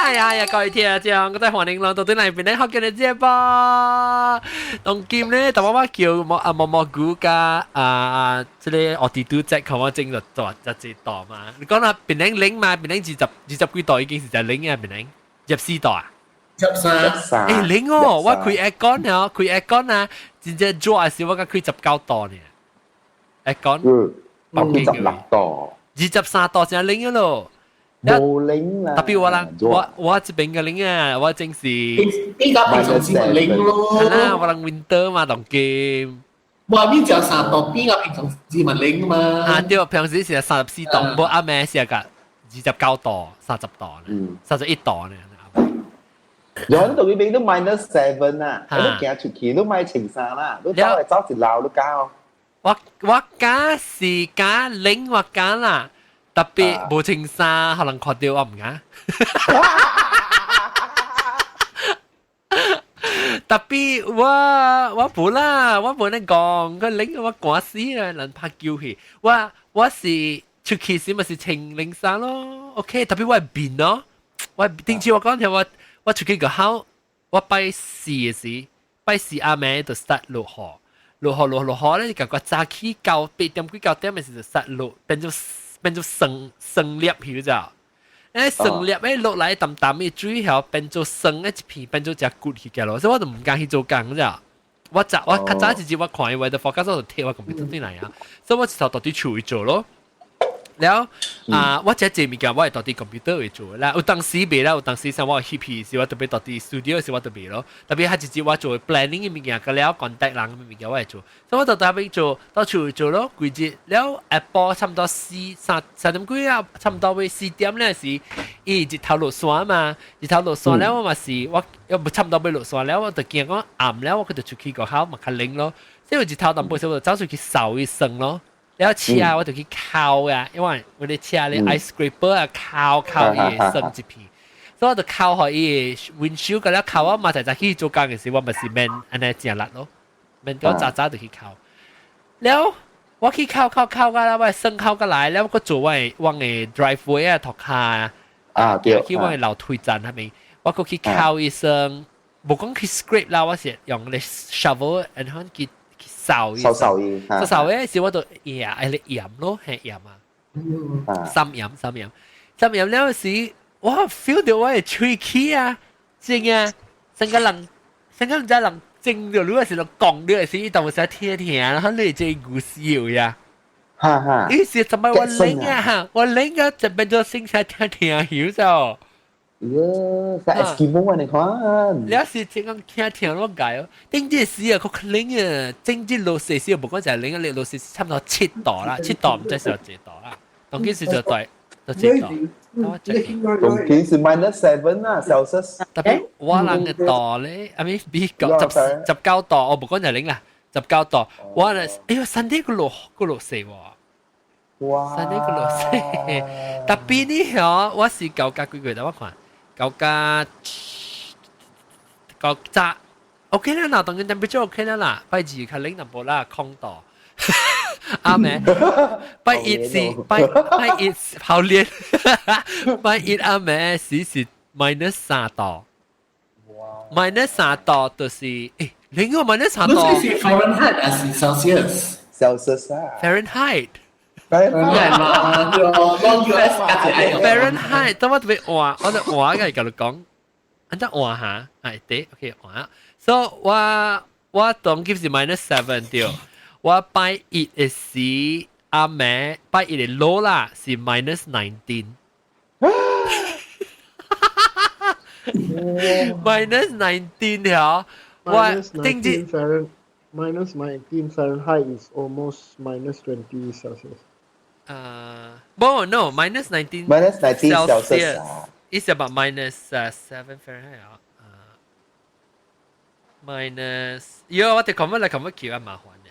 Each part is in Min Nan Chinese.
哎呀呀，各位聽眾，我在歡迎來到對來邊咧學嘅節目。當今咧，頭我叫毛啊毛毛菇加啊，這個奧迪都在看我整就做就這度嘛。你講啦，檳城冷嘛？檳城二十幾度已經是在冷啊，檳城24度啊。 23。欸，冷哦！我開 aircon 哦，開 aircon 啊，真正熱的時我才開19度呢。aircon，我開16度。23度真冷咯。無冷啦。特別我人，我這邊嘅冷啊，我正是。比較平常時冷咯。係啦，我人 winter 嘛，當今。外面就3度，比較平常時咪冷嘛。啊，對，平時是34度，無暗暝是個29度、30度呢，31度呢。有到佢邊都 -7 啊，你都行出去都買穿衫啦，都走嚟走一樓都夠。我敢是敢冷，我敢啦，特別無穿衫，可能看到我唔敢。特別我無啦，我無能講，佢冷我寒死啊，人拍球去。我是出去時咪是穿冷衫咯，OK。特別我係變咯，我頂次我講聽我。我出去個考，我拜四嘅時，拜四暗暝就 start 落雨，落雨落落雨咧，感覺早起8點幾9點嘅時就 start 落，變做霜霜粒去咗。霜粒咧落來淡淡嘅水曉變做霜的一片，變做隻骨去嘅咯，所以我就唔敢去做工啫。我早我較早一日我看伊 weather forecast 我就貼我 computer 轉來啊，所以我一頭到底厝去做咯。了啊！我這這物件我會到佇 computer 會做啦。有當時袂啦，有當時像我翕戲時，我特別到佇 studio 時我特別咯。特別係一日我做 planning 嘅物件，個了 contact 人嘅物件我會做。所以我就特別做到厝做咯，規日了下晡差不多四三三點幾啊，差不多會4點咧時，伊日頭落山嘛，日頭落山了我嘛是我又差不多欲落山了，我就驚講暗了，我佢就出去個口嘛較冷咯。所以日頭淡薄時我就走出去掃一霜咯。了車我就去敲啊，因為我哋車咧 ice scraper 啊，敲敲伊霜一片，所以我就敲予伊 windshield 個了敲我嘛，就就去做工嘅時，我咪是免按呢誠力咯，免我早早就去敲。了我去敲敲敲個啦，我霜敲過來，了我做我的 driveway 啊，塗跤啊，去我的樓梯層那邊，我閣去敲伊霜，無講去 scrape 啦，我是用咧 shovel 然後去掃掃掃伊，掃掃嘅時我就鹽，係咧鹽咯，係鹽啊，三鹽三鹽，三鹽了時，我 feel 到我嘅喙齒啊，真啊，成個人，成個唔知人整到，如果是人講到時，伊就會使聽聽，然後你這故事呀，哈哈，伊是怎麼我冷啊，我冷啊，就變做聲聲聽聽曉就。耶，在 Eskimo 啊，你看。了是正講聽聽我解哦，頂這時啊，較冷啊，整這落雪時，無講就係冷啊，你落雪差不多7度啦，7度唔知是有幾度啦，當今時就對，就7度。當今是 -7 啊，Celsius。特別我人嘅度咧，阿咪比較19度，我無講就冷啦，十九度，我咧，哎呦，Sunday 閣落雪喎。哇！Sunday 閣落雪，特別呢嗬，我是九加幾個月，我看。九加九早 OK 啦，嗱，當然 temperature OK 啦啦，拜二較冷淡薄啦，空度。啱咩？拜一是拜一好練，拜一暗暝是 -3度。-3度就是，誒，另外 -3度。是 Fahrenheit 還是 Celsius？ Celsius 啊。 Fahrenheit。 Fahrenheit 嘛，對哦，US Fahrenheit，等我特別換，我就換個甲你講，按怎換下？哎，對，OK 換。So 我當今是 -7 對，我拜一的時暗暝拜一的 low 啦，是 -19。-19 條，我頂住 -19 Fahrenheit is almost -20 Celsius. 不，no, -19 -19 Celsius. It's about -7 Fahrenheit 啊。Minus，喲，我哋 convert 來 convert 去啊麻煩嘅。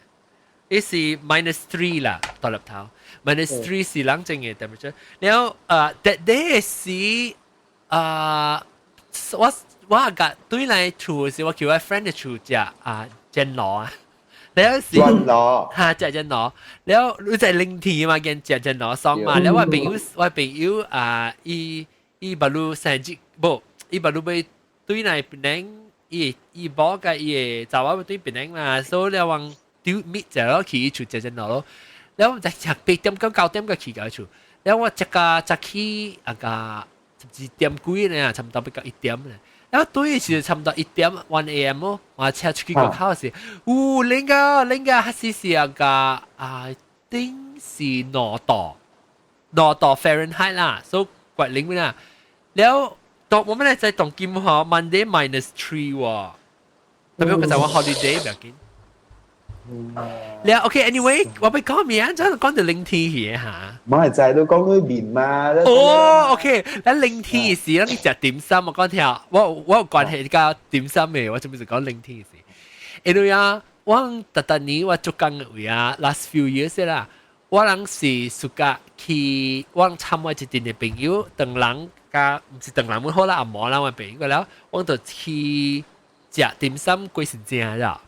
伊是 -3 啦，大粒頭 -3 是冷靜嘅 temperature。然後that day 是我個對來厝時，我叫我 friend 嘅厝食啊煎爐啊。了是哈食煎爐，了你在冷天嘛，見食煎爐爽嘛。了我朋友啊，伊伊 baru 生日無，伊把路欲對來檳城，伊伊某佮伊的查某對檳城嘛，所以了往丟搣就咯去伊厝食陣咯。了我就食8點到9點個去到厝，了我食個食去啊個12點幾呢，差不多欲到1點呢。然後對是差不多1點 1 a.m. 哦，我車出去個口時，嗚，冷個冷個，還是是啊個啊，頂是2度，2度 Fahrenheit 啦，所以怪冷啦。了到我們來在當今吼，Monday -3 喎，特別個就我 holiday 不要緊。了 OK，anyway，我欲講咩啊？真係講到冷天去嚇。唔係就係都講佢麵嘛。哦，OK，咱冷天時，咱去食點心，我講聽，我有關係佮點心嘅，我準備是講冷天時。因為啊，我逐逐年我做工嘅位啊，last few years 啦，我人是暑假去，我參我一陣嘅朋友，唐人佮毋是唐人們好啦，阿毛啦，我朋友了，我就去食點心，貴是正啦。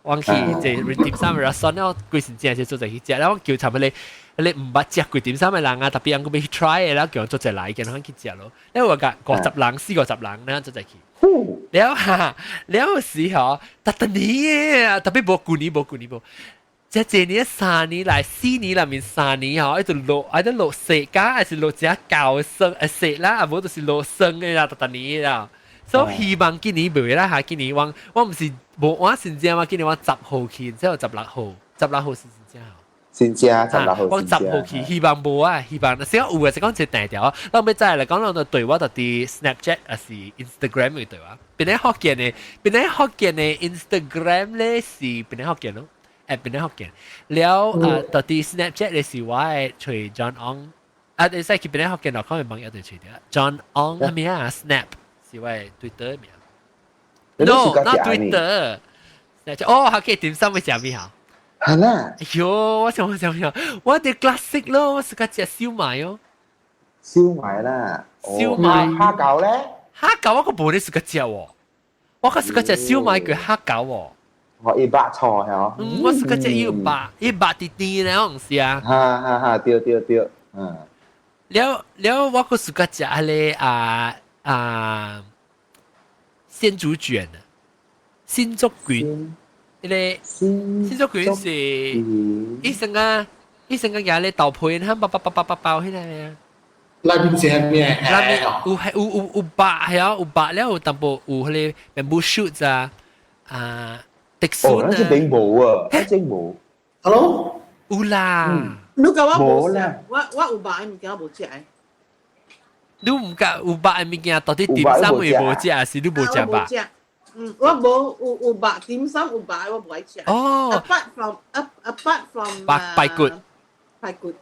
我去這點心 restaurant 了，貴是正就做者去食，然後我叫差不多你毋捌食過點心嘅人啊，特別人閣欲去 try 嘅，然後叫人做者來，叫人去食咯。因為我共50人、40、50人咧做者去。了哈，了時候，逐逐年特別無舊年無舊年無，這這年3年來4年內面三年吼，一直落，一直落雪甲，還是落只厚霜，雪啦，啊無就是落霜嘅啦，逐逐年啦。所以希望今年袂啦嚇，今年我我毋是無我先正嘛，今年我10號去，之後十六號，十六號是真正好。先正十六號。我十號去，希望無啊，希望先有嘅是講一個定條。咱欲再來講，咱就對話就佇 Snapchat 還是 Instagram 嘅對話。檳城福建的，檳城福建的 Instagram 咧是檳城福建咯，檳城福建。了啊，就佇 Snapchat 咧是我的揣 John Ong，啊，你使去檳城福建落看網頁就揣著 John Ong 啥物啊？Snap 是我的 Twitter 名。No，not Twitter。哦，還可以點心欲食咩好？係啦。哎喲，我想我想想，我啲 classic 咯，我是個食燒賣哦。燒賣啦，燒賣蝦餃咧？蝦餃我個無咧是個食喎，我個是個食燒賣叫蝦餃喎。我一百錯係哦。嗯，我是個食一百一百滴滴咧，我唔是啊。哈哈哈，對對對，嗯。了了，我個是個食彼个啊啊鮮竹卷啊，鮮竹卷。彼个鮮竹卷是伊成個伊成個嘢咧豆皮，佢包包包包包包起來啊。內面是係咩？內面有係有有有白係啊，有白了有淡薄有彼个 bamboo shoots 啊，啊，竹筍啊。哦，那這邊無啊，那這無。 Hello？有啦。你講我無啦。我有肉的物件無食。你毋敢有肉的物件，到底點心會無食，還是你無食肉？嗯，我無有有肉點心有肉我無愛食。哦。 Apart from 白排骨。排骨。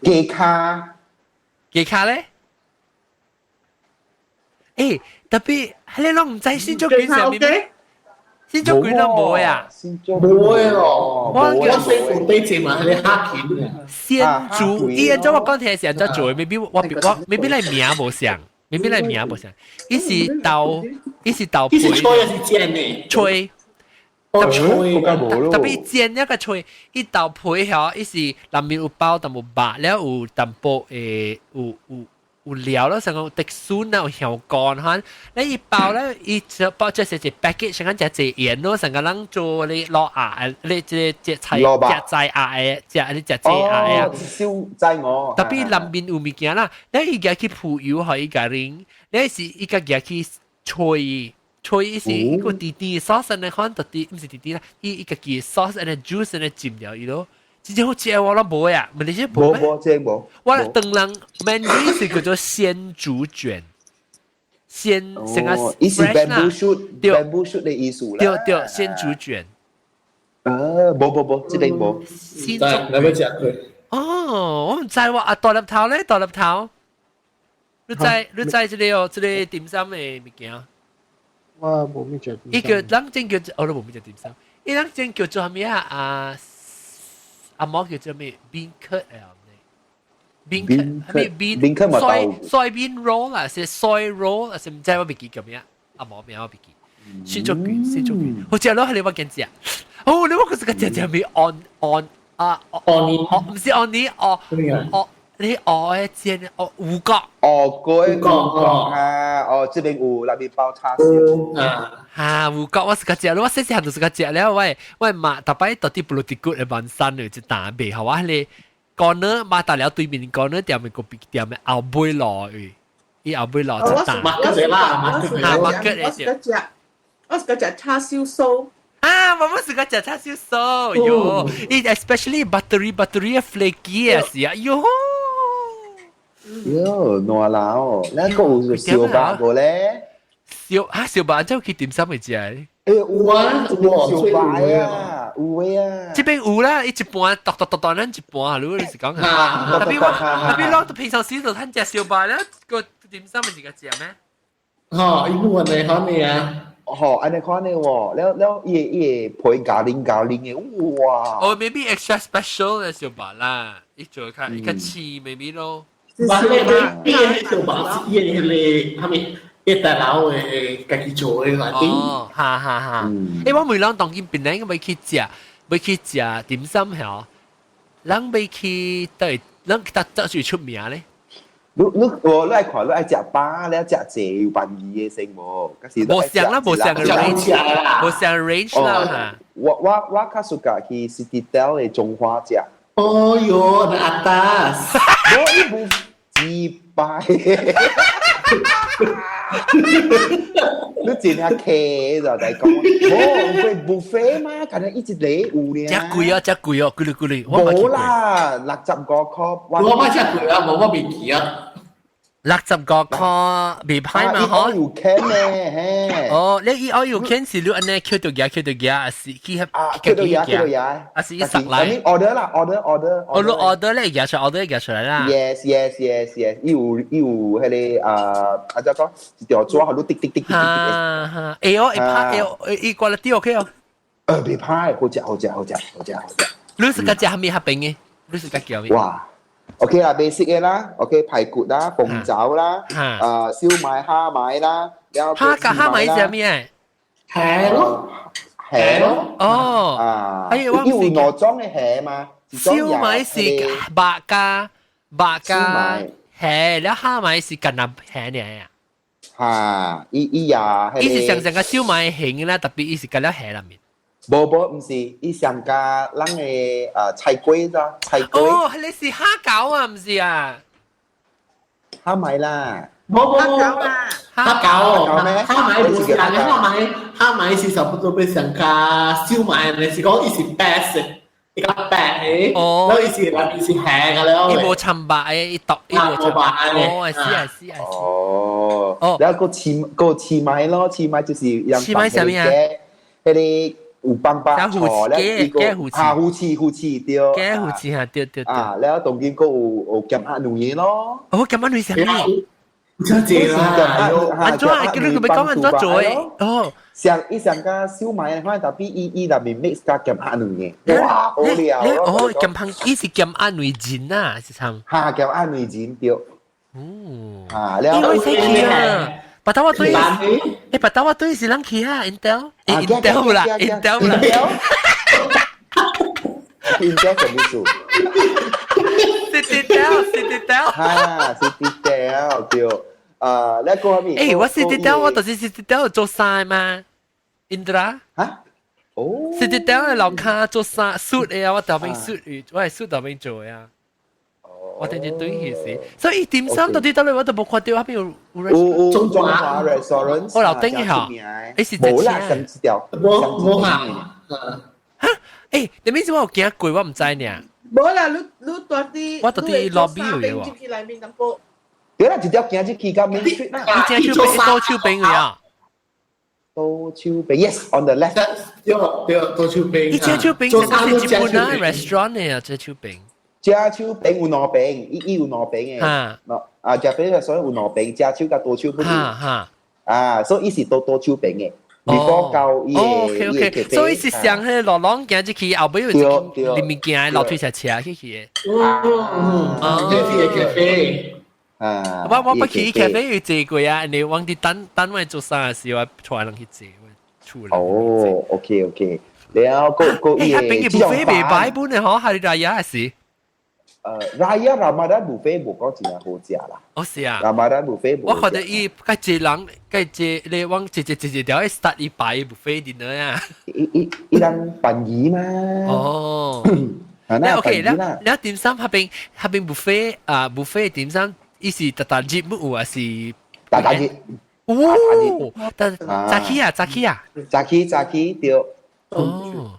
雞跤。雞跤咧？特別你攏毋知鮮竹卷上面咩？鮮竹卷都無呀。無的咯。我我師傅對這嘛，彼个蝦片。鮮竹，伊按怎我講聽是按怎做？maybe 我我 maybe 你名無相，maybe 你名無相。伊是豆，伊是豆皮。伊是脆還是煎的？脆。特脆，特別煎一個脆，伊豆皮吼，伊是內面有包淡薄肉，了有淡薄有有有料咯，像講竹筍啊，有香乾哈。你伊包咧，伊就包這是一 package，像講食濟鹽咯，像講人做你滷鴨，你這這菜食菜鴨的，食你食菜鴨啊。燒齋鵝。特別內面有物件啦，你伊舉去鋪油予伊共啉，你是伊共舉去吹。吹是一個甜甜 sauce 呢，可能特啲，毋是甜甜啦，伊伊家己 sauce 呢 juice 呢浸掉伊咯，真正好食我攏無呀，問題是無無這無。我當人 Mandarin 是叫做鮮竹卷，鮮成個伊是 bamboo shoot，bamboo shoot 的意思啦。對對，鮮竹卷。啊，無無無，這邊無。鮮竹卷。哦，我毋知喎，啊大粒頭咧，大粒頭，你知你知這個哦，這個點心的物件。我無咩食。伊叫人正叫，我都無咩食點心。伊人正叫做啥物啊？啊，阿毛叫做咩？bean curd 啊，bean curd，咩 bean？soy soybean roll 啊，是 soy roll 啊，是毋知我袂記叫咩？阿毛名我袂記。鮮竹卷，鮮竹卷，好食咯，係你我見食。哦，你我嗰時個食食咩？on on 啊，on 毋是 on 你哦哦，你哦誒煎哦五角。哦，個五角啊，哦，這邊有那邊包叉燒。啊，哈，五角我是個食，我細細漢就是個食了，我媽逐擺到啲布魯迪骨的晚餐就一單賣，好啊，迄個 corner 馬達了對面 corner 店的隔壁店的後尾路位，伊後尾路一單。馬啦，馬馬我是個食，我是個食叉燒酥。啊，我們是個食叉燒酥，喲，伊 especially buttery buttery flaky 啊是啊，喲。喲，爛啦哦，那個有燒肉無咧？燒啊燒肉，怎去點心會食？有啊，有燒肉啊，有啊。這邊有啦，伊一半，剁剁剁剁，咱一半，如果你是講啊，特別我特別我平常時就趁食燒肉咧，個點心咪是個食咩？吼，伊冇安尼款的啊。吼，按呢款的喎，了了，伊會皮咬零咬零的，哇！哦，maybe extra special 的燒肉啦，伊做較伊較黐 maybe 咯。哇！你你燒肉是伊迄個啥物？一大樓的家己做的內底。哦，哈哈哈！欸，我每人當今檳榔欲去食，欲去食點心嗬，人欲去佗，人佗佗最出名咧？你你我你愛看，你愛食飽，你愛食濟有便宜的先無？無相啦，無相 range 啦，無相 range 啦嚇。我較 suka 去 Citadel 的中華食。哦喲，那 atas。我伊無幾擺。你真係客就嚟講，無有 buffet 嘛？可能一一個有呢。真貴啊！真貴哦，幾幾幾。無啦，65塊。我捌食過啊，無我未記啊。 65塊未歹嘛，嗬？有 can 呢，嘿。哦，你伊愛有 can 是你按呢抾著夾抾著夾，還是去啊？抾著夾抾著夾，還是伊送來？order 啦，order order。哦，你 order 咧夾出 order 夾出來啦。 Yes。伊有彼個啊，啊怎講？一條紙予你滴滴滴滴滴。哈哈，會哦，會拍會哦，伊 quality OK 哦。袂歹，好食好食好食好食好食。你是較食啥物較平的？你是較叫咩？哇！OK 啦，basic 的啦，OK 排骨啦，鳳爪啦，啊燒賣、蝦米啦，然後蝦甲蝦米是咩？蝦咯，蝦咯，哦，啊，哎，我有兩種的蝦嘛，燒賣是肉加肉加蝦，了蝦米是橄欖蝦呢啊？哈，伊伊也，伊是上上個燒賣形啦，特別伊是加了蝦裡面。無無，毋是，伊上加咱的菜粿咋？菜粿。哦，你是蝦餃啊，毋是啊？蝦米啦。無無無，蝦餃啦。蝦餃，蝦米毋是啦，蝦米蝦米是差不多欲上加燒賣，你是講伊是白色，伊較白的，然後伊是內面是蝦个了。伊無摻肉的，伊獨伊無摻肉。哦，是啊是啊。哦。哦。然後閣刺米咯，刺米就是刺米啥物啊？彼個。有放肉醋咧，伊個啊魚翅魚翅對，雞魚翅嚇對對對。啊，了當今閣有鹹鴨卵咯。哦，鹹鴨卵啥物？真濟啦！按怎啊？叫你閣欲講按怎做的？哦，上伊上加燒賣，反正特別伊伊內面 mix 加鹹鴨卵的，哇，好料！哦，鹹香，伊是鹹鴨卵仁啊，是參。哈，鹹鴨卵仁對。哦。啊，了。伊會去啊！白頭我對，欸，白頭我對是人去啊，Intel，Intel 啦，Intel 啦，Intel 什麼意思？Citadel，Citadel，哈，Citadel 對，啊，你講咩？欸，我 Citadel 我就是 Citadel 做衫嘛，Indra，哈？哦，Citadel 的樓跤做衫 suit 的啊，我頭邊 suit，我係 suit 頭邊做的啊。我頂日對去時，所以點心到底到底我都無看到，彼邊有有有中華 restaurant，我樓頂嘅嗬，欸是無啦，甚至條，無無啊，哈，欸，你面是我有行過，我毋知呢。無啦，你你蹛佇，我蹛佇 lobby 有喎。入去內面淡薄。對啦，直接行入去到 Main Street 啦。你正手邊倒手邊位啊？倒手邊，yes，on the left。對對，倒手邊。你正手邊是日本啊 restaurant 的啊，正手邊。正手邊有兩邊，伊伊有兩邊的。啊，正邊所以有兩邊，正手佮倒手邊。啊，所以伊是倒倒手邊的。before 到伊的 OK OK，所以是上彼路攏行入去，後尾有一間裡面行樓梯上車去去的。哦，咖啡咖啡。啊，我我不去咖啡有坐過啊，你往佇等等我做啥時，我帶人去坐，我厝內。哦，OK OK，然後閣閣伊個，彼邊嘅 buffet 袂歹本的嗬，哈利達亞是。Raya Ramadan buffet 無講真係好食啦。哦是啊。 Ramadan buffet 我看到伊較濟人，較濟你往一一一一條 start 伊擺 buffet dinner 啊。伊伊伊人辦魚嘛。哦。係啦 OK 啦，啦，了點心嗰邊嗰邊 buffet 啊 buffet 點心，伊是逐逐日冇有啊是？逐逐日。哦，但早起啊，早起啊，早起早起對。哦。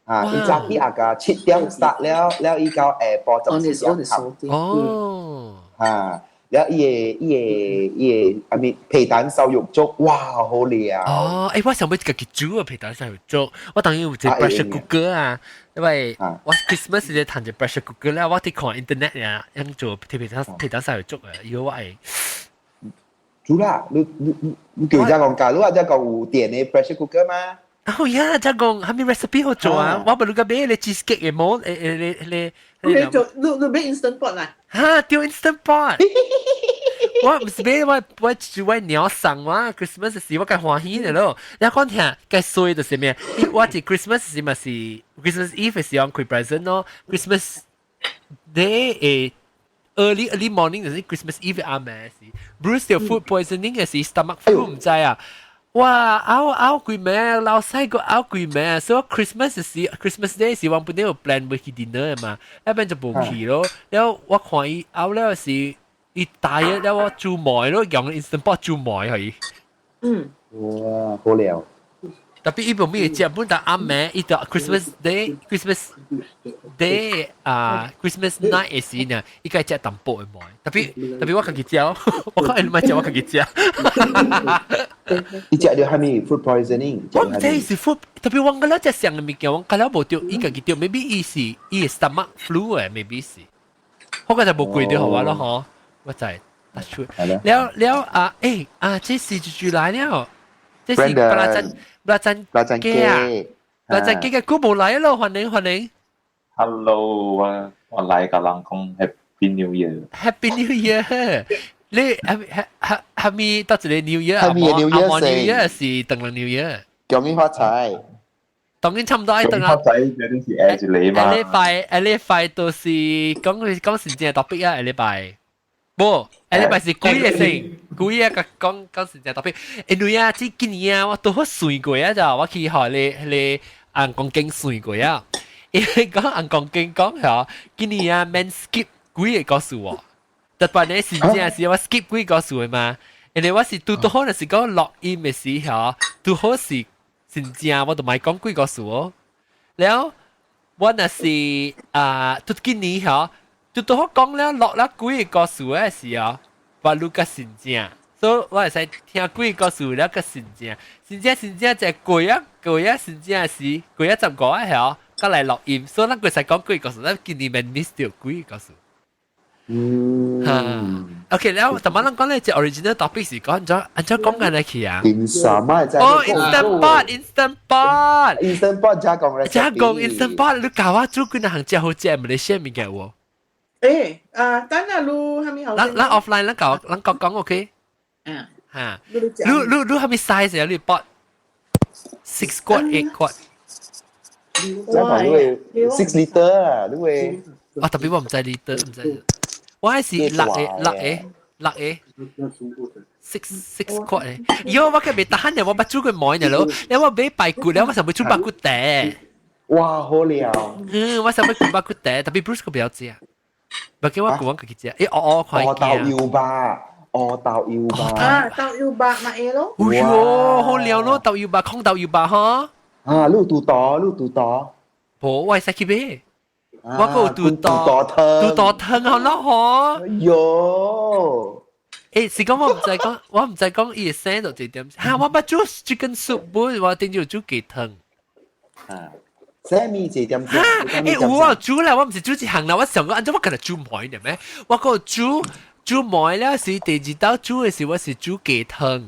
啊！伊早起啊個7點 start 了，了伊到下晡14點。哦。啊！了伊個伊個伊個啊咪皮蛋瘦肉粥，哇，好料！哦，欸，我想欲家己煮啊皮蛋瘦肉粥，我當然有一個 pressure cooker 啊，因為我 Christmas 時趁一 pressure cooker 咧，我佇看 internet 啊，樣做皮蛋瘦肉粥啊，如果我會煮啦，你你你你叫人講教，你話只講有電的 pressure cooker 嗎？哦呀，這講係咪 recipe 好做啊？我不如個買你 cheesecake 嘅模，誒誒你你你做你你買 instant pot 啦？嚇，丟 instant pot！我唔是買我我煮我鳥送我 Christmas 時我較歡喜的咯。你講聽，該衰就是咩？我是 Christmas 時嘛是 Christmas Eve 時用開 present 咯，Christmas Day 誒 early early morning 就是 Christmas Eve 暗暝時，Bruce 條 food poisoning 嘅時 stomach flu 唔知啊。哇！拗拗幾暝，老細個拗幾暝，所以 Christmas 時 Christmas Day 時我本來有 plan 欲去 dinner 嘛，一邊就無去咯。了我看伊拗了時，伊大約了我煮糜咯，用 Instant Pot 煮糜去。哇，好料！ Tapi 伊無咩食，本但暗暝伊就 Christmas Day、Christmas Day 啊，Christmas night 嘅時呢，伊該食淡薄的糜。Tapi tapi 我家己食，我講你莫食，我家己食。伊食著啥物 food poisoning？我毋知是 food， tapi 我感覺食上的物件，我感覺無著，伊家己著，maybe 伊是伊的 stomach flu 誒，maybe 是。我覺得無貴著予我咯，嗬，我知，突出。了了啊，欸啊，這是就來了，這是布拉珍布拉珍布拉珍雞啊，布拉珍雞嘅古無來咯，歡迎歡迎。 Hello，我我來共人講 Happy New Year。 Happy New Year！你係係係係咪到一個 New Year？係咪 New Year？ New Year 是當人 New Year。恭喜發財。當然差唔多愛當啊。發財這就是下一個嘛。下禮拜下禮拜都是講講時間 topic 啊，下禮拜。無，下禮拜是幾個先？幾個講講時間 topic。因為啊，這今年啊，我拄好算過啊，就我去學你你紅公經算過啊。因為講紅公經講嚇，今年啊免 skip 幾個故事喎。特別你是真是我 skip 幾個故事的嘛？因為我是拄拄好就是講錄音的時候，拄好是真正我就莫講幾個故事哦。了，我若是啊，拄今年嚇，拄拄好講了錄了幾個故事的時候，我錄較真正，所以我會使聽幾個故事了較真正，真正真正就過啊過啊真正是過啊15個嚇，佮來錄音，所以咱會使講幾個故事，咱今年免 miss 掉幾個故事。嗯，OK，แล้วแต่มัน講咧，隻 original topic 是講按怎按怎講緊嚟去啊？點什麼？哦，instant pot，instant pot， instant pot 加講加講 instant pot，你教我煮幾若項食好食，馬來西亞物件喎？誒，啊，等下你係咪好？咱咱 offline 咱講咱講講 OK？嗯，嚇，你你你係咪 size 啊？你 pot 6 quart 8 quart？加講你 6 liter 啊，你會？啊，特別我毋知 liter 毋知。我係是六個六個六個 six quart 誒，喲，我計未得閒嘅，我捌煮過糜呢咯，你我買排骨咧，我想欲煮肉骨茶。哇，好料！嗯，我想欲煮肉骨茶，特別 Bruce 個不要食，唔叫我講家己食，欸，哦哦，哦，豆油吧，哦，豆油吧，啊，豆油吧咪會咯。哎喲，好料咯，豆油吧，空豆油吧，嗬。啊，你有拄刀，你有拄刀。無，我會使去買。我個有拄刀湯，肚刀湯好咯，嗬。喲。欸，是講我毋知講，我毋知講伊會生到這點。哈，我捌煮 chicken soup 本，我頂就煮雞湯。啊，啥物這點？哈，欸，有啊，煮啦，我毋是煮一項啦，我想講，按怎我今日煮糜的咩？我個煮煮糜了是第二道煮的時，我是煮雞湯。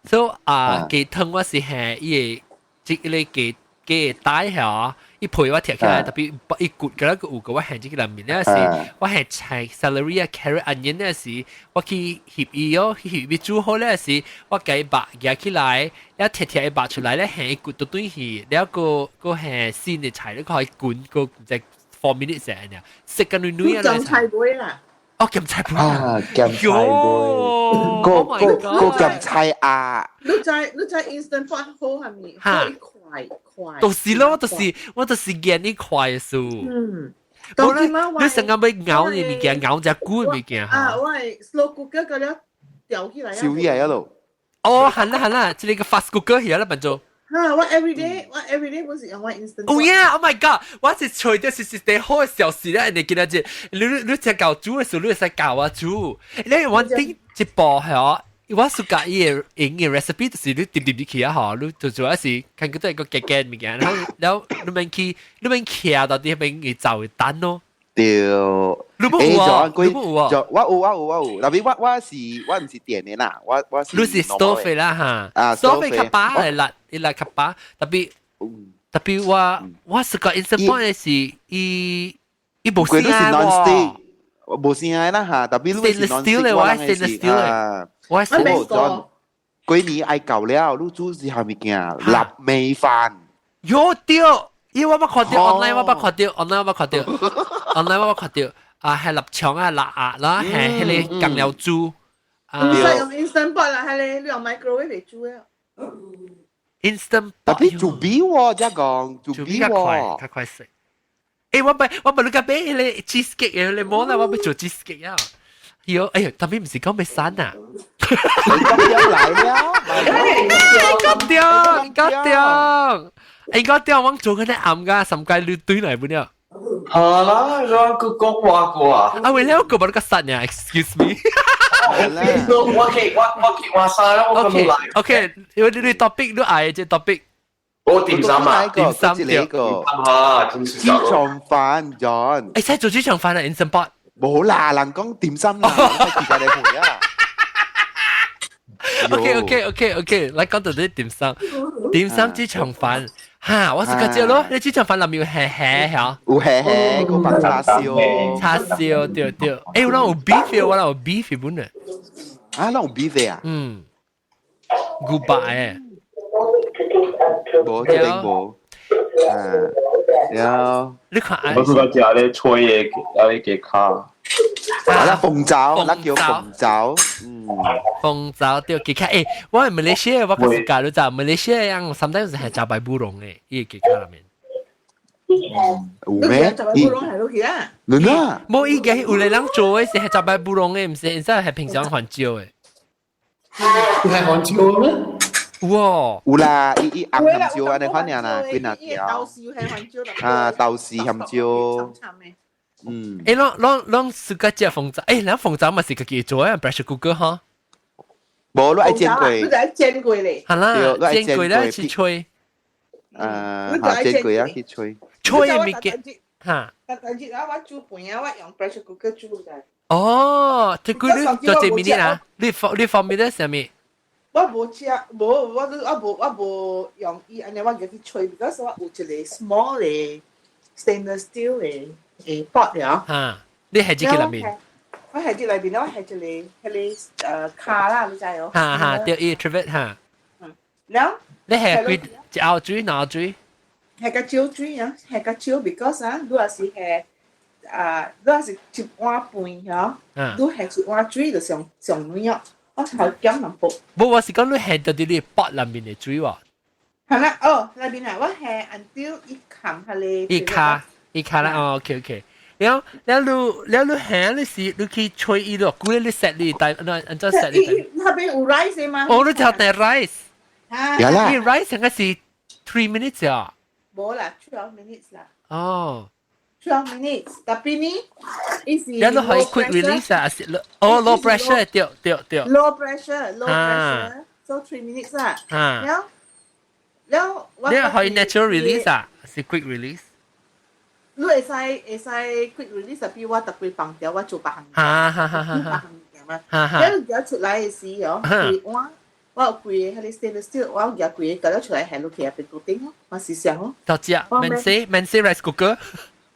所以啊，雞湯我是下伊個這個雞雞帶嚇。伊皮我拆起來，特別伊骨個那個有個我下這個內面咧是，我下菜 celery 啊 carrot onion 咧是，我去翕伊哦，去翕伊煮好咧是，我共伊肉夾起來，一拆拆伊肉出來咧，下伊骨都對去，了個個下新的菜咧，可以滾個唔知4 minutes 嘅呢，食緊女女啊！鹹菜粿啦。哦，鹹菜粿啊，鹹菜粿，個個個鹹菜啊！你知 instant pot 好係咪？好快快。就是咯，就是我就是見你快速。嗯。我咧，你成日要咬你物件，咬隻菇物件。啊，我係 slow cooker 嗰了掉起來。燒起來一路。哦，係啦係啦，這個 fast cooker 係啦，笨做。哈！我 every day 不是用我 instant。哦呀！Oh my god！我是吹的是是得好嘅小時咧，你見到這，你只教煮嘅時候，你會使教我煮。你我頂一步係我，我暑假伊個用嘅 recipe 就是你點點入去啊，嗬，你就做一時看佢都係個夾夾物件，然後然後你免去，你免徛到啲邊去走單咯。對，你冇有啊？你冇有啊？我有我有我有，特別我唔是電的啦，我是你是 stove 啦嚇，啊 stove 較飽嚟辣，伊辣較飽，特別特別我是個 instant pot 的是伊伊無聲啊，無聲啦嚇，特別你是 non-stick 我 stainless steel 的，我係過年愛舊了，你煮是蝦物件？臘味飯。喲對。因為我捌看到 online，我捌看到 online，我捌看到 online，我捌看到啊，係臘腸啊、臘鴨啦，係彼個醬料煮。唔使用 instant pot 啦，係你你用 microwave 嚟煮啊。 instant 特別煮米喎，這講煮米較快，喎。較快食。欸，我欲你甲買彼個 cheesecake 嘅，你冇啦，我欲做 cheesecake 啊。喲，哎呀，特別唔是講欲散啊。你咁來了，搞掂，搞掂。欸，搞掂，我做緊啲暗噶，三街你對來不了。好啦，我佢講話過啊。啊，為了個把你個殺呢？Excuse me。我去換衫啦，我 OK OK，因為你 topic 你愛這 topic。我點心啊，點心對。個啊，豬腸飯 John。欸，使做豬腸飯啊？Instant pot。冇啦，人講點心啦，自家嚟陪啊。 OK OK OK OK，來講到啲點心，點心豬腸飯，哈，我是個只咯，你豬腸飯裡面有蝦蝦嚇，有蝦蝦，個白叉燒，叉燒對對，欸，我有 beef，我有 beef 本來，啊，那有 beef 啊？嗯，牛肉誒，無，這邊無，啊，了，你看，我是個食咧吹的，啊咧雞跤。啊，那鳳爪，那叫鳳爪，嗯，鳳爪對，雞跤，欸，我係馬來西亞，我個是教你知，馬來西亞人 sometimes 係食白布龍嘅，伊個雞跤裡面。有咩？食白布龍係落去啊？你啊？冇伊個有個人做嘅是係食白布龍嘅，唔是，然之後係平常番椒嘅。係番椒咩？哇！有啦，伊伊紅鹹椒按呢款爾啦，幾若條。豆豉係番椒啦。啊，豆豉鹹椒。嗯。欸，攏攏攏自家食鳳爪，欸，咱鳳爪嘛是家己做啊，pressure cooker 哈。無，你愛煎過。你就愛煎過咧。係啦，煎過咧去吹。啊，煎過啊去吹。吹嘅物件嚇。但係啊，我煮飯啊，我用 pressure cooker 煮嘅。哦，這個你做這物啊？你方面咧啥物？我無食，無我無用伊按呢，我叫去吹，because 我有一個 small 的 stainless steel 的的 pot 了。嚇，你係這個內面？我係這內面，我係一個彼個跤啦，你知哦？嚇嚇，對，伊 trivet 嚇。嗯，了。你係幾一熬水兩水？係較少水啊，係較少，because 啊，你若是係啊，你若是一碗飯嗬，你係一碗水就上上卵哦。我頭減淡薄。無，我是講你係到啲你 pot 內面的水喎。係啦，哦，內面啊，我係 until 伊冚下咧。伊跤，伊跤啦，哦，OK OK。了了你了你下你是你去吹伊咯，估你 set 你帶，按按怎 set 你？那邊有 rice 嗎？哦，你條帶 rice。啊。有啦。你 rice 應該是 3 minutes 啊？無啦，12 minutes 啦。哦。 12 minutes，特別呢，伊是。有你可以 quick release 啊？哦，low pressure 對對對。 Low pressure，low pressure，so 3 minutes 啦。啊。了了，你可以 natural release 啊？是 quick release。你會使 quick release，特別我特別放掉，我做別項。哈哈哈哈哈。別項嘛。了夾出來的時候，規碗我有規個，彼個 stainless steel，我有夾規個，夾了出來下落去啊，變固定咯，我是想咯。就食，免洗免洗 rice cooker。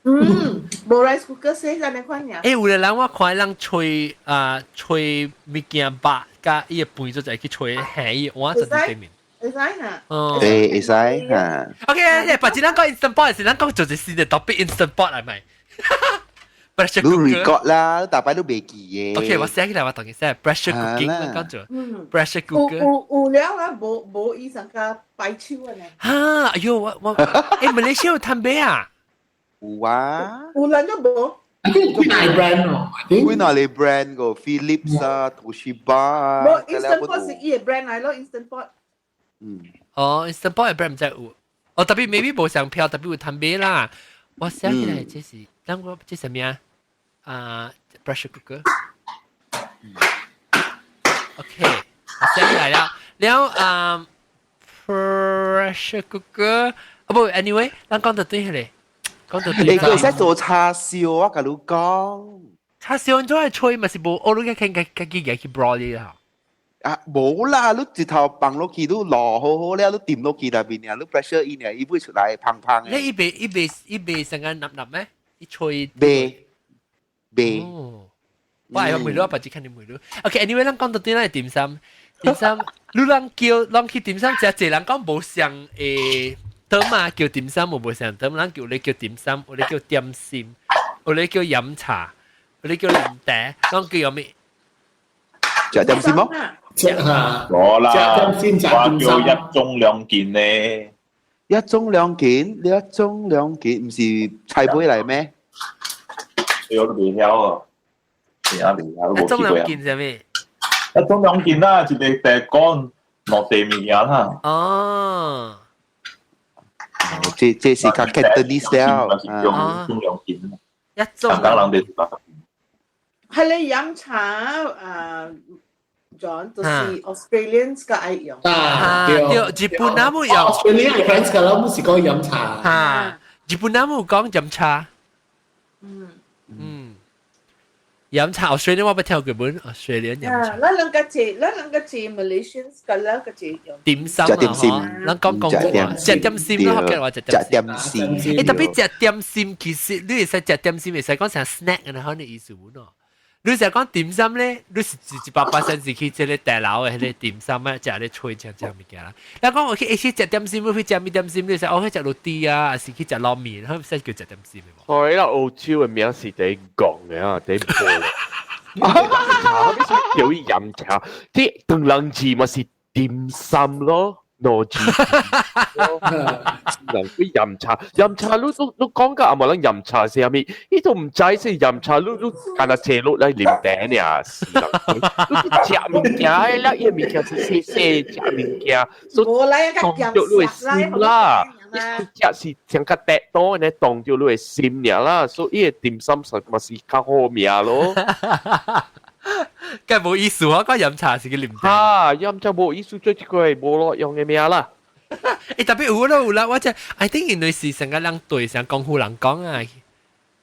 嗯，無 rice cooker 洗啥物款爾？欸，有個人我看人吹啊吹物件肉，佮伊個飯就就去吹下伊碗就佇頂面。會使哈？哦，會會使哈。 OK，別只咱講 instant pot 是咱講做一新的 topic instant pot 係咪？ pressure 你 cooker。 record 啦，大擺都未記嘅。 OK，我寫起來，我同你寫 pressure cooking，講做 pressure cooker。有有了啦，無無醫生甲擺手啊呢。哈，哎呦，我誒，馬來西亞有攤買啊？有啊。有人都無。幾大 brand 哦？幾大你 brand 個 Philips 啊，Toshiba 啊。無 Instant Pot 是伊個 brand 來咯，Instant Pot。哦，Instant Pot 嘅 brand 唔知有。哦，特別 maybe 無上票，特別有攤買啦。我寫起來這是，等我這什麼啊？啊，pressure cooker。OK，我寫起來了。了啊，pressure cooker。啊不，anyway，咱講到對起講到對。你佢識做叉燒啊？佮你講。叉燒做係吹咪是無，我你傾傾傾幾去 broil 啦。啊，無啦，你一頭放落去，你落好好了，你掂落去內面啊，你 pressure 伊呢，伊會出來胖胖的。你伊袂伊袂伊袂成個立立咩？伊吹。袂袂。哦，我係問你，我白只看你問你。OK，anyway，咱講到對咱點心，點心，你人叫人去點心，食濟人講無相誒，湯嘛叫點心，無相湯，人叫你叫點心，有咧叫點心，有咧叫飲茶，有咧叫啉茶，人叫咩？食點心麼？食啊！攞啦，食點心，我叫一盅兩件呢。一盅兩件，你一盅兩件，唔是菜杯嚟咩？我都未曉啊，未曉未曉，一盅兩件係咩？一盅兩件啦，一個茶乾落地物件啦。哦，這是較 Cantonese 了。一盅兩件。一盅。人哋係你飲茶啊？John 就是 Australians 較愛用。啊，對，日本那冇用。 Australian friends 個啦，冇是講飲茶。嚇，日本那冇講飲茶。嗯。飲茶，Australian 我不聽過本，Australian 飲茶。咱兩個字，咱兩個字 Malaysians 個兩個字用。點心啊，咱講講食點心咯，學嘅話食點心。誒，特別食點心，其實你會使食點心，會使講成 snack 嘅，可能意思喎。你成日講點心咧，你是100%是去這個大樓的彼個點心啊，食咧吹食食物件啦。你講我去一去食點心，你去食咩點心？你說我去食 roti 啊，還是去食撈麵？佢唔使叫食點心的。所以啦，澳洲的名是得講的啊，得播。叫伊飲茶，啲唐人字嘛是點心咯。糯字，人佢飲茶，飲茶你你你講個阿冇人飲茶是啥物？伊都唔知是飲茶，你你干那坐落來啉茶爾，是人。你食物件啦，伊物件是細細食物件，所以當著你的心啦。伊食是像較得多呢，當著你的心爾啦，所以伊的點心實嘛是較好命咯。梗係冇意思啊！講飲茶是個啉茶。哈，飲茶冇意思，做這個無路用的名啦。誒，特別有啦有啦，我這 I think 因為是成個人對成江湖人講啊，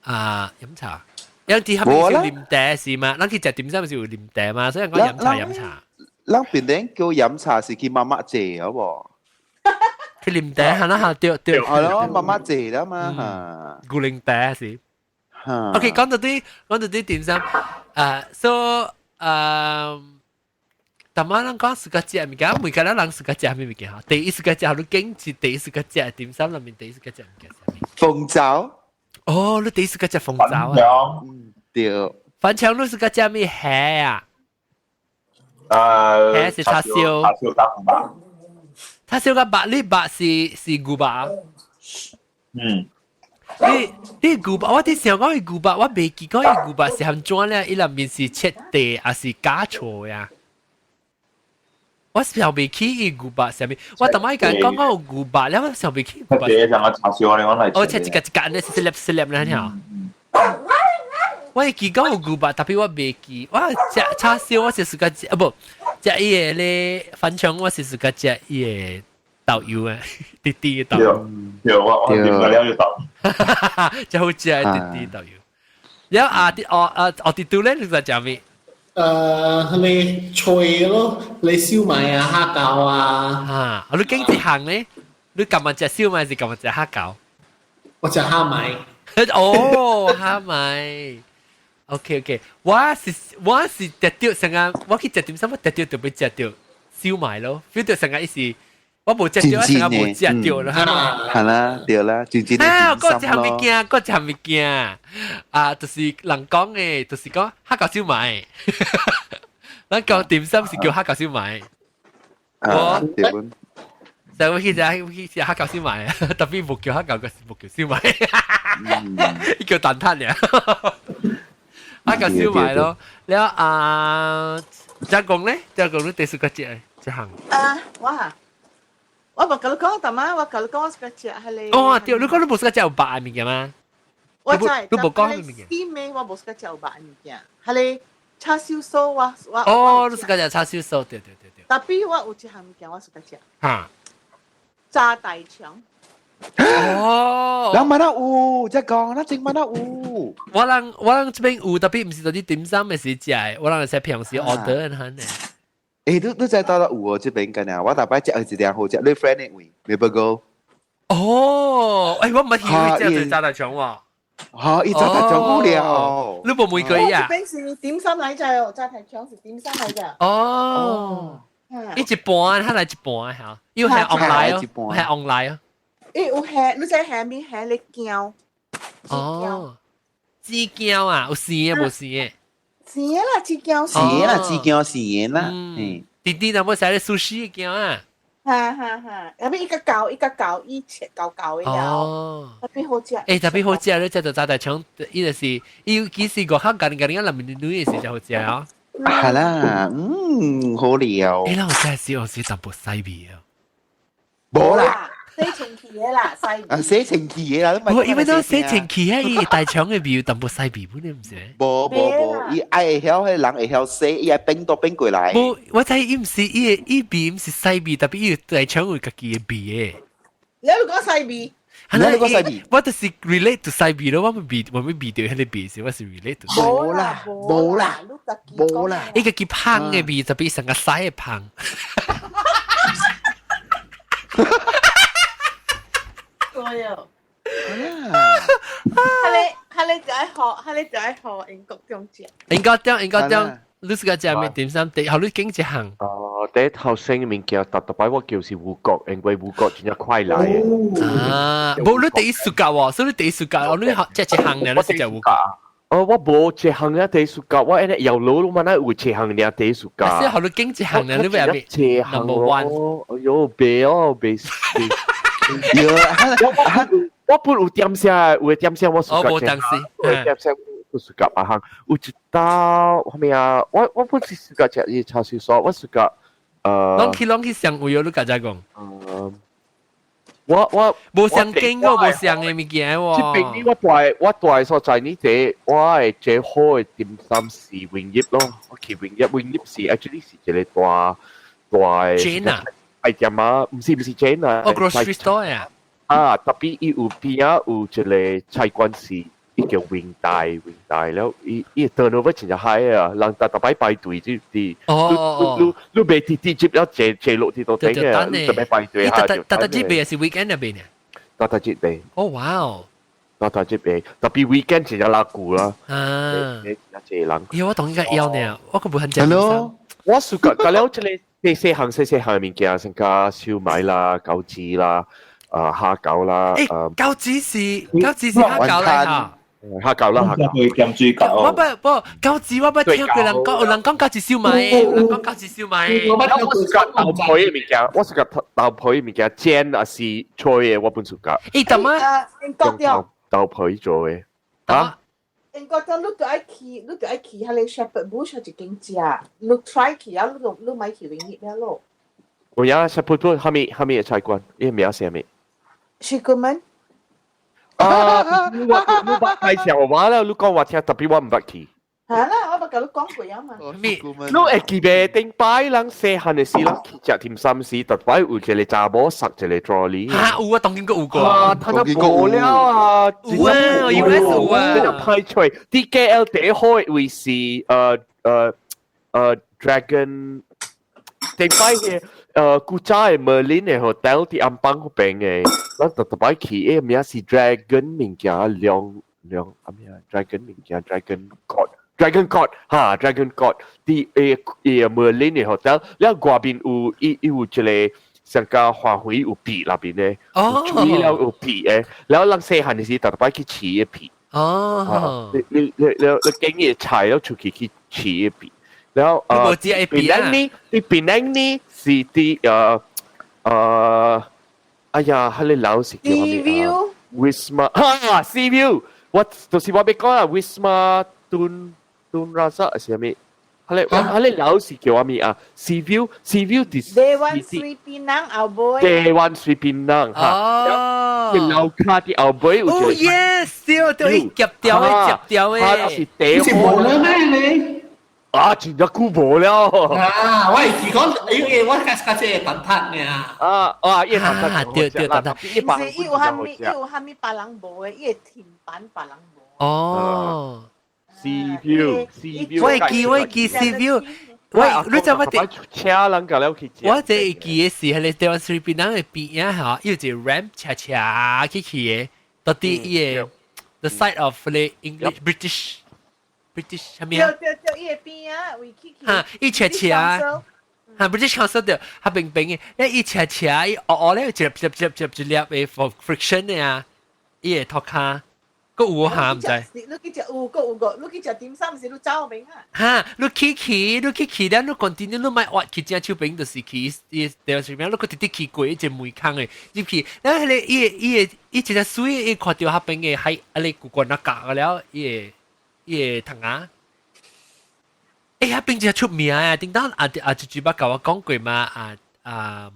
啊飲茶，有啲係咪是啉茶是嘛？咱去食點心是有啉茶嘛，所以講飲茶飲茶。咱邊頂叫飲茶是去媽媽坐好無？去啉茶，係啦嚇，對對。係咯，媽媽坐啦嘛嚇。古靈茶是。OK，講到啲點心，啊，so 啊，但係咱講自家食物件，每個人人自家食咩物件哈？第一自家食你經是第一自家食點心裏面第一自家食物件啥物？鳳爪。哦，你第一自家食鳳爪啊？對。番腸你自家食咩蝦啊？啊，蝦是叉燒。叉燒加肉。叉燒加肉，你肉是牛肉。嗯。你你牛肉，我佇想講伊牛肉，我袂記講伊牛肉是按怎咧？伊內面是切塊還是加醋呀？我想袂起伊牛肉啥物，我逐擺共講講有牛肉，了我想袂起牛肉。切像個叉燒你講嚟。哦，切一個一個按呢，一粒一粒咧，聽。我會記講有牛肉，特別我袂記。我食叉燒，我是自家食，啊無食伊個咧番腸，我是自家食伊個豆油啊，滴滴的豆油。對，我點個了就豆。真好食的滴滴豆油。了啊啲哦啊哦啲豆咧，你在食咩？你菜咯，你燒賣啊、蝦餃啊。啊，你經一項咧，你今日食燒賣是今日食蝦餃？我食蝦米。哦，蝦米。OK OK，我是食到成日，我去食點心，我食到就欲食著燒賣咯，feel 到成日伊是。我無食著，我成日無食著啦。係啦，對啦，真真啊，嘅嗰一點心咯。項物件，嗰一項物件，啊，就是人講嘅，就是講蝦餃燒賣。咱講點心是叫蝦餃燒賣。啊，對本。就我去食蝦餃燒賣，特別無叫蝦餃，個是無叫燒賣，伊叫蛋撻爾。蝦餃燒賣咯，了啊，張公咧，張公你第四個食這項。啊，我啊，我無共你講，大媽，我共你講，我是個食彼個。哦，對，你講你無是個食有肉的物件嗎？我知，你無講物件。點的我無是個食有肉的物件，彼個叉燒酥我。哦，你是個食叉燒酥，對對對對。 Tapi 我有一項物件我是個食。哈。炸大腸。哦。人問得有，即講，咱正問得有。我人這邊有，特別毋是佇點心的時食的，我人是平時 order 的呢。欸，你知道有哦？這邊干啊，我逐擺食一定好食，你 friend 的位，Maple Go。哦，欸，我毋捌聽過食炸大腸喎。嚇，伊炸大腸好了。你無問過伊啊？這邊是點心來著哦，炸大腸是點心來著。哦。伊一半，他來一半嚇，伊有係 online 哦，係 online 哦。伊有蝦，你知蝦面蝦咧餃。哦，煎餃啊，有生的無生的？生的啦，煎餃生的啦，煎餃生的啦。嗯，弟弟若無食咧壽司的餃啊？哈哈哈！後尾一個餃一個餃，伊切厚厚的哦，特別好食。欸，特別好食，你食著炸大腸，伊就是伊其實外口家己家己仔內面女的時就好食哦。係啦，嗯，好料。欸，咱有真係有時淡薄屎味啊。無啦。洗清氣的啦，洗。啊，洗清氣的啦，無，因為都洗清氣啊，伊大腸的味有淡薄屎味，本來毋是？無無無，伊愛會曉，彼人會曉洗，伊愛變都變過來。無，我知伊毋是伊的，伊味毋是屎味，特別伊大腸有家己的味的。你講屎味？你講屎味？我就是 relate to 屎味咯，我咪味，我咪味著彼个味是，我是 relate to。無啦，無啦，無啦。伊家己芳的味，特別成個屎的芳。對哦。彼個就愛學英國中食。英國中，英國中，你自家食咩點心？第後你揀一項。哦，第一頭先嘅物件，特特擺我叫是芋角，因為芋角真正快來的。啊，無你第一暑假喎，所以你第一暑假，你學食一項爾，你是食芋角。哦，我無一項爾第一暑假，我按呢搖滷攏嘛，哪有一項爾第一暑假。所以予你揀一項爾，你欲一項 number one。哎喲，袂哦，袂。我本有點聲，有點聲我暑假。哦，無當時。有點聲我暑假啊項，有一道啥物啊？我本是暑假食伊叉燒酥，我暑假。攏去上位哦，你家己講。我無相見過無相的物件喎。這邊呢，我大所在呢，這我的最好的點心是永業咯。我去永業，永業是 actually 是一個大大 chain 啊。係點啊？毋是 chain 啊。哦，grocery store 啊。啊，特別伊有邊仔有一個菜館是，伊叫永大永大了，伊 turnover 真正 high 啊，人逐逐擺排隊就佇。哦你你袂佇佇接了坐坐落佇度頂嘅，你特別排隊嚇。特特特節賣是 weekend 入邊啊？特特節賣。哦，哇哦！特特節賣，特別 weekend 真正拉久啦。啊！真正濟人。咦，我當應該要呢，我個無很食。咯，我暑假隔了這個細細項細細項物件，像加燒賣啦、餃子啦。啊蝦餃啦，欸，餃子是蝦餃來嚇，蝦餃啦，蝦餃，鹹水餃。我不不餃子，我不聽過人講，有人講餃子燒賣，有人講餃子燒賣。我是講豆皮的物件，我是講豆皮的物件煎還是脆的，我本是講。欸，怎麼？英國掉豆皮做的，啊？英國掉，你就愛去，你就愛去彼個 Shepherd Bush 一間食，你 try 去啊，你你莫去永業了咯。有影 Shepherd Bush 啥物啥物的菜館？伊名啥物？是個門啊！你捌介紹我啦，你講我聽，特別我毋捌去。嚇啦，我捌共你講過啊嘛。咩？你會記袂？頂擺人細漢的時，人去食點心時，特擺有一個查某捒一個 trolley。嚇有啊，當見過有過。啊，他那無了啊！有啊，有啊，有啊。真正歹揣。佇 KL 第一好的位是Dragon，頂擺嘅。古早的 Merlin 的 hotel 佇安邦彼邊的，咱特特擺去，伊名是 Dragon 物件，兩兩啊咩啊 Dragon 物件，Dragon God，Dragon God 哈，Dragon God 佇伊伊 Merlin 的 hotel，了外面有伊伊有一個上個花卉有皮那邊咧，有水了有皮嘅，然後人細漢時特擺去飼個皮。你經伊菜了出去去飼個皮，然後檳城呢，佇檳城呢是佇哎呀，彼個樓是叫啥物啊？Wisma 哈，Sea View，我就是我欲講啦，Wisma Tun Tun Razak 是啥物？彼個樓是叫啥物啊？Sea View，Sea View 佇 Dewan Sri Pinang 後尾。 Dewan Sri Pinang 哈。哦。樓跤佇後尾有一個。哦，yes，對對，伊夾掉的，夾掉的。它是地是無啦咩你？啊，真正久無了。啊，我會記講，因為我較較這蛋撻爾。啊啊，伊蛋撻，對對蛋撻。毋是，伊有蝦米，伊有蝦米別人無的，伊的鐵板別人無。哦。 Sea View，Sea View。我會記，我會記 Sea View。喂，你知我哋車人架了去食。我這會記的是彼個 Dewan Sri Pinang 的邊仔吼，有一個 ramp 斜斜去去的，到底伊個 the side of the English British 啥物啊？對對對，伊的邊仔位去去。哈，伊斜斜，哈 British Council 對，較平平的，咧伊斜斜，伊烏烏咧有一粒一粒一粒一粒的 for friction 的啊，伊會脫跤。閣有哈毋知？你去食有，閣有個，你去食點心是你走邊啊？哈，你去去，你去去了，你 continue 你莫挖去正手邊，就是去伊電視邊，你閣直直去過一個門孔的入去，了彼個伊個伊個伊一隻水，伊看著彼邊的海，啊咧古關啊夾了，伊個伊個藤仔。欸，彼邊真出名啊！頂當啊啊，一句捌共我講過嘛，啊啊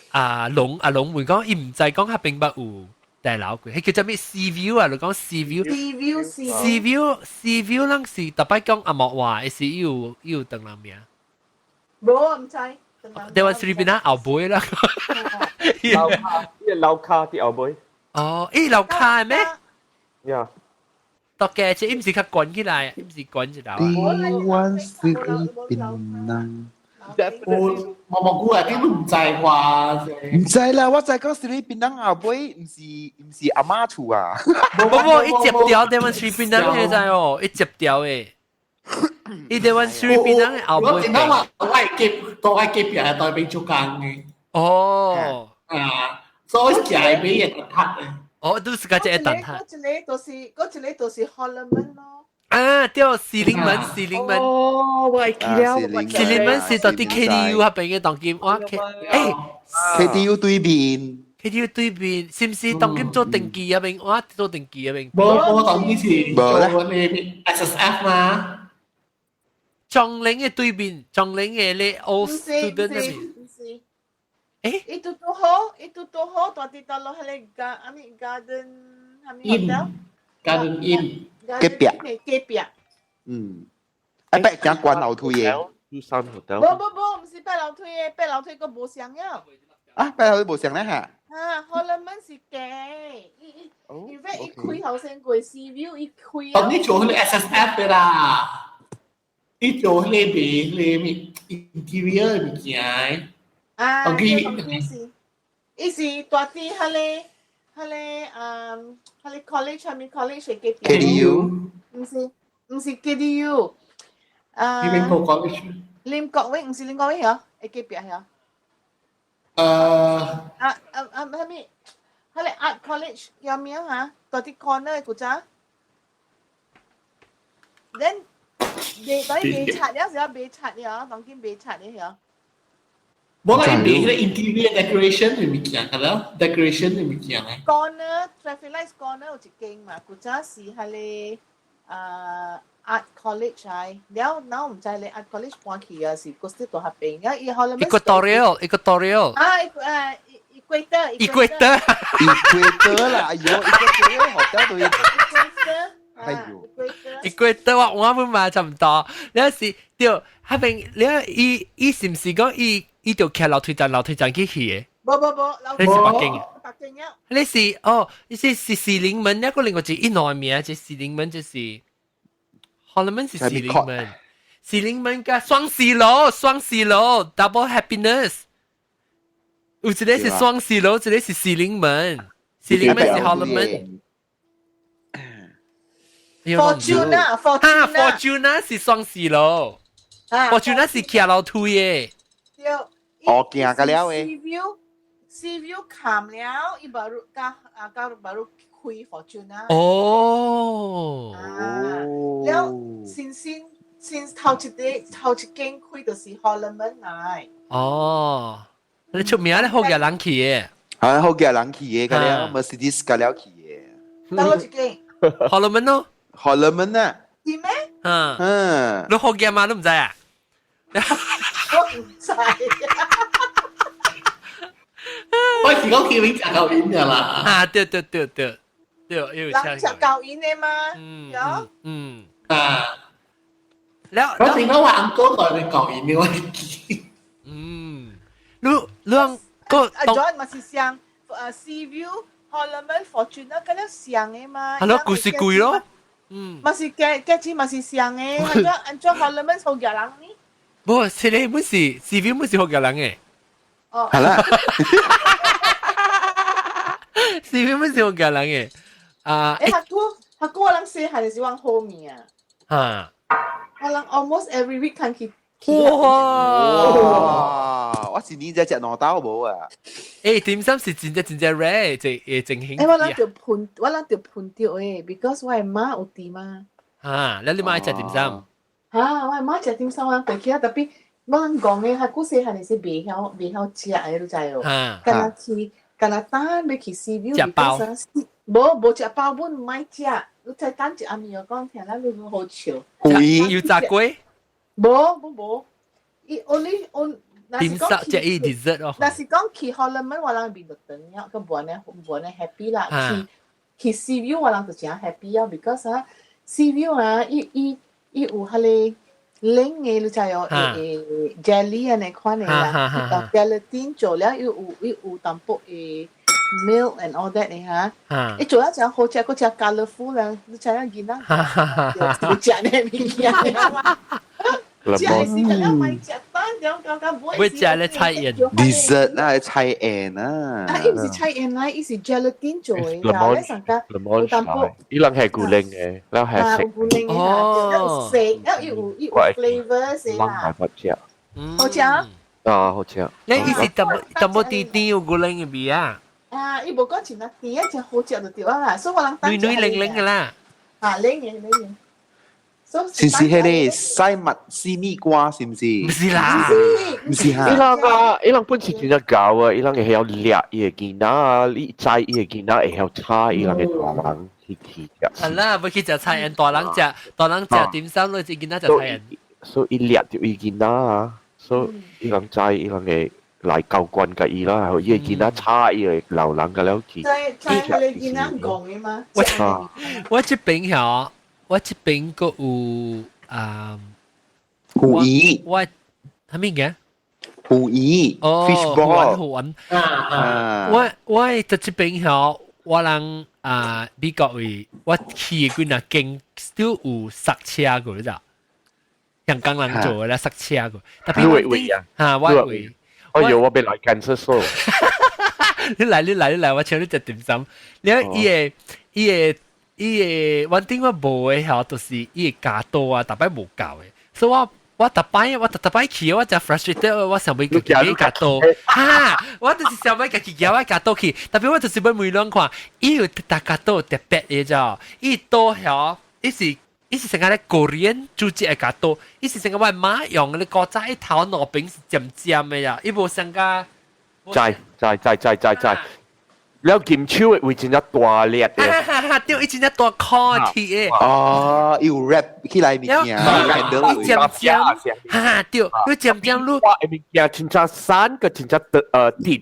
啊龍啊龍會講，伊毋知講彼邊捌有。大樓過，彼叫做咩 Sea View 啊？你講 Sea View？Sea View，Sea View，Sea View，咱是逐擺講紅毛話，是伊有伊有唐人名。無，毋知。 Dewan Sri Pinang 後尾啦。樓跤，伊個樓跤佇後尾。哦，伊樓跤的咩？呀。大家這伊毋是較懸起來，伊毋是懸一樓啊。 Dewan Sri Pinang。我毛毛菇啊，點都毋知啩？毋知啦，我知講 Sri Pinang 後尾毋是毋是阿媽厝啊。無無，伊接掉 Dewan Sri Pinang 你知哦，伊接掉的。伊 Dewan Sri Pinang 後尾。我見到話我係隔多喺隔壁係代表做工嘅。哦。啊，所以行俾人蛋撻嘅。哦，都是個這蛋撻。嗰一個就是嗰一個就是 Holloman 咯。啊，對，士林門，士林門。哦，我會記了。士林門是到佇 KDU 彼邊嘅當今，我 K，欸，KDU 對面，KDU 對面，是毋是當今做登記彼邊？我做登記彼邊。無無當今是做嗰啲 SSF 嘛。樟林嘅對面，樟林嘅咧 old student 那邊。毋是。欸？伊拄拄好，伊拄拄好，蹛佇倒落彼個 gar，啥物 garden，啥物 hotel？ Garden Inn。隔壁。隔壁。嗯，啊，伯行關樓梯嘅。三 hotel。無無無，毋是八樓梯的，八樓梯閣無相了。啊，八樓梯無相咧嚇。啊，Holloman 是假，伊伊，因為伊開頭先過 Sea View，伊開。當你做彼個 SSF 的啦，伊做彼個賣彼個咩 interior 的物件。啊，當佢是，伊是蹛佇彼個彼個嗯，彼個 college 啥物 college 的隔壁。 KDU。毋是，毋是 KDU。啊。你邊個 college？林國偉，毋是林國偉曉，會隔壁曉。啊啊啊！啥物？彼個 art college 叫名哈？蹛佇 corner 的古早。Then 未當未拆了時候未拆了，當今未拆了曉。無啦，伊賣彼個 interior decoration 的物件，係咯，decoration 的物件咧。 Corner traffic lights corner 有一間嘛，古早是彼個啊 art college 來，了然後毋知咧 art college 搬去啊，是閣是蹛彼邊，了伊後來 Equatorial Equatorial 啊，誒 Equator Equator Equator 啦，哎呦，Equatorial 學得對。哎呦，Equator 我我本嘛差唔多，了是對，彼邊了伊伊是毋是講伊伊就徛樓梯站樓梯站去去的？無無無，你是北京嘅？北京啊！你是哦，你是是士林門，一個另外一個內名，這士林門就是，可能是士林門，士林門加雙喜樓，雙喜樓 double happiness，有一個是雙喜樓，一個是士林門，士林門是可能門。 Fortuna，哈，Fortuna 是雙喜樓，Fortuna 是徛樓梯的。對，哦，行個了嘅。 Sea View 冚了，伊 baru 加啊加 baru 開 Fortuna。哦。啊，了先先先頭一個頭一間開就是 Holloman 來。哦，你出名咧，好嘅人去嘅。係好嘅人去嘅，個了 Mercedes 個了去嘅。等我一間。 Holloman 咯。 Holloman 啊。是咩？嗯。嗯。你好嘅嘛？你唔知啊？我唔知。我是講叫你食夠煙㗎啦。啊，對對對對對，有人食夠煙的嘛？嗯。有。嗯。啊。了。我聽講話阿哥講你夠煙的，我記。嗯。你你個啊，John 嘛是上Sea View、Holloman、Fortuna 嗰啲上的嘛。係咯，故事貴咯。嗯。嘛是價價錢嘛是上的，按怎按怎 Holloman 好嘅人呢？無，這個本是 Sea View 本是好嘅人嘅。哦。係啦。 Sea View 本是好嘅人嘅。啊。誒，阿哥阿哥，我人細漢是往好面啊。啊。我人 almost every week 看去。哇！我是年只食兩刀無啊！誒，點心是真正真正 rare，就誒真興。誒，我人就盤，我人就盤掉誒，because 我媽有佇嘛。啊，你你媽愛食點心？嚇，我媽食點心，我過去啊，特別我人講嘅，較古細漢時袂曉袂曉食的，你知哦。敢若去，敢若等欲去 Sea View。食包。無無食包本毋愛食，你再等一暗暝我講聽咱你好笑。油炸粿？無無無。伊 only on 點心即係 dessert 咯。若是講去 Holloman 我人變就長了，佮無按呢無按呢 happy 啦。去去 Sea View 我人就誠 happy 啊，because 啊 Sea View 啊，伊伊伊有彼个冷的，你知哦，誒 jelly 按呢款的啦，gelatin 做了伊有伊有淡薄的 milk and all that 的哈。伊做了誠好食，閣誠 colourful 啦，你知影囡仔食呢物件。食是個了買食單，了剛剛會食咧菜宴，dessert 啦，菜宴啊。啊，伊毋是菜宴啦，伊是 gelatin 做的啦，咧上加有淡薄。伊人係固靈嘅，咱係食。有固靈嘅啦，有食，有有有 flavour 是啦。好食。好食。啊，好食。你伊是淡薄淡薄甜甜有固靈嘅味啊？啊，伊無講真啊甜啊，真好食就對啊啦，所以我人。軟軟靈靈嘅啦。啊，靈嘅靈嘅。是是彼个西蜜西蜜瓜是毋是？毋是啦，毋是哈。伊人啊，伊人本身真正𠢕啊，伊人會曉掠伊个囡仔啊，你知伊个囡仔會曉炒伊人个大人去去食。係啦，欲去食菜宴，大人食，大人食點心，你隻囡仔食菜宴。所以伊掠著伊囡仔啊，所以伊人知伊人會來交關佮伊啦，伊个囡仔炒伊个老人個了去。知知彼个囡仔講的嗎？我我這邊曉。我這邊閣有啊，魚圓，我啥物嘅？魚圓，哦，fish ball，魚丸。我我佇這邊曉，我人啊美國位，我去的幾若間都有塞車過，你知？香港人做的啦，塞車過。特別你位啊？嚇，我位。哎呦，我欲來間廁所。你來你來你來，我請你食點心。你伊个伊个。伊个，阮頂我無的吼，就是伊个加多啊，逐擺無夠的，所以我我逐擺我逐逐擺去，我誠 frustrated，我想欲家己買加多，哈，我就是想欲家己夾我加多去，特別我就是欲問攏看，伊有逐加多特別的咋，伊多吼，伊是伊是成個咧 Korean 煮這个加多，伊是成個我媽用的古早伊頭兩邊是尖尖的呀，伊無像個，知知知知知知。了金手的位真正大粒的，哈哈，對，伊真正大塊鐵的。哦，有 wrap 起來物件，伊尖尖，哈對，你尖尖你。我物件真正散個真正得直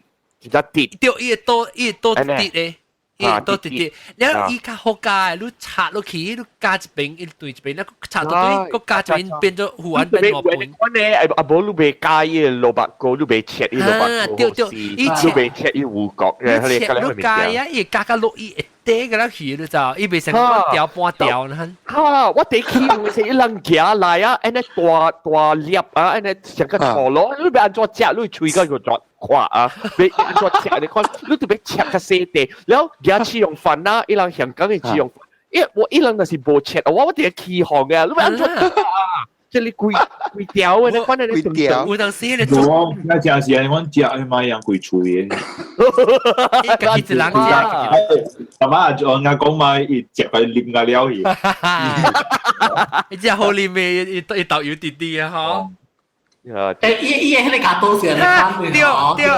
接跌。對，伊會倒伊會倒跌的，伊會倒跌跌。了伊較好加，你插落去，你加一邊，伊對一邊，你插到對，閣加一邊變做魚丸變五盤。我呢，阿無你袂加伊個蘿蔔糕，你袂切伊蘿蔔糕，對對，伊切你袂切伊牛角你切你加啊，伊加加落伊一塊個了去，你知道？伊袂成個條半條呢。哈！我第起是伊人行來啊，按呢大大粒啊，按呢成個陀螺，你欲按怎食？你喙個就作看啊，欲按怎食？你看，你特別切較細塊，了後舉試用飯啊，伊人香港的試用飯，伊我伊人就是無切，我我佇咧起哄嘅，你欲按怎食啊？這裡規規條嘅，你看你規條有當時你做，我那真是我食咪樣規喙嘅。家己一人食。阿媽我阿公嘛，伊食個啉個了去。你食好啉嘅，伊伊豆油滴滴啊，嗬。誒，伊伊迄個加多是對對對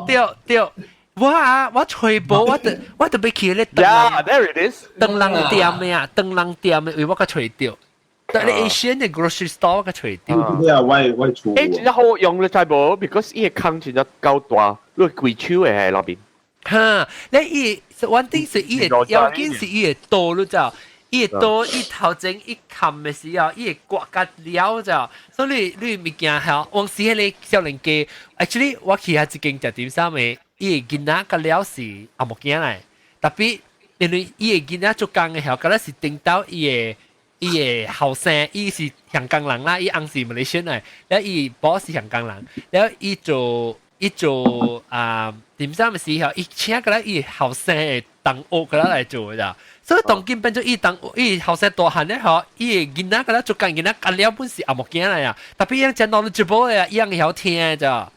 對對，我啊，我揣無，我特別去咧。 Yeah, there it is。燈籠店嘅啊，燈籠店嘅，為我較揣著。但係 Asian 嘅 grocery store 我較揣著。對啊，我厝。誒，真正好用你知無？Because 伊個空真正夠大，你規手嘅喺那邊。哈，你伊 one thing 是伊個要緊是伊個刀，你知道？伊個刀伊頭前一冚嘅時候，伊會刮甲了就，所以你你物件係往時迄個少年家，actually 我去遐一間食點心嘅，伊個囡仔甲了是紅毛囝來，特別因為伊個囡仔做工嘅時候，敢若是頂到伊個後生，伊是香港人啦，伊翁是馬來西亞來，了伊某是香港人，了伊做啊點心嘅時候，伊請個來伊後生嘅同學過來做嘅咋。所以當今變做伊當伊後生大漢咧吼，伊個囡仔個咧做工囡仔幹了本是紅毛囝來啊，特別伊真 knowledgeable 嘅，伊樣會曉聽嘅咋。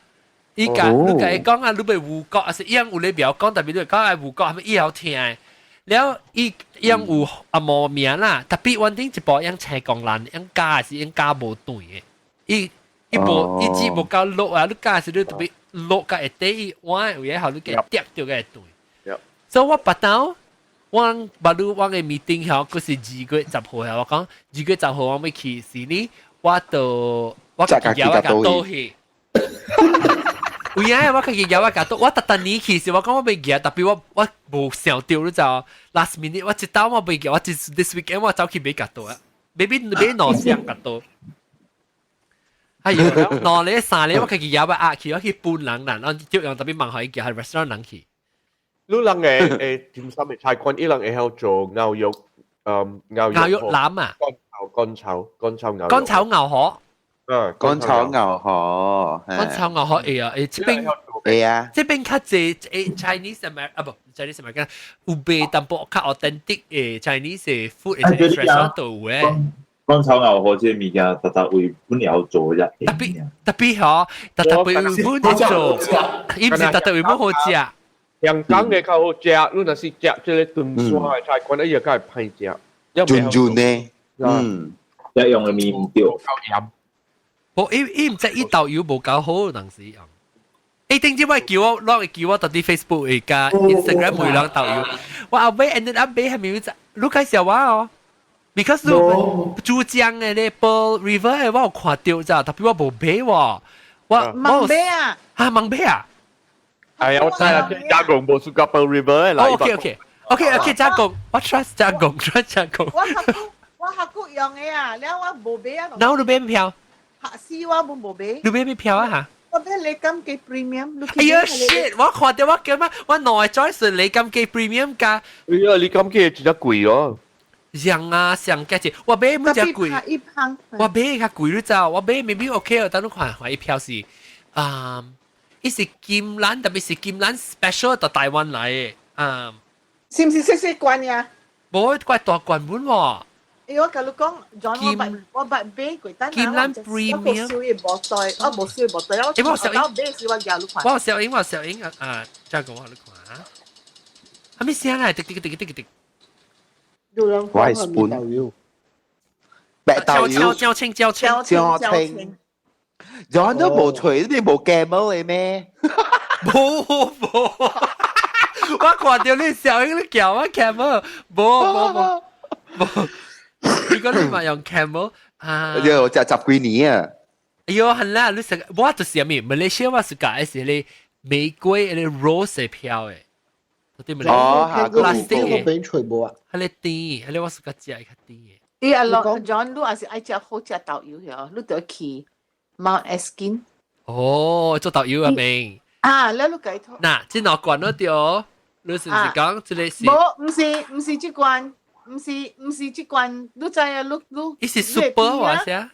伊共你共伊講啊，你欲牛角，還是伊樣有咧曉講，特別你講愛牛角，係咪伊曉聽？了伊樣有紅毛名啦，特別穩定一部樣青江蘭，樣加是樣加無斷嘅，伊伊無伊只無夠落啊，你加是你特別落甲下底伊碗有影後你給跌掉個會斷。所以我捌到。我捌你我嘅 meeting 曉，佢是2月10號曉，我講2月10號我欲去悉尼，我就我家己我共倒去。有影我家己我共倒，我逐逐年去時，我講我欲行，特別我無想到你知 last minute 我一兜我欲行，我 this weekend 我走去買共倒啊，買買買兩箱共倒。哎呦，兩日三日我家己我壓去，我去搬人啦，然後就用特別問佢叫係 restaurant 人去。你人嘅誒點心嘅菜館，伊人會曉做牛肉，牛肉牛肉腩啊，乾炒乾炒乾炒牛肉，乾炒牛河，嗯，乾炒牛河，乾炒牛河會啊，誒，這邊會啊，這邊較濟誒 Chinese American 啊不 Chinese American 有賣淡薄較 authentic 嘅 Chinese 嘅 food 嘅 restaurant 都有誒。乾炒牛河這個物件，特特為本了做啫。特別特別嗬，特特為本做，伊毋是特特為本好食。香港嘅較好食，你若是食這個長沙嘅菜館，伊又較會歹食。準準呢，嗯，一用嘅麵唔對。夠鹽。無，伊伊毋知伊豆油無夠好，當時用。欸，頂次我叫我，攞叫我到啲 Facebook 會加 Instagram 每人豆油。我後尾 ended up 買係咪你介紹我哦？Because 你珠江嘅咧，Pearl River 嘅我有看到咋，特別我無買喎。我盲買啊！啊，盲買啊！係啊，我知啊，加工無輸個 Pearl River 嘅啦。 OK，加工，我 trust 加工，trust 加工。我學古我學古用嘅啊，了我無買啊。哪有你買票？嚇死我，無買。你買咩票啊？嚇？我買李錦記 premium。哎呀 shit！我看到我叫乜？我兩個 choice 李錦記 premium 加。哎呀，李錦記真係貴哦。上啊上價錢，我買乜只貴？一磅。我買較貴你知道？我買 maybe OK 哦，等你看看一票是啊，伊是金蘭，特別是金蘭 special 到台灣來的啊。是毋是細細罐呀？無怪大罐本喎。欸，我共你講，John，我捌買過，但金蘭 premium，我無收伊無袋，我無收伊無袋，我欸，我小英買時我舉你看。我小英，我小英啊啊，這個我你看啊，係咪聲來？滴滴滴滴滴滴。我係 spoon，白豆油，椒青椒青椒青，John 都無揣，你無 Camel 嘅咩？無無，我看到你小英你叫我 Camel，無無無無。如果你嘛用 Camel 啊，我食十幾年啊。哎喲，係啦，你食我就是咩？馬來西亞我是講是咧玫瑰咧 rose 票嘅。哦， plastic 嘅。邊揣無啊？係咧甜，係咧我是較食較甜嘅。伊阿羅 John，你也是愛食好食豆油嗬，你就去 Mount Askin。哦，做豆油啊明。啊，你你解託。嗱，這兩罐都對，你是唔是講這個是？無，毋是這罐，毋是這罐，你知啊？你你。伊是 super 話啥？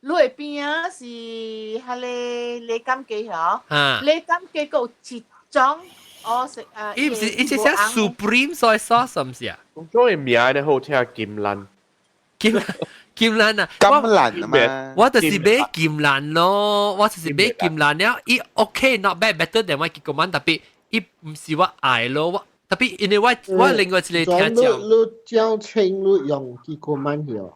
你的邊啊是彼个李錦記嗬？李錦記閣有一種。我食啊！伊毋是伊是寫 Supreme soy sauce 是毋是啊？講嘅名咧好聽，金蘭。金金蘭啊，金蘭啊嘛，我就是買金蘭咯，我就是買金蘭了，伊 OK not bad better than 我 Kikkoman，特別伊毋是我愛咯，我特別因為我另外一個聽講，你醬清你用 Kikkoman 去哦。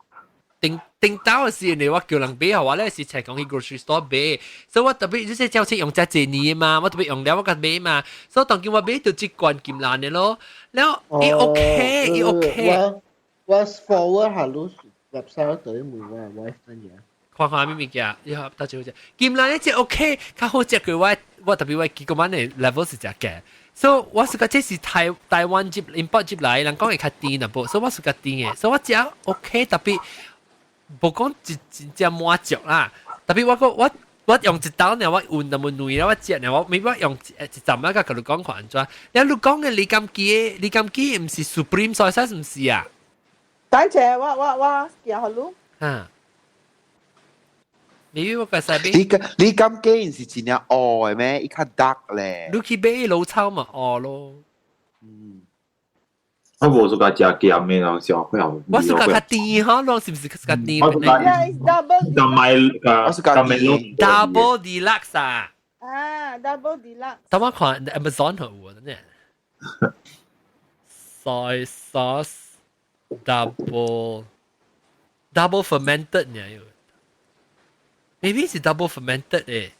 頂頂到時，因為我叫人買，我咧是才講去 grocery store 買，所以我特別這些醬清用遮濟年嘛，我特別用了我共買嘛，所以當今我買到這罐金蘭的咯，了伊 OK 伊 OK。我 forward 下你 website 對問我 wife 乜嘢？看看咩物件，你好，大家好食。金蘭呢隻 OK，較好食過我，我特別我 Kikkoman 的 level 是誠低，所以我是覺這是台灣入 import 入來，人講會較甜淡薄，所以我是較甜的，所以我食 OK，特別無講一真正滿足啦。特別我個我用一刀呢，我換那麼軟啦，我食呢，我未我用一陣仔甲佮你講看按怎。你講的李錦記的李錦記毋是 Supreme soy sauce 毋是啊？等陣我寄予你。啊。你我個使買。李錦記是真正烏的咩？伊較 dark 咧。你去買老抽嘛烏咯。嗯。我無 suka 食鹹的咯，小可我 suka 較甜吼，攏是毋是較甜？我 double。就買我 suka 甜。 Double deluxe 啊！啊，double deluxe。等我看 Amazon 好有呢。Soy sauce double fermented 呢？Maybe 是 double fermented 誒。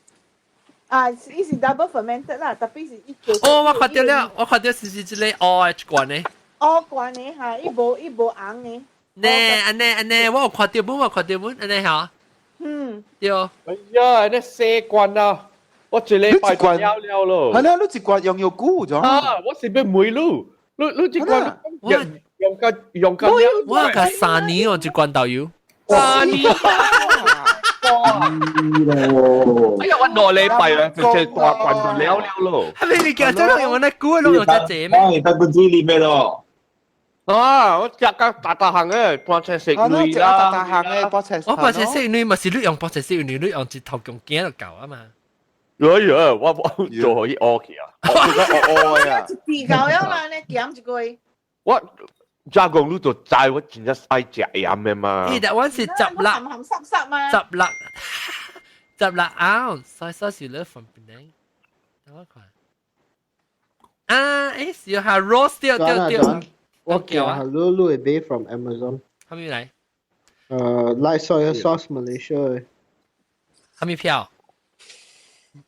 啊，伊是 double fermented 啦，特別是伊叫。哦，我看到了，我看到是這個烏的一罐呢。烏罐的哈，伊無紅的。呢，按呢按呢，我有看到本，我看到本，按呢嚇。嗯。對。哎呀，那四罐啊！我一禮拜就了了咯。係啦，你一罐用藥久咗。啊，我是欲問你，你這罐用用個用個。我個3年哦，一罐豆油。3年。哎呀，我2禮拜啊，就這大罐就了了咯。係咪你叫真係用那久攏用遮濟咩？我得不知你咩咯？啊！我食甲大大項的，半切食類啦。大大項的，半切。我半切食類嘛是你用半切食類，你用一頭強羹就夠啊嘛。哎呀，我做可以餓去啊！我餓啊！一匙夠了啦，你減一個。我加工你就知我真正愛食鹽的嘛。伊但我是十六，鹹鹹濕濕嘛。16 ounce，所以說是你分邊？等我看。啊，誒，是下 roast 掉掉掉。我叫下你你會買 from Amazon。啥物來？Light soy sauce Malaysia。啥物票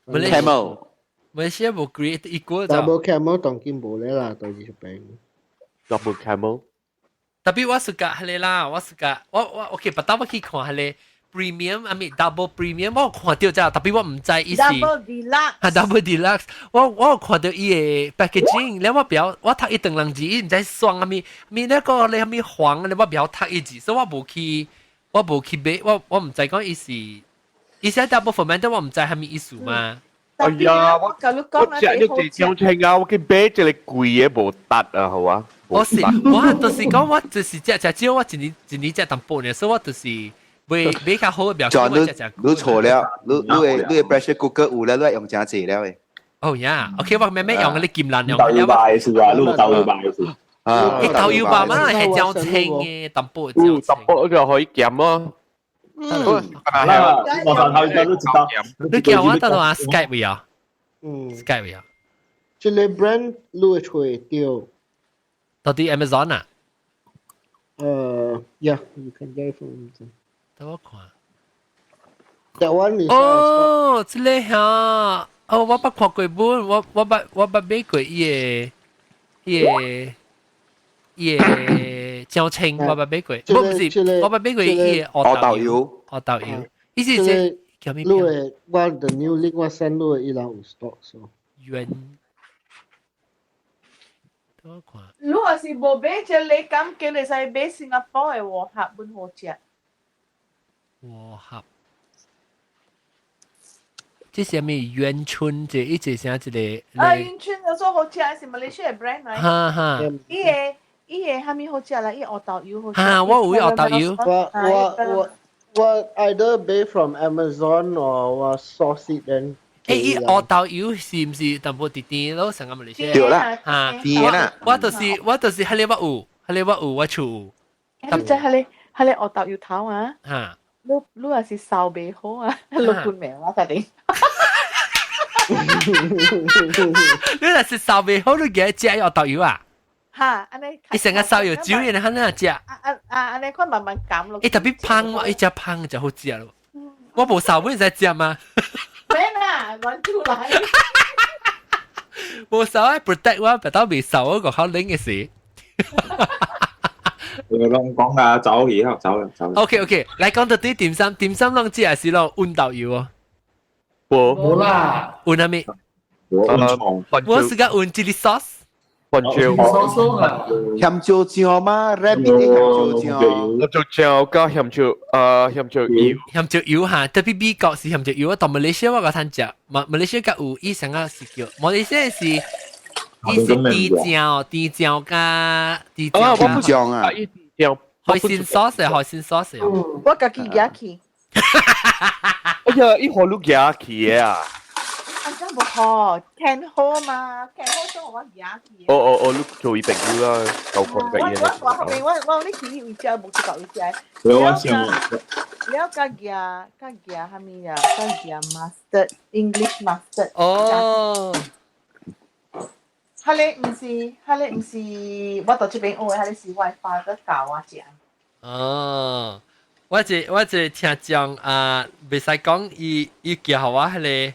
？Camel。馬來西亞無 create 一個就。Double Camel 當今無咧啦，對住邊。 Double Camel。特別我是甲彼个啦，我是甲我 OK，不當我去看彼个 premium，I mean double premium，我有看到這，特別我毋知伊是 double deluxe，哈 double deluxe，我有看到伊的 packaging，了我袂曉我讀伊長人字，伊毋知雙啥物，物那個咧啥物黃，我袂曉讀伊字，所以我無去買，我毋知講伊是，伊寫 double fermented，我毋知啥物意思嘛。哎呀，我我食你這種清啊，我去買一個貴的無值啊，好啊。我是我就是講我就是食食少，我一年一年食淡薄呢，所以我就是買買較好的表示我食食。你錯了，你的 pressure cooker 有了，你用誠濟了的。哦呀，OK，我慢慢用你金蘭用。豆油白是啊，你豆油白是。啊，你豆油白嘛係較清的，淡薄較清。淡薄就可以鹹咯。嗯，我頭頭都知道。你叫我得到 Skype 未啊？嗯，Skype 未啊？這個 brand 你會揣到。到底 Amazon 啊？Yeah，you can get it from Amazon。等我看。 That one is 哦，這個嚇，哦，我捌看過本，我捌買過伊的醬清，我捌買過，不是，我捌買過伊的烏豆油，烏豆油，伊是這叫咩？你的我 the new link 我 send 你的伊人有 stock so。原。我看。如果是無買這個感覺，會使買新加坡的和合本好食。和合，這是啥物？元春這一隻啥一個？啊，元春有做好食，是馬來西亞 brand 來。哈哈。伊個啥物好食啦？伊烏豆油好食。哈，我有烏豆油。我 either buy from Amazon or 我 source it then。誒，伊烏豆油是毋是淡薄甜甜咯？成個馬來西亞。對啦，嚇，甜啦。我就是彼個我有，彼個我有，我厝有。你知彼個彼彼个烏豆油頭啊，你若是燒袂好啊，你滾命我甲你。你若是燒袂好，你記得食烏豆油啊？哈，按呢。伊成個燒油酒，然後那食。啊啊啊！按呢款慢慢減落。伊特別芳，伊食芳就好食咯。我無燒，我會使食嗎？免啦，亂出來。無燒愛 protect 我，別到未燒嗰個好冷嘅事。我攏講啊，走去走啦走。 OK OK，來講到啲點心，點心攏只係是咯溫豆油哦。無無啦，溫啥物？我是個溫 chili sauce。番椒。sauce 啊，鹹椒醬嗎？rabbit 的鹹椒醬。鹹椒醬加鹹椒啊，鹹椒油。鹹椒油哈，特別美國是鹹椒油啊，到馬來西亞我個通食，馬來西亞較有伊成個是叫，馬來西亞是伊是甜醬，甜醬加甜醬醬啊，醬海鮮 sauce 海鮮 sauce。我家己夾去。哎呀，伊何你夾去啊？啊，真無好，聽好嘛，聽好做我夾去。哦哦哦，你做伊朋友啦，夠看嘅嘢。我我後面我你去伊位食，無去到位食。我想。了加夾加夾啥物啊？加夾 mustard English mustard。哦。彼个毋是，彼个毋是，我到這邊學的，彼個是我 father 教我食。哦，我一聽講啊，袂使講伊伊叫我彼個，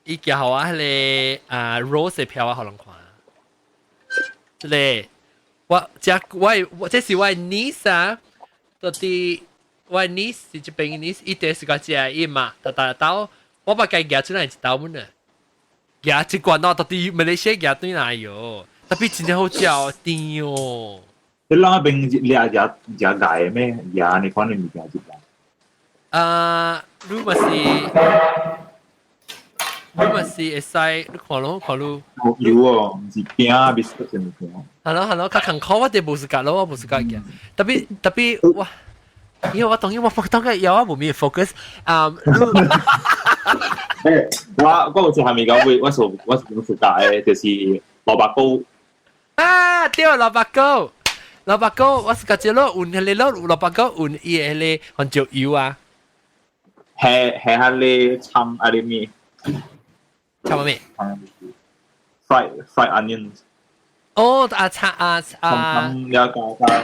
伊叫我彼個啊 rose 的票我予人看。這個我這我我這是我 niece 啊，到底我 niece 是這邊 niece，伊第時間食伊嘛，逐逐兜我把佢夾出來一兜滿啊。夾一罐咯，到底馬來西亞夾對哪有？特別真正好食哦，甜哦。你那邊掠食食界咩？食你看你物件一樣。啊，你嘛是會使，你看咯看咯。有哦，毋是餅 biscuit 物件。係咯係咯，較艱苦我哋無時間咯，我無時間嘅。特別特別我，因為我當然我當個有我無咩 focus 啊。我有一項物件，我是講暑假的，就是蘿蔔糕。啊，對，蘿蔔糕，蘿蔔糕，我是覺得咯，換彼個咯，蘿蔔糕換伊個彼個番椒油啊。係係彼個葱啊，啲咩？葱咩？Fried onions。哦，啊葱啊啊！加加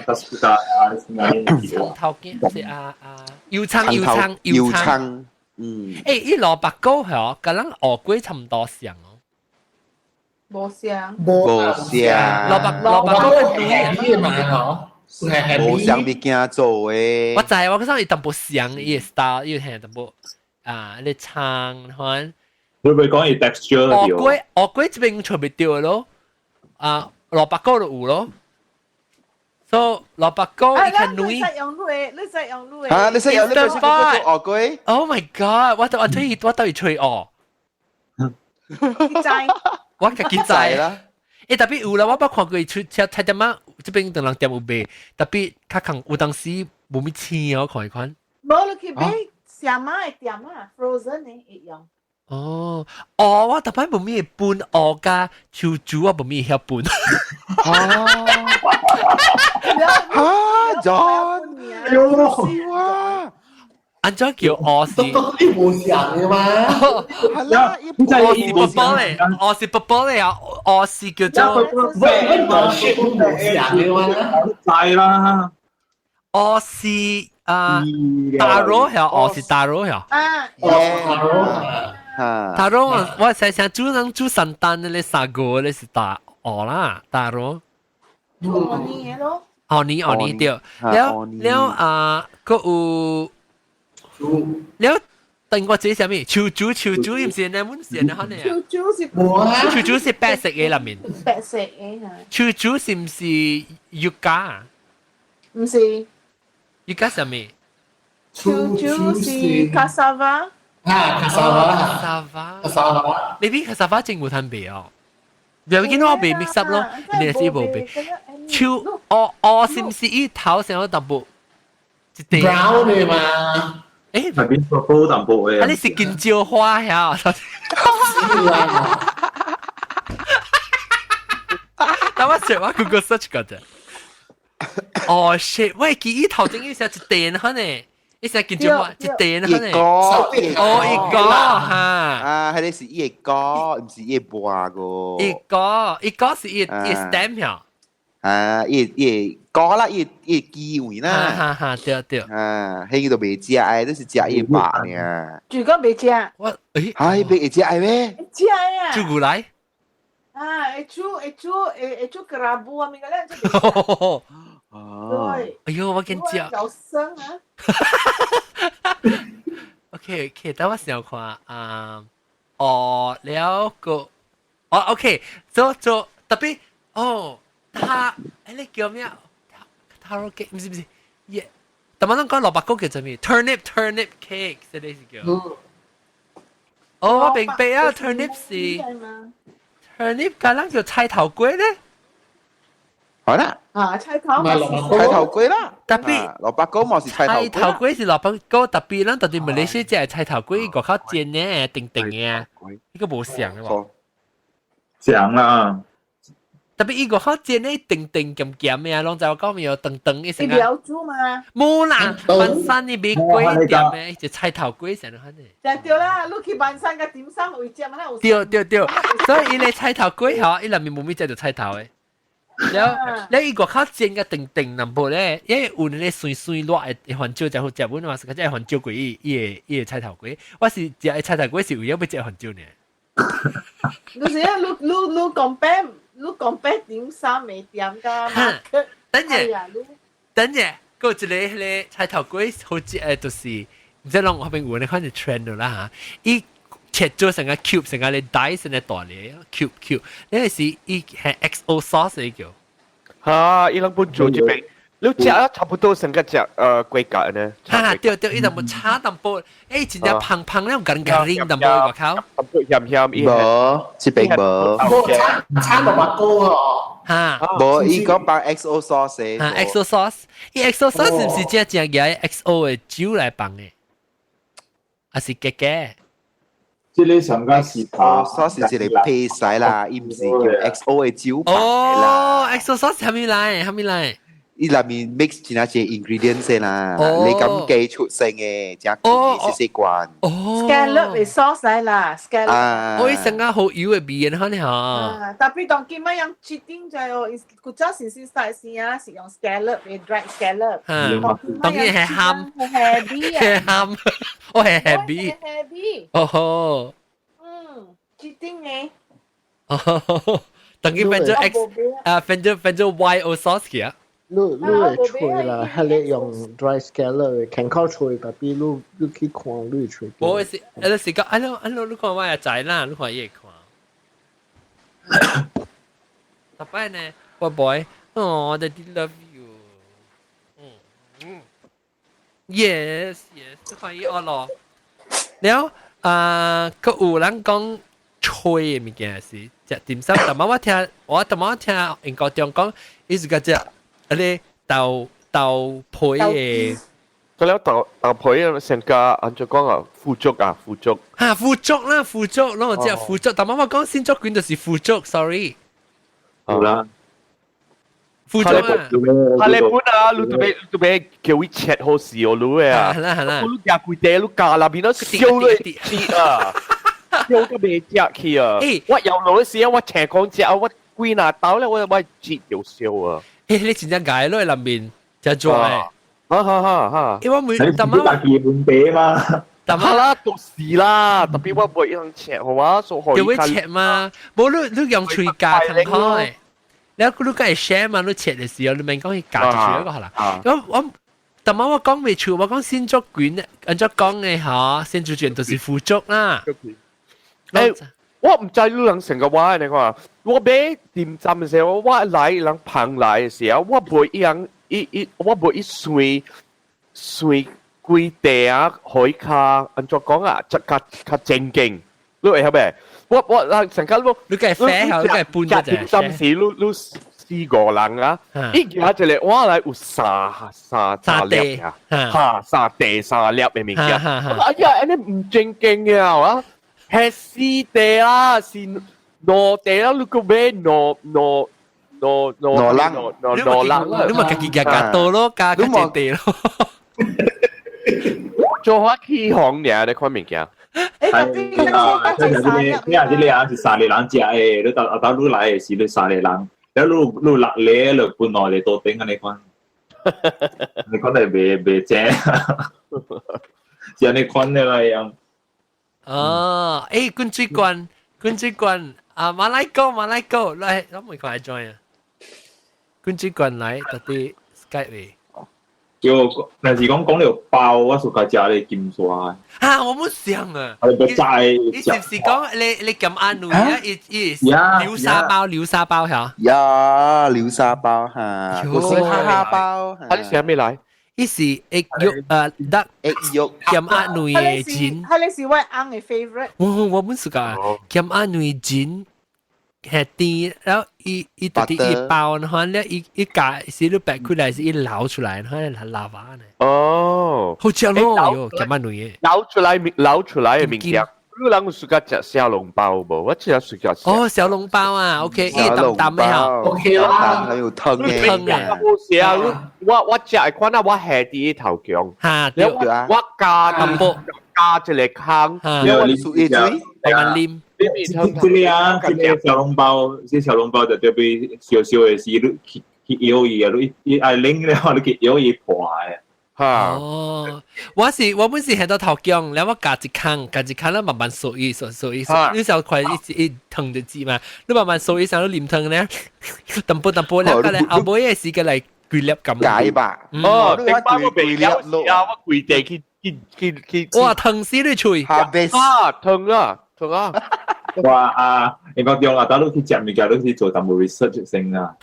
加加啊！葱頭鏡是啊啊，油葱油葱油葱。嗯。欸，伊蘿蔔糕係佮咱芋粿差毋多像哦。無像。無像。蘿蔔糕係軟嘛嗬？無像物件做的。我知，我講伊淡薄像伊個 style，伊係淡薄啊，你葱款。會唔會講伊 texture？芋粿這邊揣袂著咯，啊，蘿蔔糕就有咯。所以蘿蔔糕伊較軟。你使用你，你使用你。啊，你使用你個做芋粿？Oh my god！我都會吹芋。知。我家己知啦。欸，特別有啦，我捌看過出車菜店仔，這邊當人店有賣，特別較空有當時無物青哦，看一看。無，你去買啥物的店啊，frozen 的會用。哦，哦，我特擺無物分芋佮秋珠，我無物曉分。哈哈，John，是哇。按怎叫芋是？你無想的嘛？係啦，芋是寶寶咧，芋是寶寶咧啊！芋是叫做喂，無想的嘛？知啦。芋是啊，taro 係芋是 taro 係。啊，啊，taro 我想想煮人煮三單的咧，三個咧是大芋啦，taro。芋泥咯。芋泥芋泥對，了了啊，閣有。了，等我這啥物？秋珠秋珠，毋是你們是你可能。秋珠是。秋珠是白色的裡面。白色的嚇。秋珠是毋是 yuca？毋是。 yuca 啥物？秋珠是 cassava。啊， cassava。 cassava。你啲 cassava 真無通賣哦。不要緊，我袂 mix up 咯，你是無賣。秋哦哦，是毋是伊頭上有淡薄？一 brown 的嘛？誒，係邊個煲淡薄嘅？啊，你是金蕉花呀？是啊。等我上我 Google search 個啫。哦 shit！喂，記憶頭前伊寫一電可能，伊寫叫做乜？一電可能。一個，哦，一個哈。啊，彼个是伊的歌，毋是伊的盤個。一個，一個是伊伊 stem 呀。啊，伊的歌啦，伊的機會啦。哈哈，對對。啊，彼個都袂食愛，都是食伊的肉爾。住個袂食。我誒，嚇，伊會食愛咩？食啊！煮牛奶。啊，會煮會煮會會煮 kerabu 啊，物個咧。哦。哎呦，我見食。有生啊！ OK OK，等我想看啊，哦，了個，哦 OK，做做特別，哦，他，你叫咩？Taro cake，毋是毋是，耶，但係咱講蘿蔔糕叫做咩？Turnip cake，這個是叫。哦，我明白啊，turnip 是 turnip，敢咱叫菜頭粿咧。好啦。啊，菜頭菜頭粿啦，特別蘿蔔糕嘛是菜頭菜頭粿是蘿蔔糕，特別咱特別馬來西亞食菜頭粿，外口煎的，定定的，呢個無像的喎。像啦。特別伊外口煎的定定鹹鹹的啊，攏知我講沒有長長一成。你了煮嘛？無啦，板山的賣粿店的，就菜頭粿成款的。就對啦，你去板山個點心會食嘛？對對對，所以伊個菜頭粿吼，伊內面無咪食著菜頭的。了，了伊外口煎個長長淡薄咧，因為有那個酸酸辣的番椒才好食，阮嘛是較食番椒粿伊伊個菜頭粿，我是食菜頭粿是為了欲食番椒呢。你是啊，你 compare 你 compare 點心未點㗎？等陣，等陣，閣一個彼個菜頭粿好食的，就是毋知攏我邊有咧看是 trend 啦嚇，伊切做成個 cube，成個咧 dice 成個大咧 cube cube，那個是伊係 XO sauce 的叫。嚇，伊人本做這邊，你食啊差不多成個食規格呢。哈，對對，伊淡薄炒淡薄，真正胖胖了，緊緊拎淡薄外口。淡薄鹹鹹，無，這邊無。無炒炒蘿蔔糕哦。哈，無，伊講放 XO sauce。哈，XO sauce，伊 XO sauce 是毋是真正舉 XO 的酒來放的？還是假假？這個上個是 sauce 是一個配菜啦，伊毋是叫 XO 的酒放的啦。哦，XO sauce 啥物來？啥物來？伊內面 mix 真啊濟 ingredients 啦，你咁記出成的，真細細罐。哦，scallop 的 sauce 來啦，scallop。啊，我成個好油的味的，可能嚇。特別當今仔用切丁就哦，古早時先 start 先啊，是用 scallop 的 dried scallop。當然係鹹，係 heavy 係鹹，我係 heavy。 heavy。哦吼。嗯，切丁的。哦，當佢變做 X 啊，變做 YO sauce 去啊。你會吹啦，係你用 dry scallop 健康吹，特別你去看你會吹。我是，你是講，啊你啊你你看我也知啦，你看伊會看。特擺呢，我 boy，哦，Daddy love you。嗯嗯，yes yes，你看伊學咯。了啊，閣有人講吹的物件是食點心，但係我聽，我但係我聽英國中講，伊是個食。啊咧豆豆皮的，佢了豆豆皮啊，成個按怎講啊，腐竹啊，腐竹。哈，腐竹啦，腐竹，攏有食腐竹。但媽媽講新竹卷就是腐竹，sorry。好啦。腐竹啊。哈你本啊，你特別特別叫伊切好時哦，你啊。係啦係啦。你食規地，你加那邊都燒你切啊，燒都未食去啊。我有老時啊，我請講食啊，我幾拿刀咧，我切就燒啊。你真正解落內面真做誒，哈哈哈哈！因為我每但媽媽基本俾嘛，但媽啦，都是啦，特別我袂用切，好嘛，所以就會切嘛，無你用喙夾看開，你你梗係 share 嘛，你切的時候你免講去夾住一個好啦。我但媽我講未出，我講鮮竹卷，按怎講的嚇，鮮竹卷就是腐竹啦。誒。我毋知你人成個話你看，我買點心的時候，我來人捧來的時候，我袂一樣一一，我袂一碎碎規地啊，予伊較按怎講啊，較較較正經，你會曉未？我人成個你，你計啡你計半隻。點心時你你四五人啊，伊舉一個碗來有三三三粒啊，哈三地三粒的物件，哎呀，按呢毋正經的啊！係四地啦，是兩地啦，你閣買兩兩攞攞攞攞攞人，你咪家己夾夾多咯，加較濟地咯。做下起行爾，你看物件。誒，啊，這個你啊，這個啊是三個人食的，你到啊到你來的時，你三個人，了你六個就分兩個桌頂按呢款，你款係袂袂正，是按呢款的啦樣。哦，誒，滾水罐，滾水罐，啊，馬來哥，馬來哥，來，我未看 join 啊。滾水罐來，特啲 Skype 嚟。叫，若是講講著包，我 suka 食咧金沙。哈，我冇想啊。啊，你炸的。你是唔是講你你咁按女啊？伊伊流沙包，流沙包嚇。呀，流沙包嚇，個是哈哈包。啊，你食咩來？伊是egg yolk 得 egg yolk 鹹鴨卵的煎。佢哋是我翁的 favorite。我我本 suka 鹹鴨卵煎。係甜，然後伊伊特啲一包，然後咧伊伊加是你白開來是伊撈出來，然後係喇叭呢。哦，好食咯，喲，鹹鴨卵的。撈出來撈出來的物件。你人有 suka 食小籠包無？我真係 suka 食。哦，小籠包啊，OK，伊淡淡的嚇，OK 啦，還有湯嘅，湯嘅。好食啊！我我食的款啊，我下佇頭強。嚇，對啊。我加淡薄，加一個空，我屬於水，慢慢啉。這個啊，這個小籠包，這小籠包就特別燒燒的時，你去去搖伊啊，你伊愛冷了，你去搖伊破的。嚇！哦，我是我本是喺到頭強，然後我加一空，加一空，咧慢慢掃伊，掃掃伊，你時候看伊伊湯就知嘛，你慢慢掃伊，上到啉湯咧，淡薄淡薄咧，個咧後尾嘅時間嚟規粒咁。解吧。哦，頂擺我未了啊，我跪地去去去去。哇，湯死你喙！啊，湯啊，湯啊！哇啊！你講中啊，大陸去食物件，你去做淡薄 research 先啦。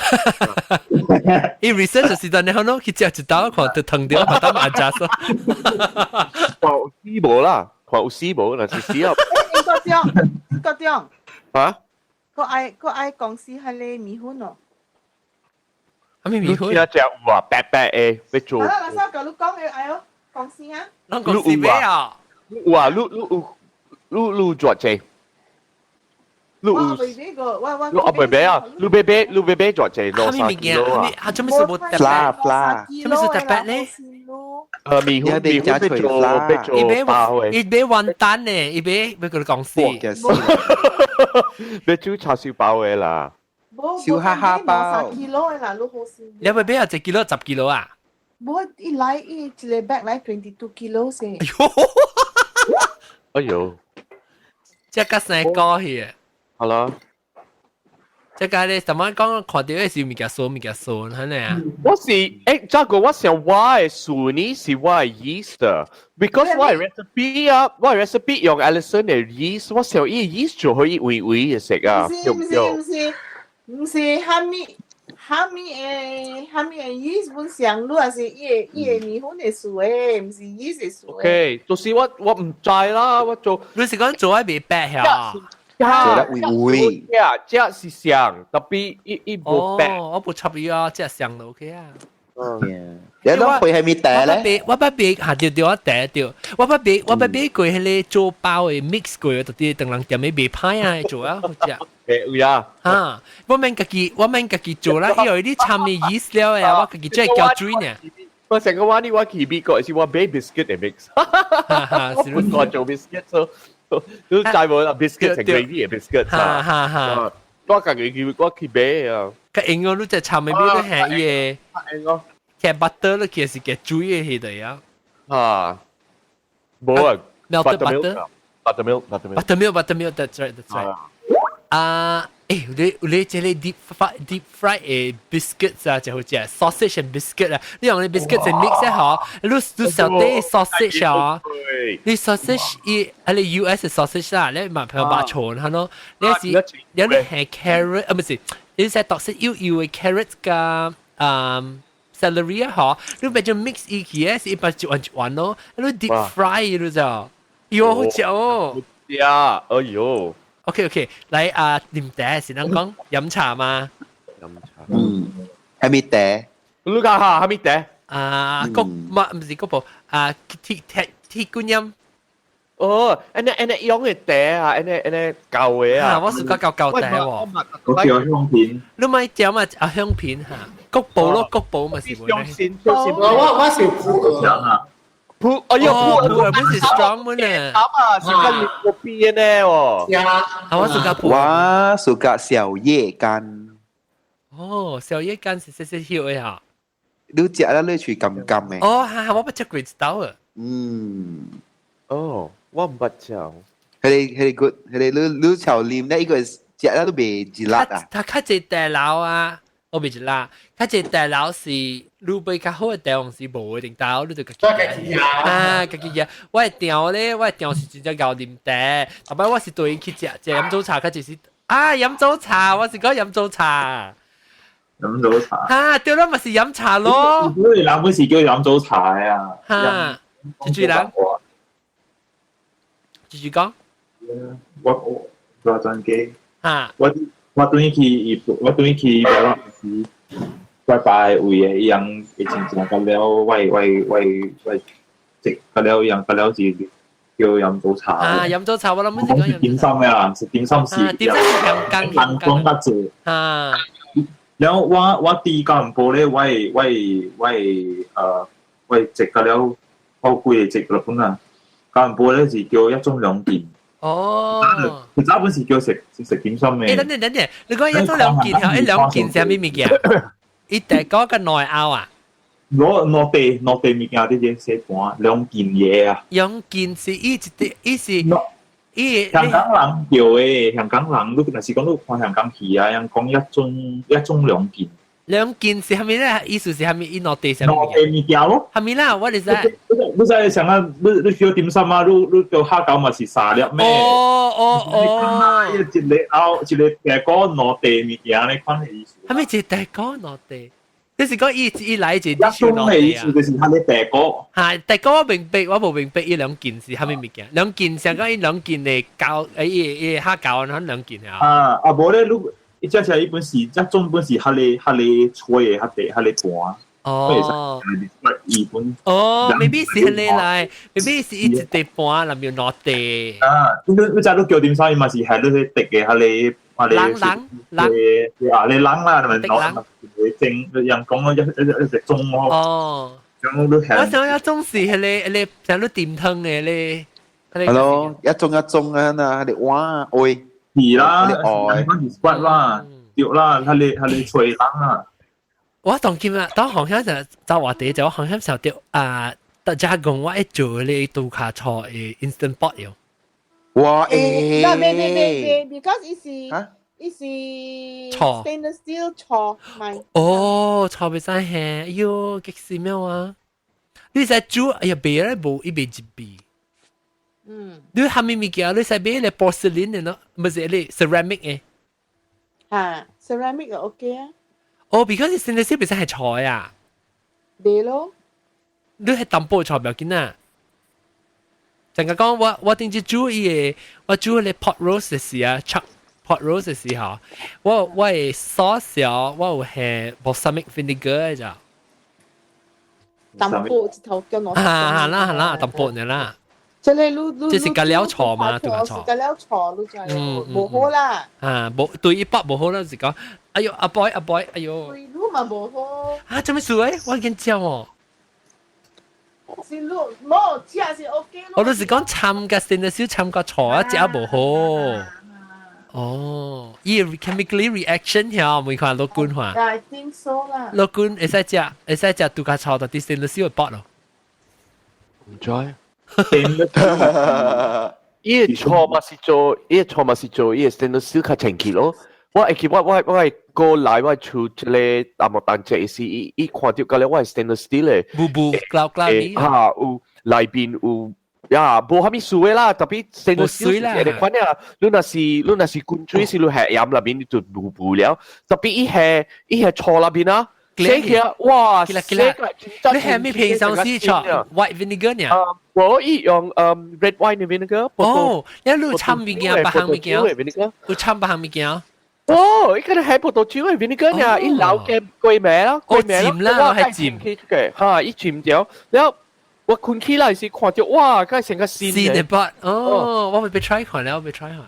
伊 research 就是當你可能去食一道，看就湯掉，看到嘛食嗦。看有死無啦，看有死無，若是死啊。英國中，英國中。啊？個愛個愛公司係咧米粉哦。啊咩米粉？你食有啊，白白的要做。好啦，老師，舊你講嘅愛哦，公司啊。咱公司咩啊？有啊，你你有，你你做濟。你有？我未買過，我我。你阿伯買啊？你買買你買買做濟攞三キロ啊？啊，做咩事冇特別？啦，做咩事特別咧？米粉米粉要做要做包的。伊買雲丹呢？伊買買個公司。要煮叉燒包的啦。燒哈哈包。三キロ的啦，你好先。你買買啊？一キロ十キロ啊？無，伊來伊一個 bag 來22 kilo 先。哎呦！哎呦！這個三個去。好啦，這個咧，怎麼講？看到的是物件數物件數，係咪啊？我是誒，這個我想我的數呢是我的 yeast，because 我的 recipe 啊，我的 recipe 用 Alison 的 yeast，我想伊 yeast 就可以微微的食啊，唔是唔是唔是，哈密哈密的哈密的 yeast 本上，你還是伊的伊的麵粉的數的，唔是 yeast 的數的。 OK，就是我我唔知啦，我做你是講做喺未白呀？做得微微，這是上，特別伊伊無白。我無插伊啊，這上就 OK 啊。嗯，你都會係咩茶咧？我捌買下對對，我茶對，我捌買我捌買過彼個做包的 mix 過，特別當人店的賣歹啊做啊，好食。誒有啊。哈，我免家己我免家己做啦，因為你摻的 yeast 了的，我家己做攪水呢。我成個話你我去美國是我買 biscuit 的 mix，是我做 biscuit 所。都知無啦，biscuit 成 gravy 嘅 biscuit。哈哈哈！我家己去我去買啊。較用哦，你只摻的味都係伊個。用哦。其 butter 你其實是加水的彼個啊。啊。無啊。 Melted butter。 Buttermilk, buttermilk. Buttermilk, buttermilk, that's right, that's right. 啊，誒，你你這個 deep fried deep fried 的 biscuits 啊，就好食 sausage and biscuit 啊，你用你 biscuit 就 mix 一下，你你小啲 sausage 啊，你 sausage 伊啊你 US sausage 啦，你買朋友白錯係咯，你是有你係 carrot 啊，唔是，你係特色幼幼的 carrot 加celery 啊，嗬，你咪就 mix 一起咧，是一般一碗一碗咯，你 deep fry 你就，喲好食哦，呀，哎呦！ OK OK，來啊，啉茶是人講飲茶嘛？飲茶。嗯，係咪茶？你講下係咪茶？啊，國唔唔是國寶啊，鐵鐵鐵觀音。哦，按呢按呢用的茶啊，按呢按呢舊的啊，我是較舊舊茶喎。我叫香片。你咪食嘛啊香片嚇，國寶咯，國寶嘛是冇咧。我是普啊。普，哎呀，普洱本是 strong 本啊。啊，是跟國邊呢喎。呀，我是較普。我是較小葉柑。哦，小葉柑是細細葉的嚇。你食了你喙甘甘的。哦，哈，我捌食過一道啊。嗯。哦，我毋捌食。彼个彼个 good，彼个你你炒啉咧，伊個食了都袂熱辣啊。它較濟茶樓啊，我袂熱辣。較濟茶樓是你買較好的地方是無一定到，你就家己啊，家己食。我的店咧，我的店是真正𠢕啉茶，後擺我是對伊去食食飲早茶，較濟是啊飲早茶，我是講飲早茶。飲早茶。哈，對啦，嘛是飲茶咯。你人本是叫飲早茶啊。哈，豬豬人。繼續講。我我專機。啊！我對去，我對去表是拜拜位的，伊人會真正甲了，我我我我食甲了，伊人甲了是叫飲早茶。啊，飲早茶我諗是講點心呀，是點心是。點心是香港。香港較濟。啊！然後我佇吉隆坡咧，我我我我食甲了，我幾个食了本啊。吉隆坡咧是叫一盅兩件。哦，佢早本是叫食食點心嘅。欸，等陣等陣，你講一盅兩件，一兩件係咩物件？伊第個個內拗啊？攞攞地攞地物件啲嘢寫盤兩件嘢啊。兩件是伊一啲，伊是伊。香港人叫的，香港人你若是講你看香港戲啊，人講一盅一盅兩件。兩件是蝦米咧？意思是蝦米？伊攞地啥物攞地物件咯。蝦米啦？我哋知。你知想啊？你你叫點心啊？你你叫蝦餃嘛是三粒咩？哦哦哦！一個拗一個大哥攞地物件咧，款的意思。蝦米一個大哥攞地？就是講伊伊來一一種的意思就是佢個大哥。嚇，大哥我明白，我無明白伊兩件是蝦米物件？兩件上講伊兩件的膠，伊伊蝦餃，兩件啊。啊啊！無咧，你。伊只只伊本是，只種本是較咧較咧吹的，較地較咧盤。哦，伊本哦，maybe 是彼个來，maybe 是伊一地盤，內面落地。啊，你你知你叫點啥？伊嘛是係你去滴的，較咧較咧。冷冷冷。啊，你冷啦，咪攞蒸，人講咯，一一一隻盅咯。哦。我想一盅是彼个彼个，像你點湯的咧。係咯，一盅一盅啊，那你碗愛。是啦，講是骨啦，對啦，佢哋吹冷啦。我當今啊，當行鄉就走話地就我行鄉時候對啊，大家講我一做你度卡菜 instant pot 用。哇誒！嗱，未未未未，because 伊是伊是 stainless steel 錯，唔哦，錯袂使係，哎喲，激死喵啊！你使煮，哎呀，別咧無，伊袂入味。嗯，你蝦米物件？你使買咧 porcelain 的喏，毋是咧 ceramic 的。嚇，ceramic 就 OK 啊。哦，because stainless steel 袂使係菜啊。袂咯。你係淡薄菜不要緊啊。成日講我我頂次煮伊個，我煮迄個 pot roast 的時啊，chuck pot roast 的時候，我我的 sauce 哦，我有下 balsamic vinegar 的咋。淡薄一頭叫我。啊，啦啦，淡薄呢啦。這個你你這是加料錯嘛，對吧？錯。加料錯，你就無好啦。啊，無對一百無好啦，是講，哎呦，阿 boy 阿 boy，哎呦。對你嘛無好。啊，做咩事誒？我緊張哦。是你冇食是 OK。我都是講摻個先，少摻個錯啊，食無好。哦，伊 chemically reaction 曉，每看老君話。 I think so 啦。老君會使食，會使食獨家錯，但啲先少會爆咯。唔知。伊個錯嘛是做，伊個錯嘛是做，伊個 stainless steel 較清氣咯。我會記我我我係過來我厝一個阿莫單隻是伊伊看到個咧，我係 stainless steel 的。霧霧膠膠啲。嚇，有內邊有呀，無蝦米水的啦，特別 stainless steel 是個款啊。你若是你若是滾水是你下鹽內邊你就霧霧了。特別伊係伊係錯內邊啊。寫起來，哇！寫起來，你係咪平常時錯 white vinegar 呢？我伊用red wine vinegar。哦，你有摻物件，別項物件，有摻別項物件。哦，伊可能係葡萄酒的 vinegar 呢，伊老嘅過名咯，過名咯，啦，係浸嘅，嚇，伊浸掉，了。我困起來時看著哇，梗係成個新新的 pot 哦，我會欲 try 看了，我欲 try 看。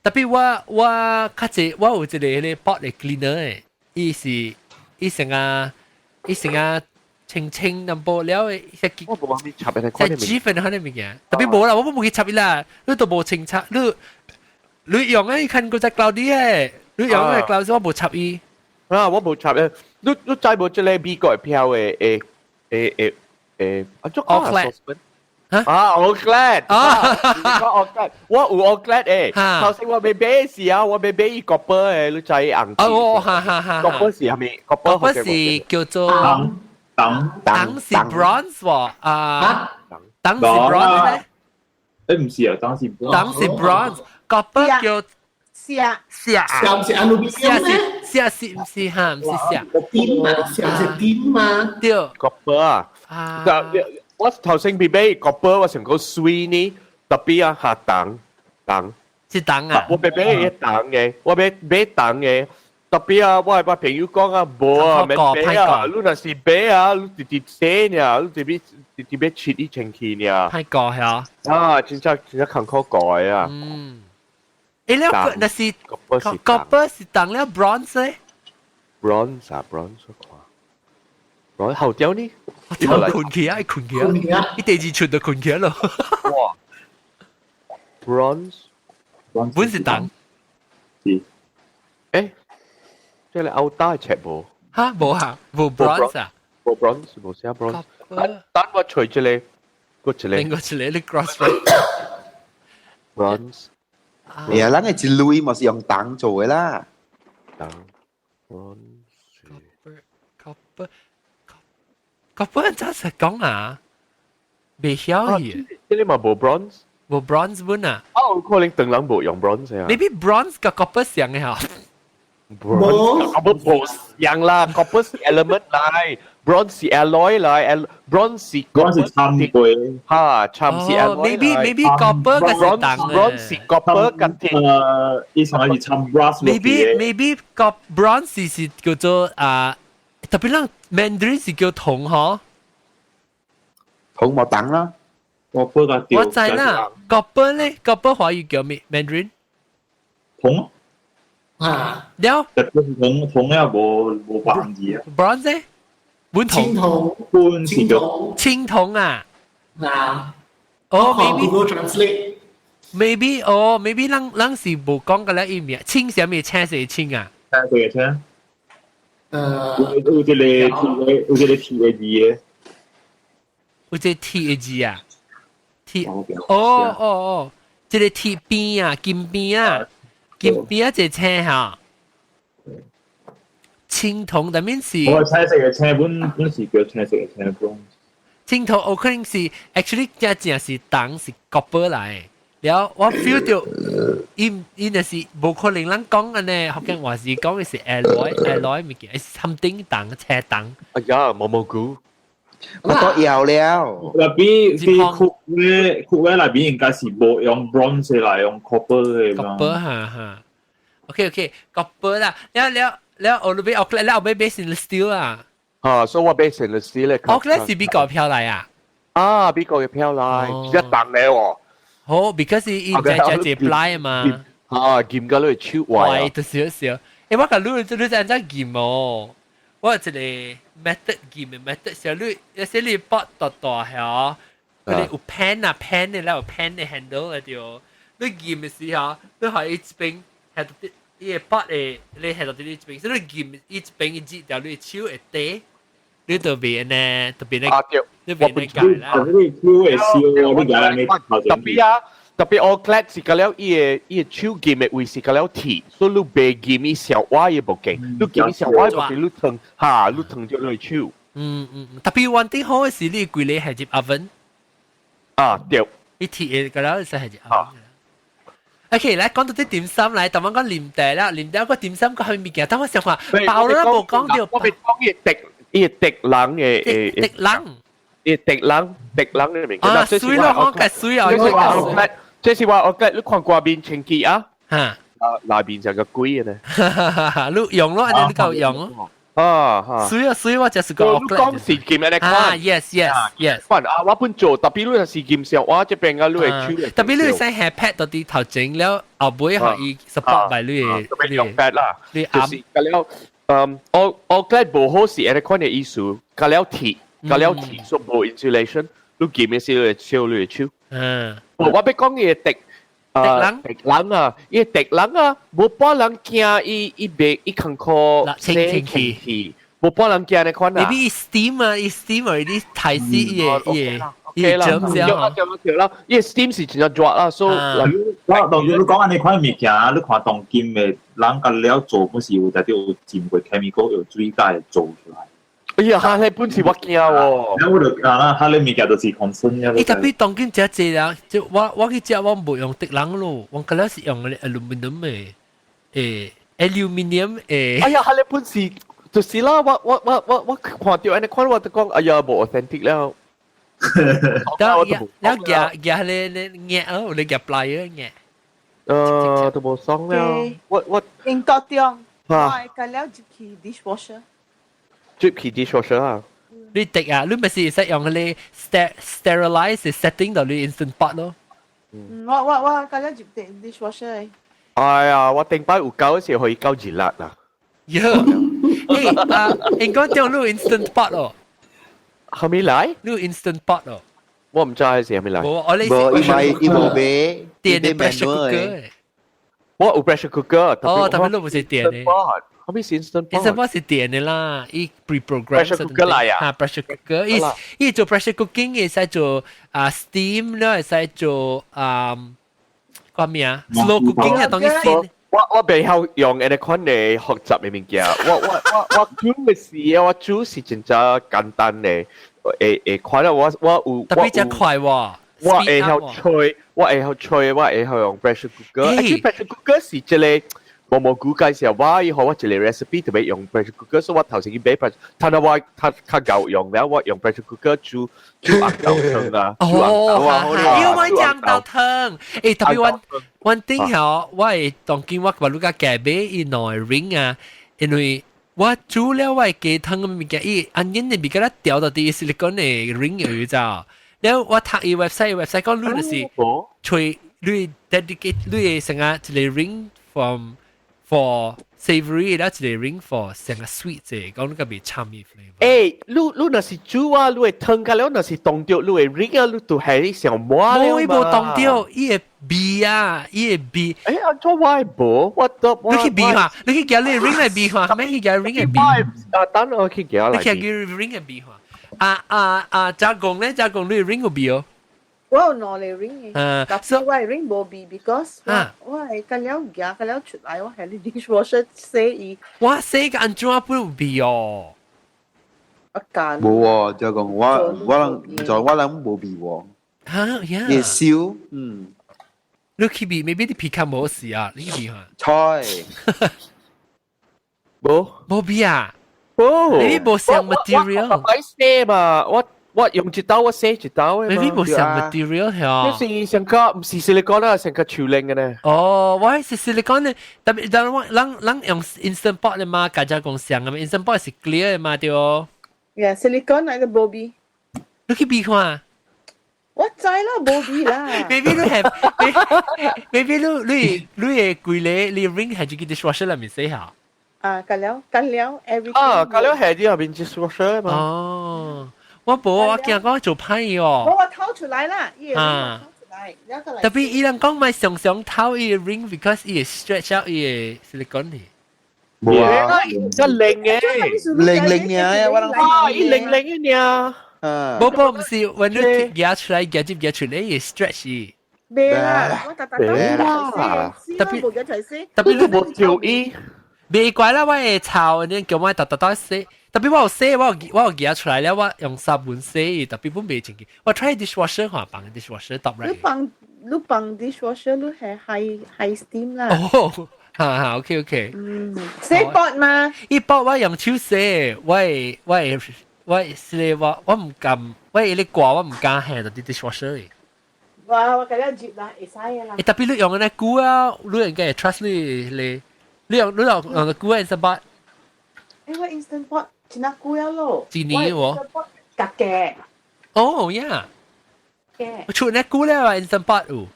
特別我較濟，我有一個彼個 pot 的 cleaner 的，伊是伊成個清清淡薄了的，我無啥物插的，在脂粉彼個物件，特別無啦，我無去插伊啦，你都無清插，你用啊，伊看過在 cloudy 的，你用的 cloudy 我無插伊。啊，我無插的，你知無這個美國票的誒誒誒誒，啊，做 All-Clad 啊，All-Clad 啊， All-Clad，我有 All-Clad 誒，頭先我欲買時啊，我欲買伊 copper 的，你知紅。哦，哈哈哈。 copper 是啥物？ copper 是叫做銅銅銅是 bronze 喎，啊，銅是 bronze 咩？誒唔是啊，銅是銅是 bronze，copper 叫錫錫啊，錫毋是 aluminium 咩？錫是毋是哈？毋是錫。金嘛，錫是金嘛？對，copper 啊。啊。我頭先欲買 copper，我想講水呢，特別啊下銅銅是銅啊！我欲買一銅的，我欲買銅的，特別啊，我朋友講啊，無啊，免買啊，你若是買啊，你直直洗呢，你直直直直欲切伊清氣呢。歹過係啊！啊，真正真正艱苦過的啊！嗯，欸了，若是 copper 是銅了，bronze 咧？bronze 啊，bronze 看。我後雕呢？我困起啊，困起啊！伊第二出就困起咯。哇！bronze 本是銅。是。誒，這個歐打尺無？哈，無哈，無 bronze 啊？無 bronze，無寫 bronze。等我揣一個，閣一個。另外一個你 cross 翻。 bronze。哎呀，咱的一類嘛是用銅做的啦。銅。bronze。 copper。個本真實講啊，未曉去。這個嘛無 bronze，無 bronze 本啊。哦，可能唐人無用 bronze 啊。 Maybe bronze 佮 copper 像的哈。 bronze copper 無像啦，copper 是 element 來，bronze 是 alloy 來，bronze 是 bronze 是摻過。哈，摻是 alloy。 Maybe copper 佮是銅的。 bronze 是 copper 佮鐵。伊上是摻 brass。 Maybe 個 bronze 是叫做啊，特別咱 Mandarin 是叫銅嗬。銅無銅啦。 copper 個我知啦，copper 咧，copper 華語叫咩？Mandarin 銅。啊，了。銅銅也無無白字啊。 bronze 咧，本銅。青銅。本是叫青銅啊。啊。哦，maybe Google Translate。 maybe 哦，maybe 咱咱是無講個咧意味，青啥物青色青啊？青色的青。有一個鐵的，有一個鐵的字的。有一個鐵的字啊？鐵哦哦哦，這個鐵邊啊，金邊啊，金邊啊，這個青哈。青銅的面是。我青色的青本本是叫青色的青本。青銅有可能是 actually 真正是銅是 copper 來，了我 feel 到伊伊若是無可能咱講按呢，福建話是講的是 alloy alloy 物件，something 銅青銅。哎呀，毛毛菇。我都要了。那比比酷嘅酷嘅內邊應該是無用 bronze 來用 copper 的。 copper 哈哈。OK OK，copper 啦，了了了，我你買 All-Clad，了後尾買 stainless steel 啊。啊，所以我買 stainless steel 咧。 All-Clad 是美國票來啊？啊，美國的票來，一銅的喎。好，because 伊在在這 ply 嘛。啊，劍甲你手壞。壞就少少。欸，我共你你知按怎劍哦？我有一個 method 劍的 method，小你有時你搏大大嚇，佢哋有 pan 啊 pan 的，了有 pan 的 handle 的對。你劍的時候，你予伊一邊係到啲，伊個搏的，你係到啲一邊，所以你劍伊一邊伊擠掉你手會短，你就袂按呢，特別咧，你袂按呢解啦。你手會燒，你解你特別啊。特別 All-Clad 是個了，伊個手劍的位是個了鐵，所以你袂劍伊小歪也無勁，你劍伊小歪無勁，你疼哈，你疼著你手。嗯嗯，特別one thing 好的是你規个係入 oven。啊對，你鐵的個了是係入 oven。OK，來講到啲點心來，頭先講啉茶啦，啉茶個點心個係物件，等我想話包啦無講到。我欲講伊個伊個敵人的敵人，伊個敵人敵人的物件。啊，水咯，我計水啊，這是話我計你看掛面清潔啊，嚇，啊內面就個鬼的呢。你用咯，你夠用咯。啊哈。所以所以我就是講。你講是金的款。啊，yes。款啊，我本做，特別你是金上，我這邊啊，你會手。特別你會使下 pad 到啲頭前了，後尾可以 support 埋你的。特別用 pad 啦，你就是個了，嗯，我我覺得無好是按呢款的意思，個了鐵，個了鐵所無 insulation，你金的時你會手，你會手。我欲講伊的滴。啊，敵人啊，伊敵人啊，無半人驚伊伊袂伊坎坷清清氣，無半人驚呢款啊。 Maybe steam 啊，伊 steam 啊，你提死伊個伊個伊個對啦對啦，伊 steam 是真正熱啦，所以我當你講按呢款物件，你看當今的人共了做，本是有特有浸過 chemical 用水解做出來。哎呀，哈！你本是我驚喎。我就啊，哈！你物件就是 concern 伊特別當今食濟啦，就我我去食我無用竹籠咯，我個了是用個 aluminium 的，誒，aluminium 誒。哎呀，哈！你本是就是啦，我我我我我看著按呢款我就講，哎呀，無 authentic 了。然後然後夾夾咧咧夾哦，你夾 plier 夾。都無爽了。我我英國中，我個了入去 dishwasher。入去 dishwasher 啊！你滴啊，你咪是使用嗰啲 sterilize setting 到你 instant pot 咯。嗯，我我我個了入 dishwasher。哎呀，我頂擺有夠時可以夠熱辣啦。喲，誒啊，應該叫你 instant pot 咯。後面來？你 instant pot 咯。我唔知係時後面來。無，我你無，伊買伊無買電的 pressure cooker。我有 pressure cooker。哦，特別你唔是電的。後面是 instant pot。 instant pot 是電的啦，伊 pre-program。 pressure cooker 來啊。哈，pressure cooker，伊伊做 pressure cooking 會使做啊 steam 了，會使做啊個咩啊？slow cooking 啊，當伊先。我我袂曉用按呢款的複雜的物件，我我我我煮的是啊，我煮是真正簡單的，會會快啦，我我有特別真快喎。我會曉吹，我會曉吹，我會曉用 pressure cooker。Actually pressure cooker 是一個無無估計時候，我伊予我一個 recipe 特別用 pressure cooker，所以我頭先去買 pressure，但係我較較夠用了，我用 pressure cooker 煮煮紅豆湯啊。哦，要買醬豆湯。誒，特別我我頂下，我會當今我話你個夾買伊兩個 ring 啊，因為我煮了我雞湯嘅物件，伊按因的物件咧掉到啲 silicone 的 ring 有知道？了我讀伊 website，website 講你就是揣你 dedicate 你成個一個 ring from for savory，了一個 ring for 成個 sweet 嘅，講你個袂參伊 flavor。誒，你你若是煮啊，你會湯個了，若是凍著，你會 ring 啊，你就係上滿了嘛。無，伊無凍著，伊會味啊，伊會味。誒，按怎我會無？我都你去味下，你去夾你 ring 來味下，咩去夾 ring 來味？啊，等我去夾來。你去夾 ring 來味下。啊啊啊！加工咧，加工你 ring 有味哦。我有兩個 ring 嘅，但是我 ring 無味，because 我我係個了夾個了出來，我係你 dishwasher 洗伊。我洗個按怎不有味哦？我間。無喎，就講我我人在我人無味喎。嚇呀！會燒，嗯。你去味，maybe 你皮較無事啊？你去味下。菜。無無味啊？無。 maybe 無相 material。我擺洗嘛，我。我用一刀，我洗一刀的。 maybe 無相 material 係。就是上個毋是 silicone 啦，上個樹靈的呢。哦，我是 silicone 的，特別但我人人用 instant pot 的嘛，家家講相的嘛，instant pot 是 clear 的嘛，對哦。 Yeah, silicone 那個無味。你去比看。我知啦，無味啦。 Maybe 你係，maybe 你你你的規個你 ring 係這個 dishwasher 裏面洗下。啊，隔了隔了 everything。啊，隔了係啲入面 dishwasher 嘛。哦。我無，我驚講做歹哦。我我掏出來啦，伊個掏出來，特別伊人講咪常常掏伊個 ring，because 伊會 stretch out 伊個 silicone 呢。無啊，一零嘅，零零爾，我諗啊，伊零零嘅爾。無無，毋是，when 你夾出來，夾入夾出來，伊會 stretch 伊。袂啦，我特特都特別無夾出來洗，特別你無條伊，袂怪啦，我會臭，你叫我特特都洗。特別我有洗，我有我有夾出來了，我用砂盆洗，特別本袂清氣。我 try dishwasher 看，放 dishwasher 倒來。你放你放 dishwasher，你係 high high steam 啦。哦，哈哈，OK OK。嗯，洗 pot 嘛？伊 pot 我用手洗，我會我會我是我我毋敢，我伊咧掛我毋敢下到啲 dishwasher。我我今日接啦，會使嘅啦。特別你用嗰啲久啊，你應該會 trust 你你，你用你用用個久啊，是吧？我 Instant Pot 真係久了咯。一年喎。夾嘅。哦呀。嘅。我出呢久了啊，Instant Pot 有。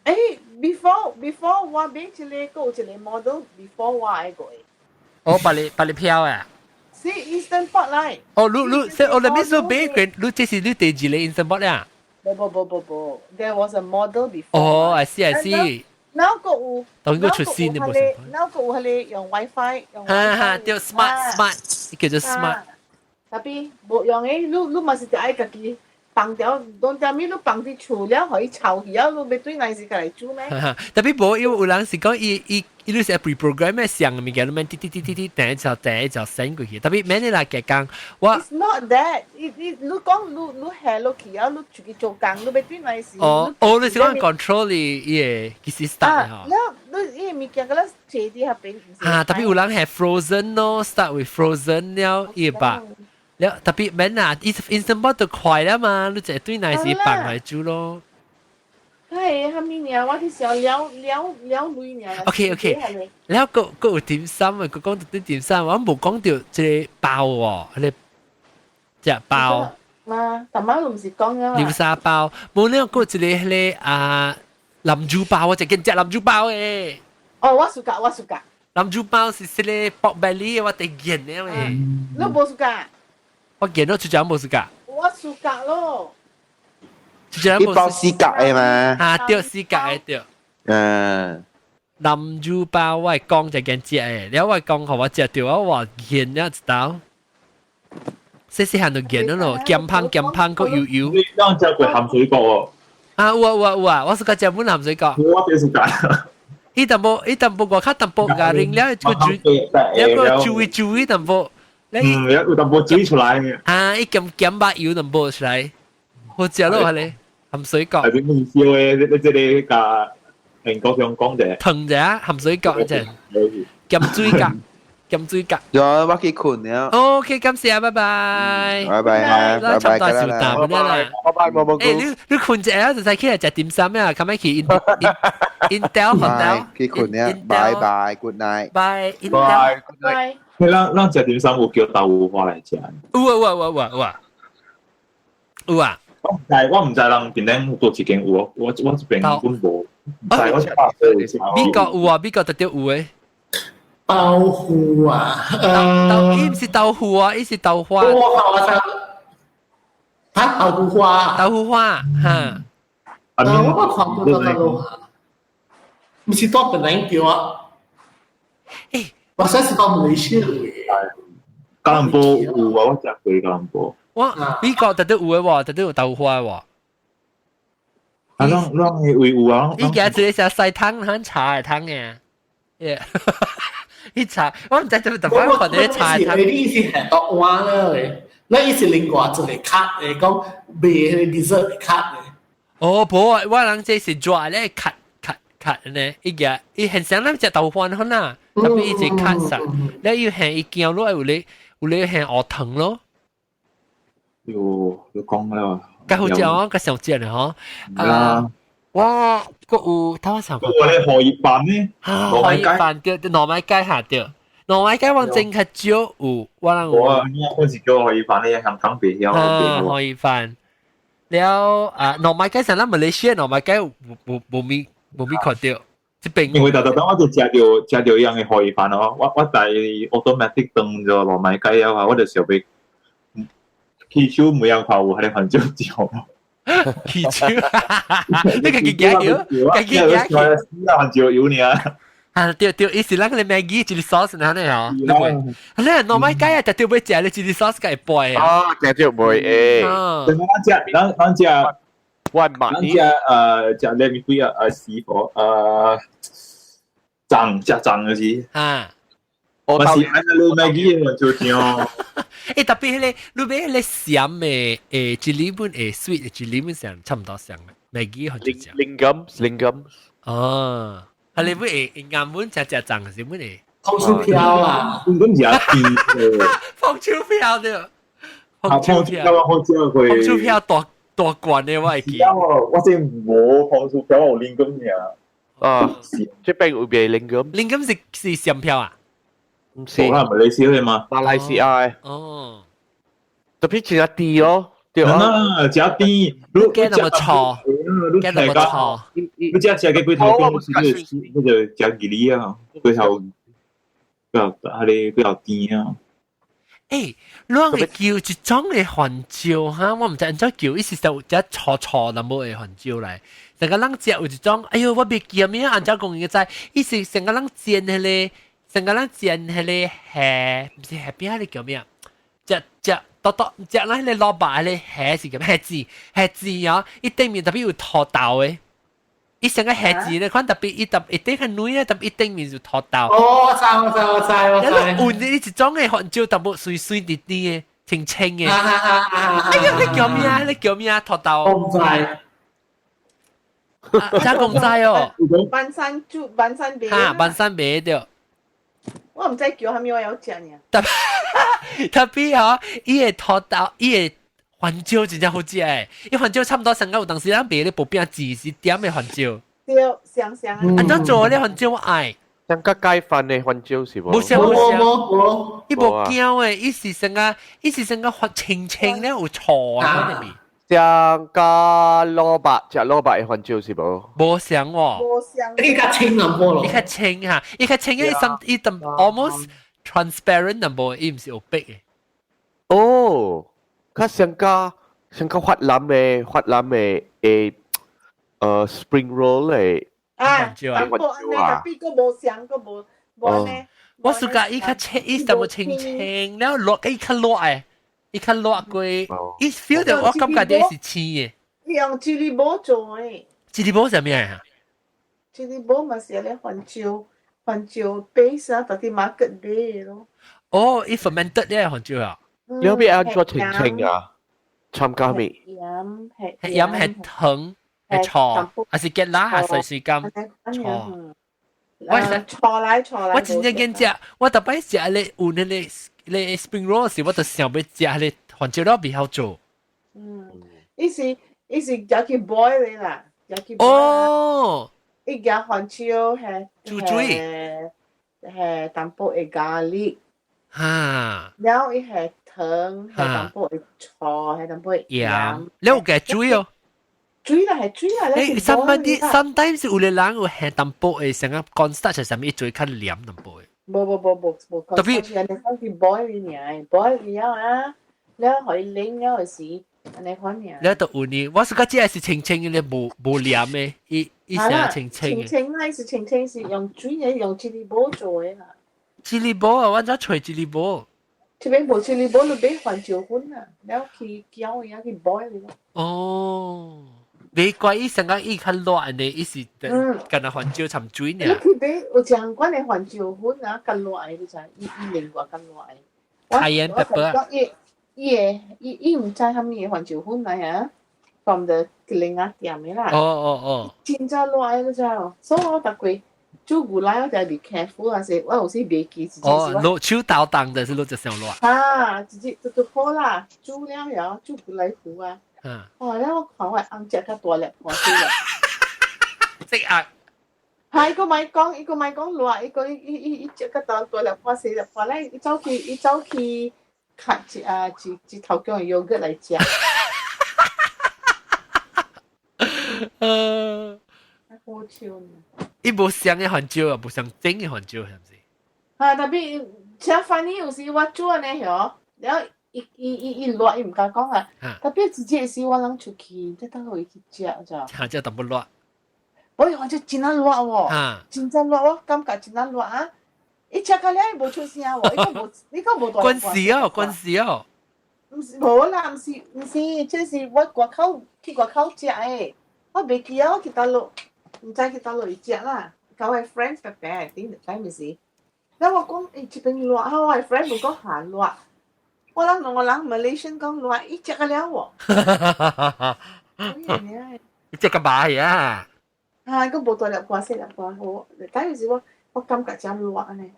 誒，before 我買一個，閣有一個 model before 我那個。哦，百里百里票啊。是 Instant Pot 來。哦，你你，所以我哋咪說買過，你這是你第二個 Instant Pot 啦。無無無無無，there was a model before。哦，I see I see。 now 閣有，當佢出新的無。 now 閣有彼个用 WiFi 用。哈哈，對，smart smart，叫做 smart。 Tapi 無用的，你你嘛是得愛家己放掉，當啥物你放佇厝了，予伊臭去啊，你欲對來是家來煮咩？ Tapi 無，因為有人是講伊伊伊你是 pre-program 的上的物件，你免滴滴滴滴滴，等一就等一就 send 過去。Tapi 免你來加工，我。 It's not that，伊伊你講你你下落去啊，你出去做工，你欲對來是。哦哦，你是講 control 伊伊個幾時 start 嗬？了，你伊個物件閣咧坐佇彼邊。啊，特別有人係 frozen 咯，start with frozen 了，伊吧。了 tapi 免啊，Instant Pot 就快了嘛，你就對來是放來煮咯。係，蝦米爾？我佇想了了了鐳爾。 OK OK，了閣閣有點心啊，閣講到啲點心，我無講到這个包喎，彼个隻包。嘛，頭仔毋是講啊嘛。流沙包，無了閣一个彼个啊南珠包，我就見食南珠包的。哦，我 suka，我 suka。南珠包是這个 pork belly，我第見的喂。你無 suka？我見到出獎無 suka。我 suka 咯。一包四格的嘛。啊，對，四格的對。嗯。南珠包我會講就見食的，了我講予我食著，我話見了一道。細細漢就見了咯，鹹香鹹香閣油油。你當食過鹹水角哦？啊，有啊有啊有啊，我 suka 食滿鹹水角。我也 suka。伊淡薄伊淡薄外較淡薄咬零了，個煮，了個煮一煮一淡薄。嗯，有淡薄煮出來。啊，伊鹹鹹把油淡薄出來，好食咯，係咧鹹水角。係點意思嘅？你你這個甲英國香港者。糖者鹹水角啫，鹹水角，鹹水角。有我去睏了。 OK，感謝，拜拜。拜拜，拜拜，差唔多小啖啦。拜拜，冇冇。誒，你你睏者啊，就使起來食點心啊，咁樣去 Intel Hotel。去睏了，拜拜，Good night。拜，Intel。拜。你咱咱食點心有叫豆腐花來食？有啊有啊有啊有啊有啊！我毋知我毋知人邊頂多一間有哦，我我這邊阮無。毋知我美國有啊，美國特別有的。豆腐啊，豆伊毋是豆腐啊，伊是豆花。我我嚇豆腐花，豆腐花嚇。啊，我看過豆腐花，毋是到本來叫啊。誒。我上次到馬來西亞嘅。吉隆坡有啊，我食過吉隆坡。我美國特別有的喎，特別有豆花喎。啊，攏攏係位有啊。伊家一個是西湯，很茶的湯嘅。耶，伊茶，我毋知做特別看到茶湯。你意思係倒碗咧？那伊是另外一個卡的，講賣彼个 dessert 卡的。哦，無啊，我人這是抓咧，cut cut cut 呢，伊個伊很像咱食豆花款啦，tapi 伊是 cut 實，了伊係伊驚落有咧有咧係學糖咯。喲，你講了。較好食哦，較上食咧嗬。啊，我閣有，頭我想。我咧荷葉飯呢？荷葉飯對，糯米雞下對，糯米雞我真較少有，我人有。我我是叫荷葉飯咧，香港袂曉。啊，荷葉飯。了啊，糯米雞上咱馬來西亞糯米雞無無無咪無咪看著。這邊因為逐逐當我就食著食著一樣的荷葉飯哦，我我在 automatic 斷咗糯米雞啊，我就想欲起手每樣看有彼个番椒醬。起手，你家己夾油，家己夾。死啊，番椒油爾。啊對對，伊是咱個 Maggi chili sauce 呢呢吼，對袂？啊，你糯米雞啊，特別欲食你 chili sauce 會背啊。啊，食著袂會。咱食，咱咱食，我咱食呃食咩物鬼啊？呃，師傅呃，粽食粽就是。啊。我是愛食滷 Maggi 的番椒醬。欸，特別彼个你買彼个鹹的，欸，一粒本會 sweet，一粒本上差毋多相的，Maggi 好食。靈感靈感。哦，啊，你本會硬本食食粽是本會。放薯條啊！根本是甜的。放薯條對。放薯條好食過。放薯條大大罐的我會記。我這無放薯條，我有靈感爾。啊，這邊有賣靈感。靈感是是鹹票啊？唔是，馬來西亞嘛？馬來西亞。哦，特別真甜哦，對啊，真甜，你加那麼錯，加那麼錯，你食食個幾頭講，那就食吉利啊，幾頭比較啊你比較甜啊。欸，攏會叫一種的番椒哈，我毋知按怎叫，伊是就只錯錯那麼的番椒來。成個人食有一種，哎喲，我袂記名，按怎講伊個知，伊是成個人煎彼個，成個人煎彼個蝦，毋是蝦餅，彼個叫咩啊？食食多多食咱彼個蘿蔔彼個蝦是叫蝦子，蝦子啊，伊頂面特別有土豆的。伊成個蝦子咧，款特別伊特一頂較軟咧，特別伊頂面就土豆。哦，我知我知我知我知。換你一種的番椒，淡薄水水甜甜的，清清的。哎呀，你叫咩啊？你叫咩啊？土豆。我毋知。真講知哦。板山煮板山賣。哈，板山賣對。我毋知叫啥物，我有食爾。特特別吼，伊的土豆，伊的番椒真正好食誒！伊番椒差不多上個有當時咱賣咧薄餅子是點的番椒。對，香香。按怎做咧番椒我愛。像個雞飯的番椒是無？無像無像，無。伊無驚的，伊是成個，伊是成個發清清咧有醋啊裡面。像個蘿蔔，食蘿蔔的番椒是無？無像喎。無像。伊較清淡薄咯。伊較清哈，伊較清，伊some 伊淡 almost transparent 淡薄，伊毋是有白的。哦。較像個像個越南的越南的誒，spring roll 的啊，淡薄按呢，特別閣無像，閣無無按呢。我暑假伊較清，伊淡薄清清，了熱伊較熱的，伊較熱過，伊 feel 到我感覺到是青的。伊用 chili 母做的。 chili 母啥物啊？ chili 母嘛是按呢番椒，番椒 base 啊，特啲 market 買咯。哦，伊 fermented 咧番椒啊。你嗰邊按怎清清啊？參加未？鹽係鹽係糖係醋，還是芥辣還是水水甘醋？我錯來錯來。我真正見食，我逐擺食咧有那個咧 spring roll 時，我就想欲食咧番椒料比較做。嗯，伊是伊是入去 boil 的啦，入去。哦。伊夾番椒係煮水，係淡薄的咖喱。哈。然後伊係糖，係淡薄的醋，係淡薄的鹽。你有加水哦？水啦，係水啦。誒，somebody sometimes 有個人有下淡薄的，成個 cornstarch 係啥物，伊做較黏淡薄的。無無無無無，特別人哋講去 boil 爾，boil 了啊，了予伊冷了時，按呢款爾。了就有呢，我是覺這是清清的，無無黏的，伊伊成清清的。清清啦，是清清是用水的，用 chili 母做的啦。 chili 母啊，我怎揣 chili 母？這邊無 chili 母，你買番椒粉啊，了去攪伊啊，去 boil 咯。哦。袂怪伊成個伊較熱呢，伊是敢若番椒摻水爾。你去買有一款的番椒粉啊，較熱的，你知？伊伊另外較熱的。 Cayenne pepper。伊伊的伊伊毋知啥物的番椒粉來啊，from the 另外店的啦。哦哦哦。真正熱的，你知無？所以我逐過煮牛奶，我就會 careful 啊，是我有時袂記。哦，落手豆凍的是落就上熱。啊，直接就就好啦，煮了了，煮牛奶糊啊。嗯。哇！了我看我翁食較大粒看死了。即壓。係，伊個咪講，伊個咪講熱，伊個伊伊伊伊食較大大粒看細粒看咧，伊走去伊走去較一啊一一頭姜的 yogurt 來食。好笑呢。伊無相的番椒啊，無相整的番椒，是毋是？啊，特別食飯呢，有時我煮按呢曉，了伊伊伊伊熱，伊毋敢講啊。特別直接時我人出去，再等落去食，知無？嚇，這淡薄熱。我我就真啊熱喎，真正熱，我感覺真啊熱啊！伊食到了伊無出聲喎，伊閣無，伊閣無大。關事哦，關事哦。毋是無啦，毋是毋是，這是我外口去外口食的，我袂記啊，我去佗落，毋知去佗落去食啦。佮我 friends 白白頂就知毋是。了我講，欸，這邊熱啊，我的 friend 無講寒熱。我人兩個人 Malaysian 講熱，伊食個了喎。伊食個麻去啊！啊，閣無大粒瓜細粒瓜好，但是我我感覺真熱呢。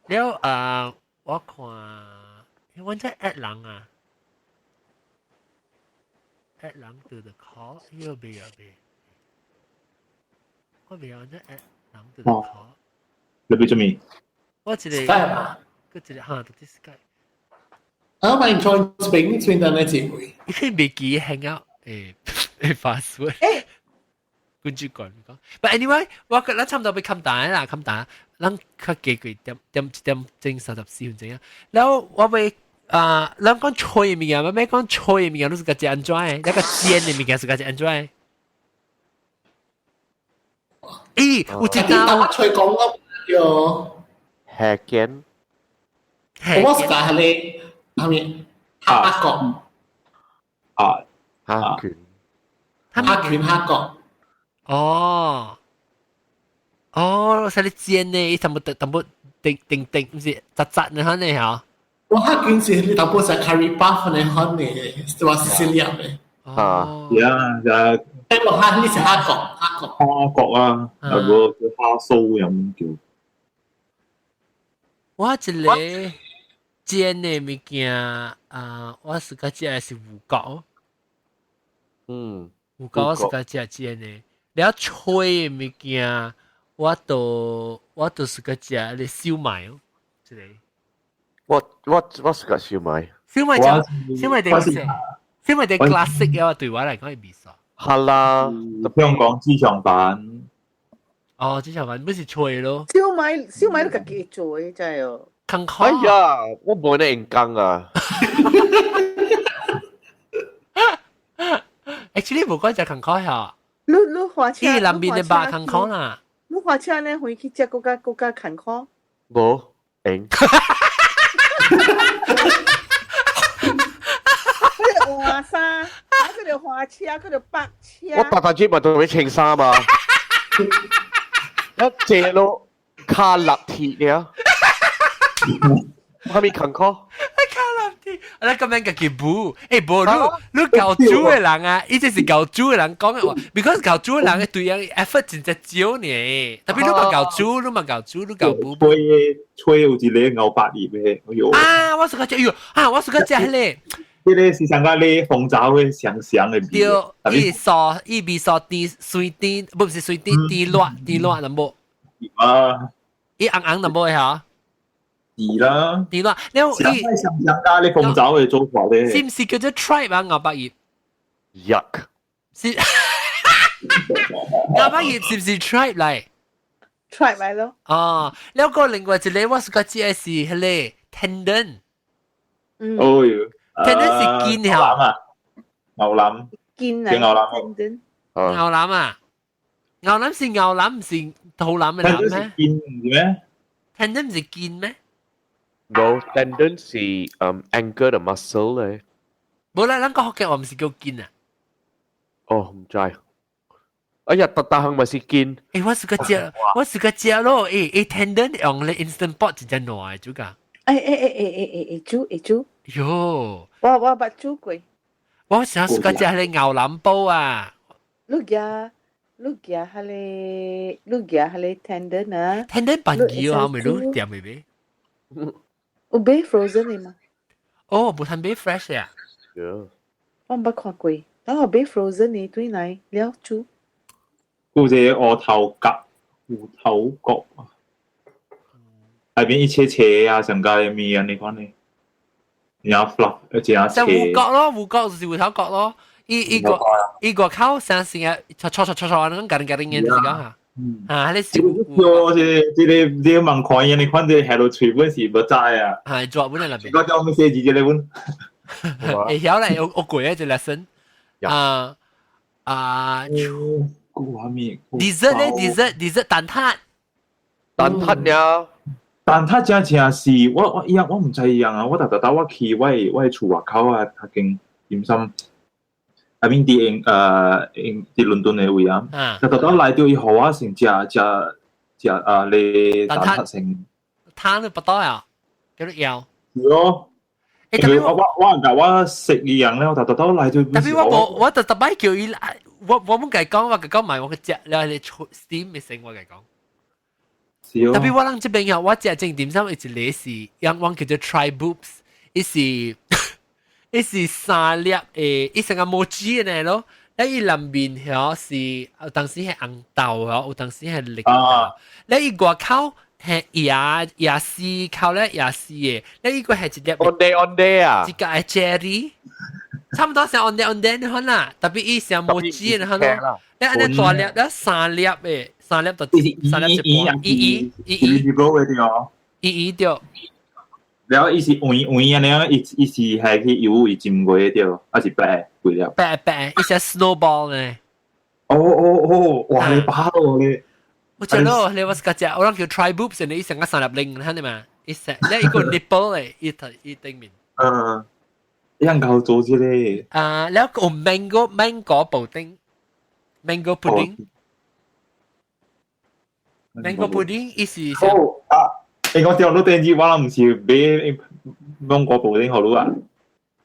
了啊，我看，我在 add 人啊，add 人 to the call，呢個未啊未，我未有在 add 人 to the call。你俾做咩？我一個 Skype 啊，個一個嚇，到底 Skype。啊，咪 join 邊邊等你智慧。你可以未記 hang out 誒 password。跟住講講，but anyway，我覺得差唔多被冚蛋啦，冚蛋，咱較加幾點點一點鐘34分鐘啊。然後我會啊，咱講脆的物件，欲講脆的物件，你是佮食按怎的？那個煎的物件是佮食按怎的？咦，有一道脆講我叫蝦羹，我是講係你係咪蝦角？啊，蝦卷，蝦卷蝦角。哦，哦，使你煎呢，伊淡薄淡薄叮叮叮，毋是扎扎的款的嚇。我蝦卷是你淡薄食 curry puff 的款的，是話是粒的。啊，係啊，就聽落蝦呢是蝦角，蝦角。蝦角啊，有個叫蝦酥咁叫。我一個煎的物件啊，我是較食的是牛角。牛角我是較食煎的。了脆的物件，我都是個食咧燒賣哦，這個。我是個燒賣。燒賣就燒賣啲咩？燒賣啲 classic 啊，對我嚟講係味素。係啦，香港豬腸粉。哦，豬腸粉不是脆咯。燒賣燒賣都家己做的真係哦。艱苦。哎呀，我無得用工啊。 Actually 無講就艱苦嚇。你花車，伊南邊的肉艱苦啦。你花車呢？回去食閣較閣較艱苦。無用。嗰個換衫，嗰個花車，嗰個白車。我逐逐日嘛都欲穿衫嘛。一坐咯，跤立鐵了。啥物艱苦？跤立鐵，啊！你咁樣家己補，欸無你你𠢕煮的人啊，伊這是𠢕煮的人講的話，because 𠢕煮的人對人 effort 真正少呢。特別你嘛𠢕煮，你嘛𠢕煮，你𠢕補。吹吹有一個牛百葉的，哎喲！啊，我是個食，哎喲，啊，我是個食彼個。彼個是上個咧鳳爪的香香的味。對，伊酥，伊味酥甜，酸甜，不是酸甜，甜辣，甜辣淡薄。啊！伊紅紅淡薄的嚇。是啦，甜辣，了伊上上加咧鳳爪的做法咧，是毋是叫做 tripe 啊？牛百葉，yuck，是牛百葉是毋是 tripe 來？tripe 來咯。哦，了個另外一個我是個食的是彼個 tendon。嗯。哦喲，tendon 是筋嚇。牛腩。筋啊。牛腩。 tendon。牛腩啊？牛腩是牛腩，毋是肚腩的腩咩？筋毋是咩？tendon 毋是筋咩？無，tendon 是ankle 的 muscle 咧。無啦，咱講福建話毋是叫筋啊。哦，毋知。哎呀，逐逐項嘛是筋。欸，我是個食，我是個食咯。欸欸，tendon 用咧 instant pot 真正爛的煮噶。欸欸欸欸欸欸會煮會煮。喲。我捌煮過。我想是個食彼個牛腩煲啊。你夾你夾彼個你夾彼個 tendon 啊？tendon 笨魚啊，咪你掂未買？有買 frozen 的嗎？哦，無通買 fresh 啊。我毋捌看過，等我買 frozen 的對來了煮。有一個芋頭角，芋頭角，內面一切切啊，上加的物按呢款的，然後 fluff，一正就芋角咯，芋角就是芋頭角咯。伊伊個伊個口成成日錯錯錯錯錯，那種嘎叮嘎叮的，就是講嚇。啊，你是叫這個這個這個網看伊按呢款，這個下落喙本是無知啊。係作本喺那邊。我叫我們寫字這個本。會曉咧，我過一個 lesson。啊啊。dessert 咧，dessert dessert 蛋撻。蛋撻呀。蛋撻真正是，我我一樣我毋知一樣啊！我逐逐兜我去我的厝外口啊，較間點心。啊面佇英英佇倫敦的位啊，逐逐兜來著伊予我先食食食啊咧蛋撻先。湯都不到啊，叫你要。是哦。因為我我我共我食伊樣咧，我逐逐兜來著。特別我無，我逐逐擺叫伊，我我毋共伊講，我共講埋我去食，了你 steam 的先我共伊講。是哦。特別我人這邊啊，我食正點心一個是，樣我叫做 try boobs，伊是伊是三粒的，伊成個毛子的咯。咧伊內面遐是有當時係紅豆哦，有當時係綠豆。咧伊外口係椰椰絲靠咧椰絲嘅，你呢個係一粒 ondeh ondeh 啊，一個係 jelly，差唔多像 ondeh ondeh 你看啦，特別伊像木雞你看咯，你按呢大粒，你三粒嘅，三粒就三粒一半，伊伊伊伊，伊伊對。了伊是圓圓按呢，伊伊是係去油伊浸過的對，還是白幾粒？白白，伊隻 snowball 呢。哦哦哦，哇！你把咯你。我知咯，你我是個隻，我諗叫 try boobs，你成個三粒零，睇你嘛？伊成，你一個 nipple 咧，伊頭伊頂面。嗯，一夠做這個。啊，了個 mango mango 布丁，mango pudding，mango pudding 伊是。哦啊！欸，我掉你電子，我諗唔是買芒果布丁好你啊。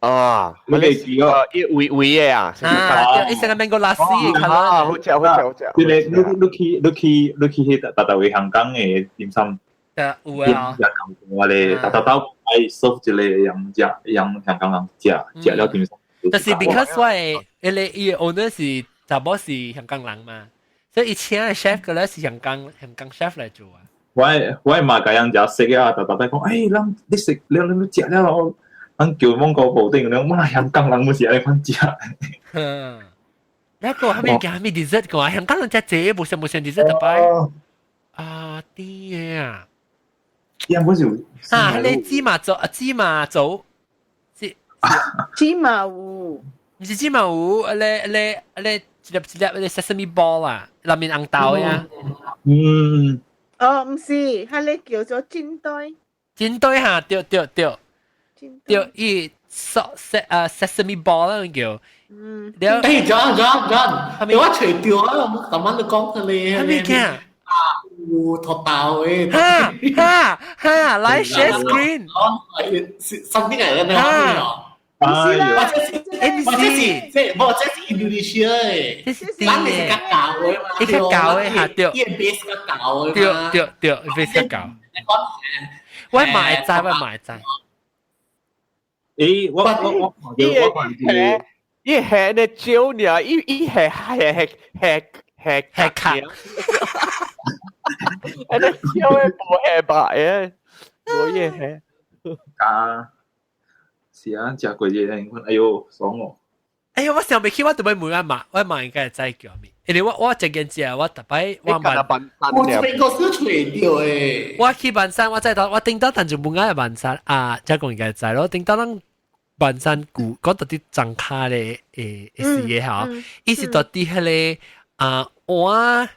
啊，你未記個？伊維維的啊。啊，伊成個 mango lassi 啊，好食好食好食。你你你去你去你去彼逐逐位香港的點心。啊，有啊。也講我咧，逐逐兜愛 serve 一個人食，讓香港人食食了點心。但是 because 我的彼個伊的 owner 是查某是香港人嘛，所以伊請的 chef 個咧是香港香港 chef 來做啊。我我嘛共人食識啊，逐逐擺講，欸，咱你食了你食了，咱叫芒果布丁，咱哇香港人毋是按呢款食。那個後面叫啥物 dessert 個啊？香港人食這無像無像 dessert 特擺。啊，啲啊！樣本是啊，你芝麻棗啊，芝麻棗，芝芝麻糊，毋是芝麻糊，你你你一粒一粒你 sesame ball 啊，內面紅豆呀。嗯。哦，毋是，彼个叫做煎堆。煎堆哈，對對對。對，伊啊 sesame ball 啦叫。嗯。了。欸，John John John，我揣著啊，我琴晚都講佢咧。啥物件？啊，有塗豆的。哈哈哈，來 share screen。 something 來的，哈。唔是啦，或者是即係，或者是印度尼西亞的，咱是較舊的嘛，伊較舊的哈對，伊 base 較舊的嘛，對對對，base 較舊。我嘛會知，我嘛會知。欸，我我我我我看伊伊係呢招呢，伊伊係係係係係係卡，誒呢招的無係白的，無伊係。啊。是啊，食過這個，哎喲，爽哦！哎呀，我想袂起，我特別問我媽，我媽應該會知叫啥物。因為我我這件食，我特擺我問。我這邊個小揣著的。我去萬山，我知道，我頂到但就無愛萬山啊，這講應該知咯。頂到咱萬山古，講到佇莊跤咧，誒誒是的吼，伊是到佇彼个啊碗。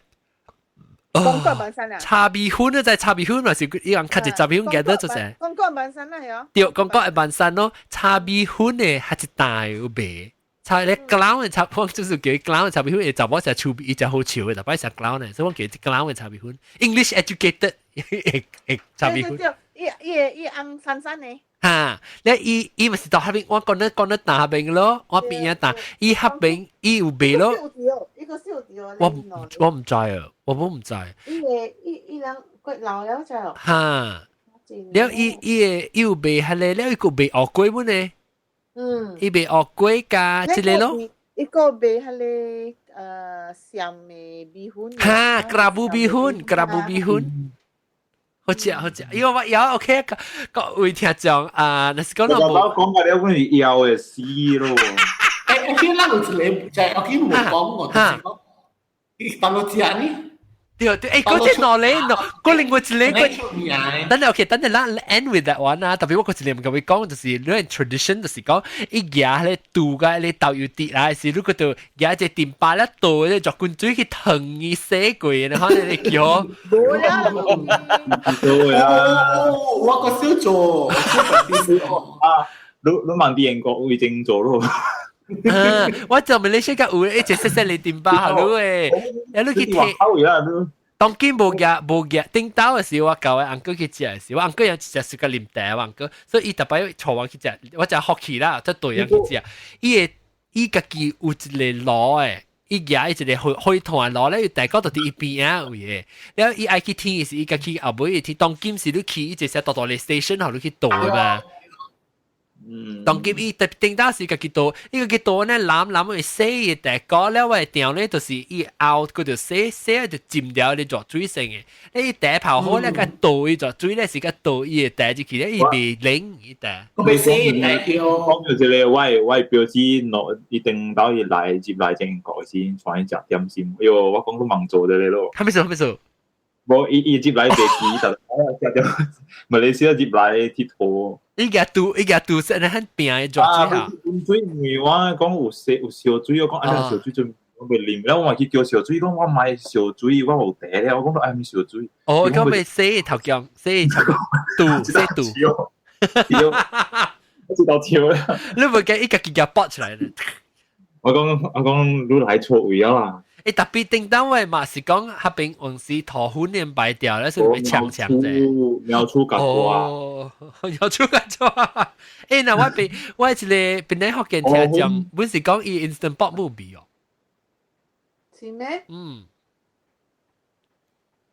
講過萬山啊？炒米粉啊，在炒米粉嘛是伊人較濟炒米粉記得做啥？講過萬山啊，喲。對，講過萬山咯，炒米粉的較一大有賣。炒咧 clown 的炒，我就是叫 clown 的炒米粉，伊查某食趣味，伊食好笑的，逐擺食 clown 的，所以我叫 clown 的炒米粉。English educated 會會炒米粉。伊伊伊紅杉杉的。哈，咧伊伊毋是到彼邊，我講咧講咧打彼邊咯，我邊仔打，伊彼邊伊有賣咯。伊個小條。我我毋知啊，我本毋知。伊個伊伊人過老了就。哈，了伊伊個伊有賣彼个，了伊閣賣芋粿本呢。嗯。伊賣芋粿加這个咯。伊閣賣彼个鹹的米粉。哈，kerabu 米粉，kerabu 米粉。好食好食，因為我有 OK 各位聽眾啊，若是講我我講個了，本是枵會死咯。欸，我見咱有一個就係我見無講我，就是講伊放落食呢。對對，欸，嗰隻兩個，嗰另外一個，等下 OK，等下咱 end with that one 啊，特別我嗰一個毋共你講，就是你 tradition 就是講，伊舉咧拄個咧豆油滴啦，是如果就舉一個電巴咧倒咧作滾水去燙伊洗過，然後你叫。無啦，對啊，我個小做，啊，你你問啲英國會正做咯。啊！我就馬來西亞有一隻細細嘅電巴，好誒，你去睇。當今無夾無夾，頂到的時我舊的 uncle 去食的時，我 uncle 有一隻是個啉茶，我 uncle，所以伊逐擺帶我去食，我食福氣啦，即對人去食。伊會伊家己有一個爐的，伊舉一個火火炭爐咧，伊大家都佇伊邊仔位的。了伊愛去天時，伊家己後尾天，當今時你去伊一隻大大個 station，予你去倒的嘛。當今伊特頂當時家己倒，伊家己倒呢攬攬會洗嘅茶膏了，我定咧就是伊熬佢就洗洗就浸掉你熱水性嘅。你茶泡好咧，個倒伊熱水咧是個倒伊嘅茶入去咧，伊袂冷伊茶。我未洗茶叫。講到這個，我表姊喏，伊等到伊來入來英國時，帶伊食點心。哎喲，我講都忙做的咧咯。啥物事？啥物事？無，伊伊入來袂記，但食點馬來西亞入來𨑨迌。伊個拄伊個拄是很平嘅熱水啊。水因為我講有洗有燒水，我講哎呀燒水就我袂啉，然後我去叫燒水，講我買燒水，我無茶咧，我講愛燒水。哦，講欲洗頭鏡，洗頭拄洗拄。我知道笑啦。你袂記伊家己個拔出來咧？我講你來錯位啊啦。欸，特別叮當位嘛是講彼邊黃是塗粉連白掉咧，是欲搶搶者。苗出甲哦，苗出甲抓。欸，那我邊我一個邊咧福建聽講，本是講伊 Instant Pot 無味哦。是咩？嗯。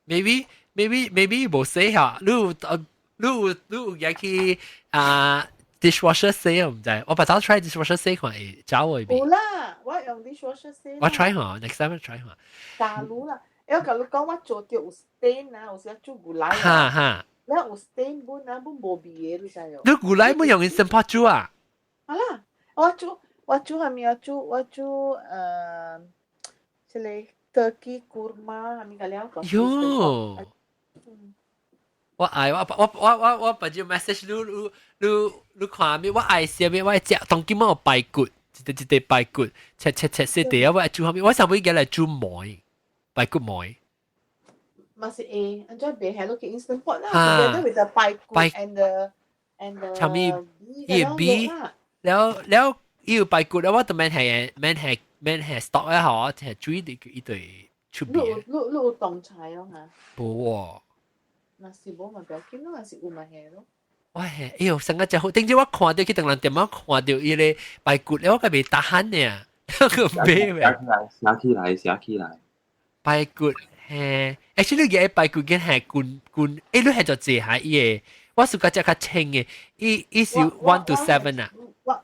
Maybe 無洗下，你有你有你有入去啊？dishwasher 洗我毋知，我捌走 try dishwasher 洗看會走會未？有啦，我用 dishwasher 洗。我 try 下，next time 我 try 下。假如啦，我共你講，我做著有 stain 啊，有時煮牛奶。哈哈。了有 stain 本啊，本無味的，你知無？你牛奶本用 Instant Pot 煮啊？好啦，我煮我煮啥物啊？煮我煮這個 turkey korma 啥物個了。喲。我愛我我我我我捌就 message 你你你你看咩？我愛食咩？我愛食當今我排骨，一塊一塊排骨，切切切細塊啊！我愛煮啥物？我上尾來煮糜，排骨糜。嘛是會，按怎袂係落去 Instant Pot 啦，together with the 排骨 and the 啥物？伊個米，了了伊有排骨了，我都免係免係免係 stock 啊，嗬，係煮一一堆出味。你有你有凍菜哦嚇？無喎。若是無嘛不要緊咯，若是有嘛係咯。我係，哎喲，上個真好，頂次我看到去唐人店，我看到伊個排骨咧，我個袂 tahan 呢，個買寫起來，寫起來，寫起來。排骨嘿，actually 個排骨嘅係滾滾，欸，你係做這下伊個，我是覺得較清嘅，伊伊是 1 to 7 啊。我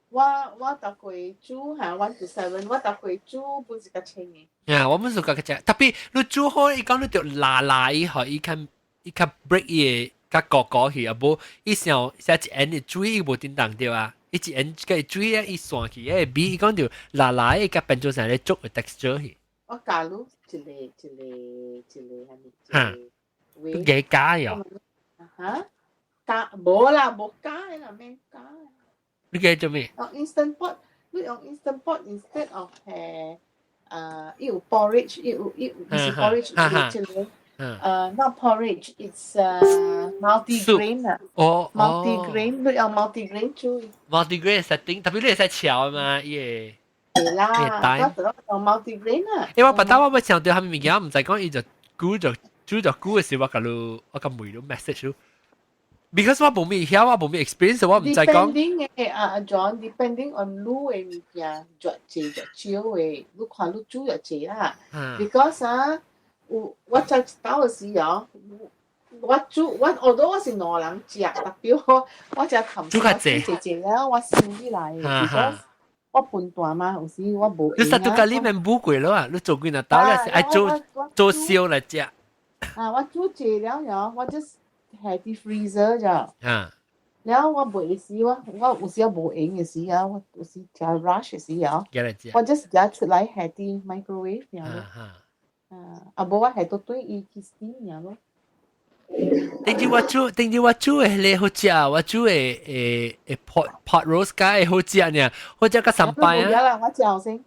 我我逐回煮嚇 1 to 7，我逐回煮本是較清嘅。啊，我本是覺較特別你煮好，伊講你著拉拉伊，予伊較伊較 break 伊個較糊糊去，啊無伊想寫一掩的水伊無叮當對啊，伊一掩個水啊伊散去，迄個味伊講著拉拉伊較變做成咧粥的 texture 去。我假如一個一個一個啥物？嚇，加加喲。嚇？加無啦，無加的啦，免加。你加做咩？用 Instant Pot，你用 Instant Pot instead of 係啊，伊有 porridge，伊有伊有是 porridge，一個。Not porridge, it's multi-grain 啊。哦，multi-grain，你用 multi-grain 煮。 multi-grain setting，特別你會使撨嘛，伊個。對啦，我用 multi-grain 啊。因為我捌當我欲想著啥物物件，毋知講伊就煮就煮就久的時，我共你我共問你 message 你。Because 我無咩曉，我無咩 experience，我毋知講。 Depending 嘅啊 John, depending on 你的物件，著濟著少的，你看你煮著濟啦。Because 啊。有我在一兜的時候，我煮我although 我是兩人食，特別我我食淡煮較濟濟濟了，我收起來。because 我分大嘛，有時我無。你實都甲你免補過咯啊！你做幾若兜咧是愛做做燒來食。啊，我煮濟了了，我 just 下佇 freezer 咋。了我袂時，我我有時無閒的時啊，我有時食 rush 的時啊，我 just 夾出來下佇 microwave 爾咯。啊，啊無我係都對伊去 steam 爾咯。頂次我煮，頂次我煮的彼個好食，我煮的誒誒 pot roast 加會好食呢，好食較三擺啊。我食先。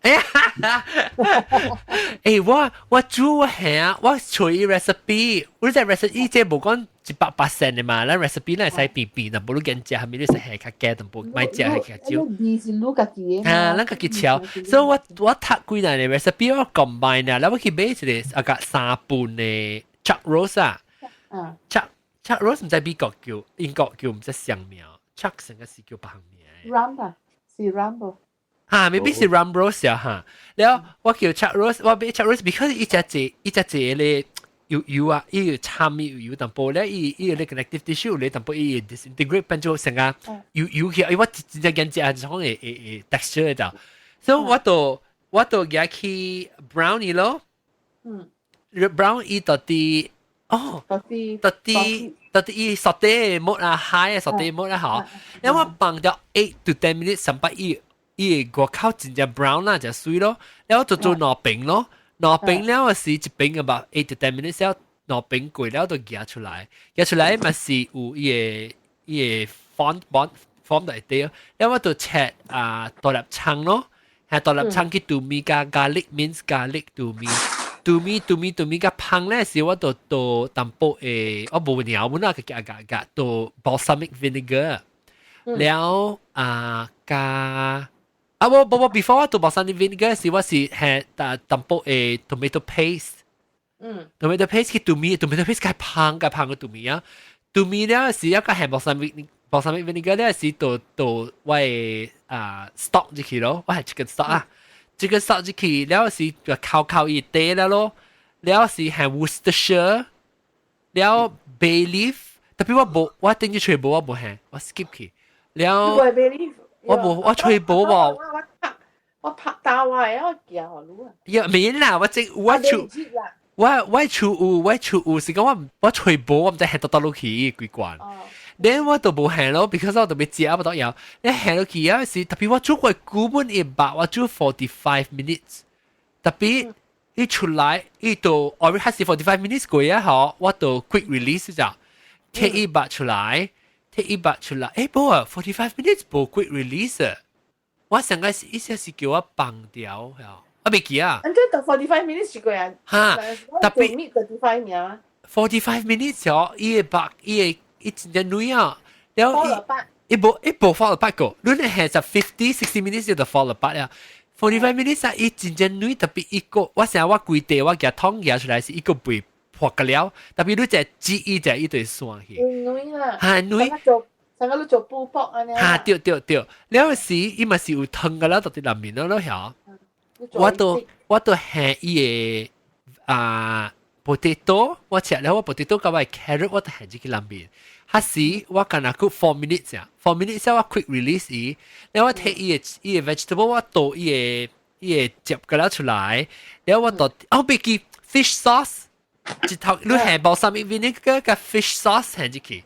欸，我我煮我係啊，我揣伊 recipe，我這 recipe 這無講100% 的嘛，咱 recipe 咱會使變變，若無你揀食，啥物你是下較加淡薄，莫食下較少。味是你家己的。啊，咱家己調，所以我我讀幾若個 recipe 我 combine 啊，然後我去買一個啊個3磅的 chuck roast 啊。chuck roast 毋知美國叫，英國叫毋知啥名，chuck 成個是叫別項名。 Rump 啊，是 rump。哈，maybe 是 rump roast 啊哈。然後我叫 chuck roast，我買 chuck roast because 伊只隻伊只隻咧，油油啊，伊有參伊油油淡薄咧，伊伊個 connective tissue 咧淡薄伊 disintegrate 變做成個油油起，哎我真正見只係講會會會 texture 就，所以我就夾去 brownie 咯，brown 伊到底哦，到底到底伊 saute mode 啊，high saute mode 啦嗬，因為我放咗 8 to 10 minutes，上百伊伊個口真正 brown 啦，就水咯，然後就做兩邊咯。兩邊了是一邊 about 8 to 10 minutes 了，兩邊過了就夾出來，夾出來嘛是有伊個 fond bond form 在底，然後我就切啊大粒蔥咯，係大粒蔥去豆米加 garlic mince garlic 豆米，豆米豆米豆米加烹咧時我就倒淡薄誒，我無尿本啊，佢夾夾夾倒 balsamic vinegar，了啊加。啊！我我我 before 我做 balsamic vinegar 時，我是係淡淡薄誒 tomato paste。tomato paste 去豆米，tomato paste 較芳較芳個豆米啊。豆米了是一個係 balsamic vinegar 了是倒倒我的啊 stock 入去咯，我係 chicken stock 啊，chicken stock 入去了是就烤烤伊底了咯，了是係 Worcestershire，了 bay leaf，特別我無我頂住全部我無係，我 skip 去了。我無我吹無喎。我拍打我我叫你啊。呀，免啦，我正我厝我厝有是講我我吹無，我毋知係倒倒落去幾罐。then 我都無行咯，because 我都未食，我都要。你行落去啊是特別我煮過古本一百，我煮 45 minutes，特別一出來伊都 already 還是 45 minutes 過啊，嗬，我都 quick release 咋，提一百出來。提一百出來，誒，無啊，45 minutes 無 quick release，我上個是意思是叫我放掉，係我未記啊。咁即係 45 minutes 一個人。哈，特別 35 秒。 45 minutes 哦，伊個百，伊個伊真正女啊，了伊無伊無 fall apart 個，你係十 50 60 minutes 就 fall apart 啊。45 minutes 啊，伊真正女特別一個，我成日我規地我夾湯夾出來是一個被破個了，特別你只煮伊只伊就散去。女啦。嚇女。成個你做布卜安尼。嚇對對對，了時伊嘛是有湯個了，到佇內面咯咯曉。我都下伊個啊 potato，我食了我 potato 佮我 carrot 我都下入去內面。還是我干焦 cook 4 minutes 啊，4 minutes 我 quick release 伊，了我提伊個 vegetable 我倒伊個伊個汁個了出來，了我倒哦別記 fish sauce，一頭你下 balsamic vinegar 佮 fish sauce 下入去。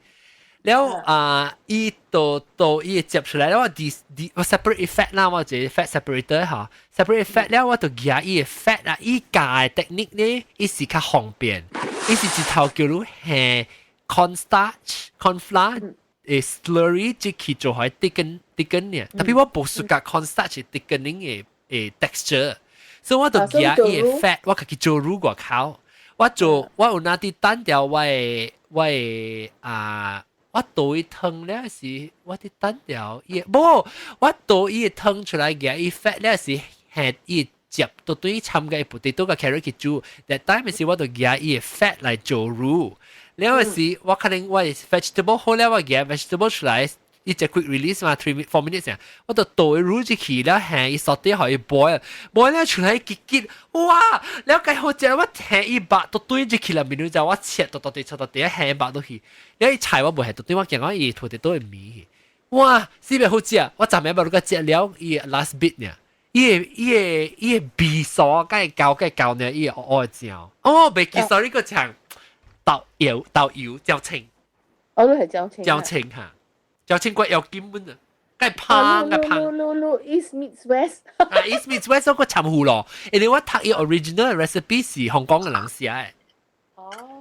了啊，伊倒倒伊個汁出來，了我啲啲我 separate fat 啦，我這 fat separator 嚇，separate fat 了我就夾伊個 fat 啊，伊教嘅 technique 呢，伊是較方便，伊是一頭叫你下 cornstarch cornflour 誒 slurry 即去做開 thicken thicken 呢，特別我無熟甲 cornstarch thickening 嘅誒 texture，所以我就夾伊個 fat，我家己做滷外口，我做我有哪啲單調我的啊。我倒伊湯了是，我伫等掉伊，無，我倒伊湯出來嘅，伊 fat 了是係伊汁都對摻個 potato 佮 carrot 去煮，that time 是我就夾伊 fat 來做滷，了是我可能我 vegetable 好了，我夾 vegetable 出來，伊隻 quick release 嘛，3 4 minutes 啊，我就倒伊滷入去了，下伊 saute 予伊 boil boil 了出來結結，哇！了解好食，我下伊肉都對入去了，面就我切到到底切到底下肉落去。你菜我無係，對我講講伊土地都會味。哇，是咪好食？我昨暝捌個食了伊 last bit 呢，伊個味素該夠該夠呢，伊會愛食。哦，袂記 sorry 個唱豆油豆油椒青。哦，都係椒青。椒青哈，椒青骨有根本啊，該芳該芳。嚕嚕 East meets West。啊，East meets West 我摻糊咯，因為我讀伊 original recipe 是香港嘅人寫的。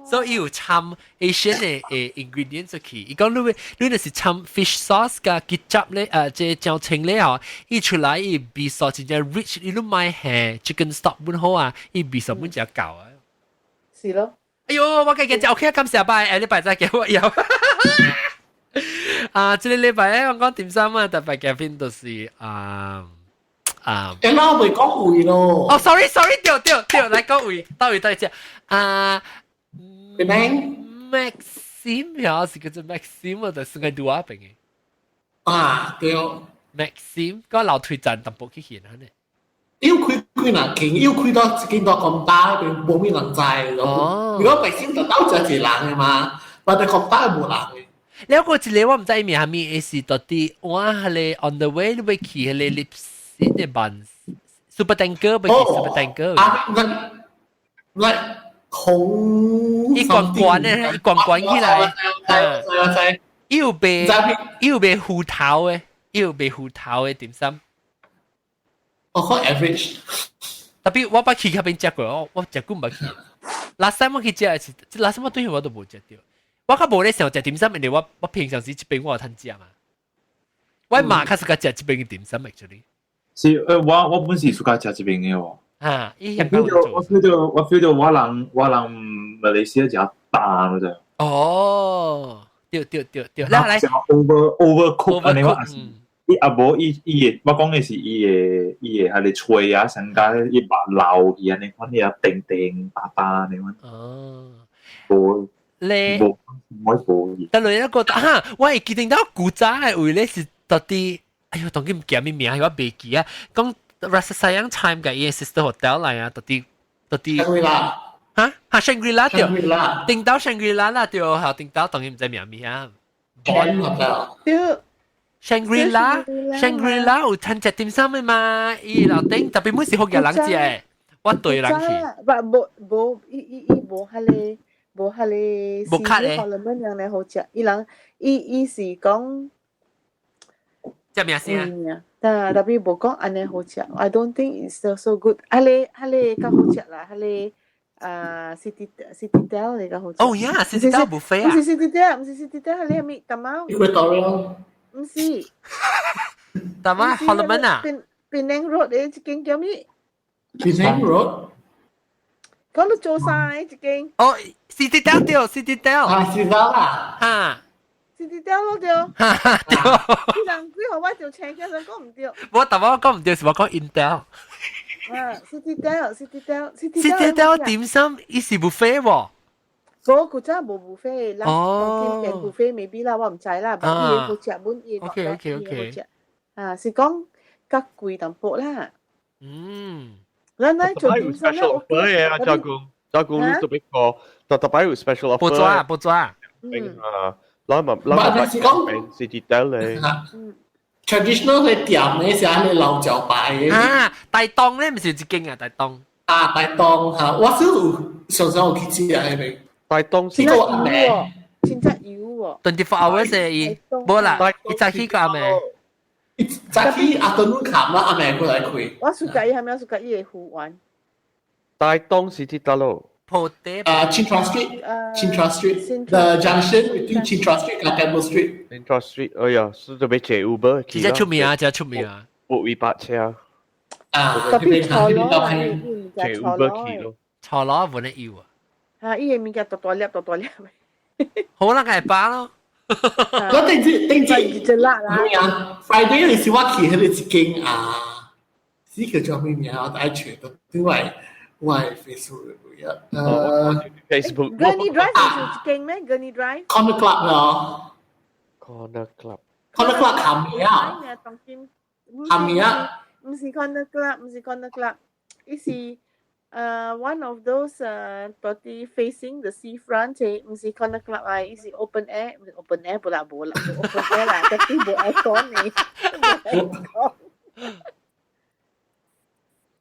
所以有摻 Asian 的誒 ingredients 去。伊講你你若是摻 fish sauce 佮 ketchup 咧，這醬青咧吼，伊出來伊味素真正 rich，你攏莫下 chicken stock 本好啊，伊味素本真夠啊。是咯。哎喲，我計計 OK，感謝拜，下禮拜再見我有。啊，這個禮拜咧，我講點心啊，特別嘉賓就是啊啊。誒，我未講位咯。哦，sorry sorry，對對對，來講位，到位到位只啊。你名 Maxim 呀，是叫做 Maxim 啊，就是個拄仔邊嘅。啊，對。 Maxim 個樓梯站淡薄去現呢。要開幾若間，要開到一間到咁大，邊無咩人知。哦。如果百姓就鬥食一人嘅嘛，但係咁大無人嘅。你有個一個我唔知名係咩，是到底我係 on the way 你會去係 Lipsin 嘅班，super tanker 不是 super tanker。啊，那紅一罐罐咧，一罐罐起來，又賣芋頭嘅，又賣芋頭嘅點心。我講 average。 Tapi 我捌去嗰邊食過，我食過唔捌去。Last time 我去食的是，last time 我對我都無食到。我較無咧想食點心，因為我平常時這邊我有趁食嘛。我媽較喜歡食這邊嘅點心，actually。是我本是喜歡食這邊嘅喎。啊，伊我 feel 到我 feel 到我 feel 到我人馬來西亞食淡咯啫。哦，對對對對，來來。 Overcook 按呢我是，伊啊無伊伊的，我講的是伊的彼个脆啊，上加伊肉老去按呢款，伊啊甜甜淡淡按呢款。哦。無咧，無我無。但係一個啊，我會記得到古早的位咧是到底，哎喲，當今唔記得咩名，我袂記啊。講 Rasa Sayang Time 嘅伊 sister hotel 來啊，到底到底。 Shangri-La。嚇嚇 Shangri-La 對。 Shangri-La。頂到 Shangri-La 啦對，嚇頂到當然唔知名咩啊。對。 Shangri-La Shangri-La 有趁食點心嘅嘛？伊樓頂特別每時好嘅人食的，我對人去。不無無伊伊伊無彼个無彼個。無卡咧。可能樣咧好食，伊人伊伊是講。食咩先啊？但特別無講按呢好食，I don't think it's still so good。彼個彼個較好食啦，彼個啊 Citadel 嚟較好食。哦呀，Citadel buffet 啊！毋是 Citadel，毋是 Citadel，彼個咩？淡貓。 Equatorial。毋是。淡貓 Holloman 啊？ Penang Road 的一間叫咩？Penang Road。講到做啥一間？哦，Citadel 對，Citadel。啊，Citadel 啦。嚇。 Citadel 咯對。哈哈對。你人幾號我就請起身講毋對。我淡貓講毋對，是我講 Intel。啊，Citadel，Citadel，Citadel。 Citadel 點心，伊是 buffet 喎。無古早無 buffet，咱當今變 buffet maybe 啦，我毋知啦，但伊好食，本伊 OK OK OK。啊，是講較貴淡薄啦。咱來做點心咧，special 啊，加工加工你特別個，特特擺有 special offer。報紙啊，報紙啊。啊，咱嘛咱嘛是講 Citadel 咧。 Traditional 嘅店咧是按呢老招牌嘅。啊，大東咧毋是一間啊，大東。啊，大東嚇，我少有常常有去食啊，迄邊。大東是個阿妹，真正有喎。 24 hours 嘅伊，無啦，伊早起個阿妹。早起阿頓卡啦，阿妹過來開。我暑假伊係咪暑假伊會魚丸？大東是佇佗落？鋪地。啊，Chintra Street，Chintra Street，the junction between Chintra Street 和 Temple Street。 Chintra Street，哎呀，是特別坐 Uber 真正出名啊，真出名啊。木尾巴車。啊，特別錯咯，坐 Uber 去咯。錯咯，無得要啊。啊！伊個物件大大粒，大大粒。好啦，梗係飽咯。我頂次頂次就辣啦。咩啊？Friday 嗰陣時我去彼個一間啊，死叫做咩名？我愛揣到，因為我 Facebook 啊。Facebook。 Gurney Drive 是一間咩？Gurney Drive。 Corner Club 咯。 Corner Club。 Corner Club 下面啊。下面啊。毋是 Corner Club，毋是 Corner Club，伊是。One of those 佇 facing the seafront 毋是 Corner Club 啊，伊是 open air，毋是 open air 無啦無啦，無 open air 啦，特別無 aircon 呢。無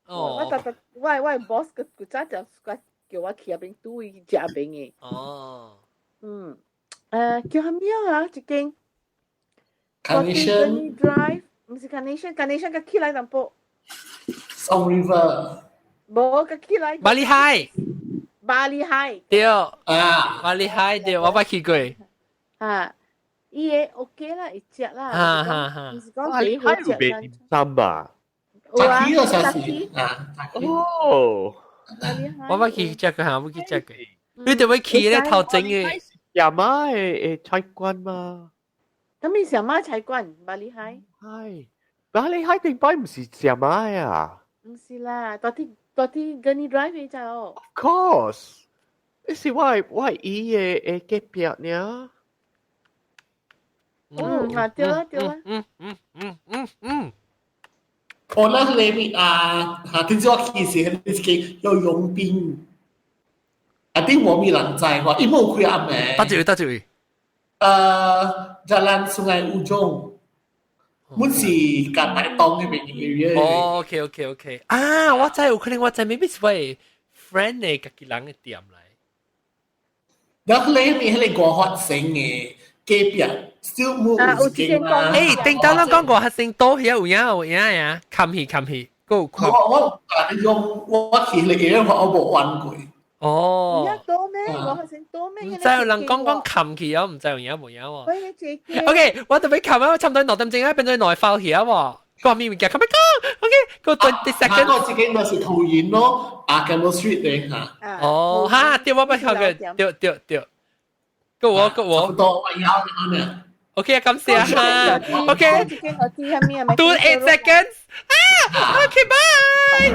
哦。我特特我 boss 個古早就叫我去遐邊拄伊食邊的。哦。嗯，叫啥物啊？一間。 Carnation Drive，毋是 Carnation，Carnation 較起來淡薄。 Song River。無，較起來。 Bali Hai。 Bali Hai。對。啊。 Bali Hai 對，我捌去過。啊，伊個 OK 啦，會食啦。哈哈哈。毋是講幾好食。點心吧？有啊，早起嗰時啊。哦。我捌去食過，嚇，我去食過。你哋會去咧頭前嘅？阿媽的菜館嘛？咁你啥物菜館？Bali Hai。係，Bali Hai 頂擺毋是啥物啊？毋是啦，佇佇 Gurney Drive 彼只哦。 Of course，你是我姨的隔壁爾。嗯，啊對啦對啦。我那裡面啊，嚇，聽說我其實係個有傭兵，啊啲無咪人知喎，伊無開暗暝。得住得住。Jalan Sungai Ujong，本是近大東嗰邊 area。哦，OK OK OK，啊，我知有可能我知，maybe 是我 friend 嘅家己人嘅店來。然後裡面係個發生嘅隔壁，小木有一間啦。誒，頂當咱講過發生多遐有影有影呀，冚去冚去，夠我我用我去那個 area 我無玩過。哦，多咩？我發生多咩？唔知有人講講冚去啊，唔知有影無影喎。喂，這個 OK，我特別冚啊，差唔多2點鐘啊，變咗內發去啊喎。個面物件冚一講，OK，個20 seconds。我自己咪是桃園咯，啊，Campbell Street 頂嚇。哦，哈，對，我捌看過，對對對。個我個我。多我有呢。 OK，感謝哈。OK。 2 8 seconds。啊，OK，bye。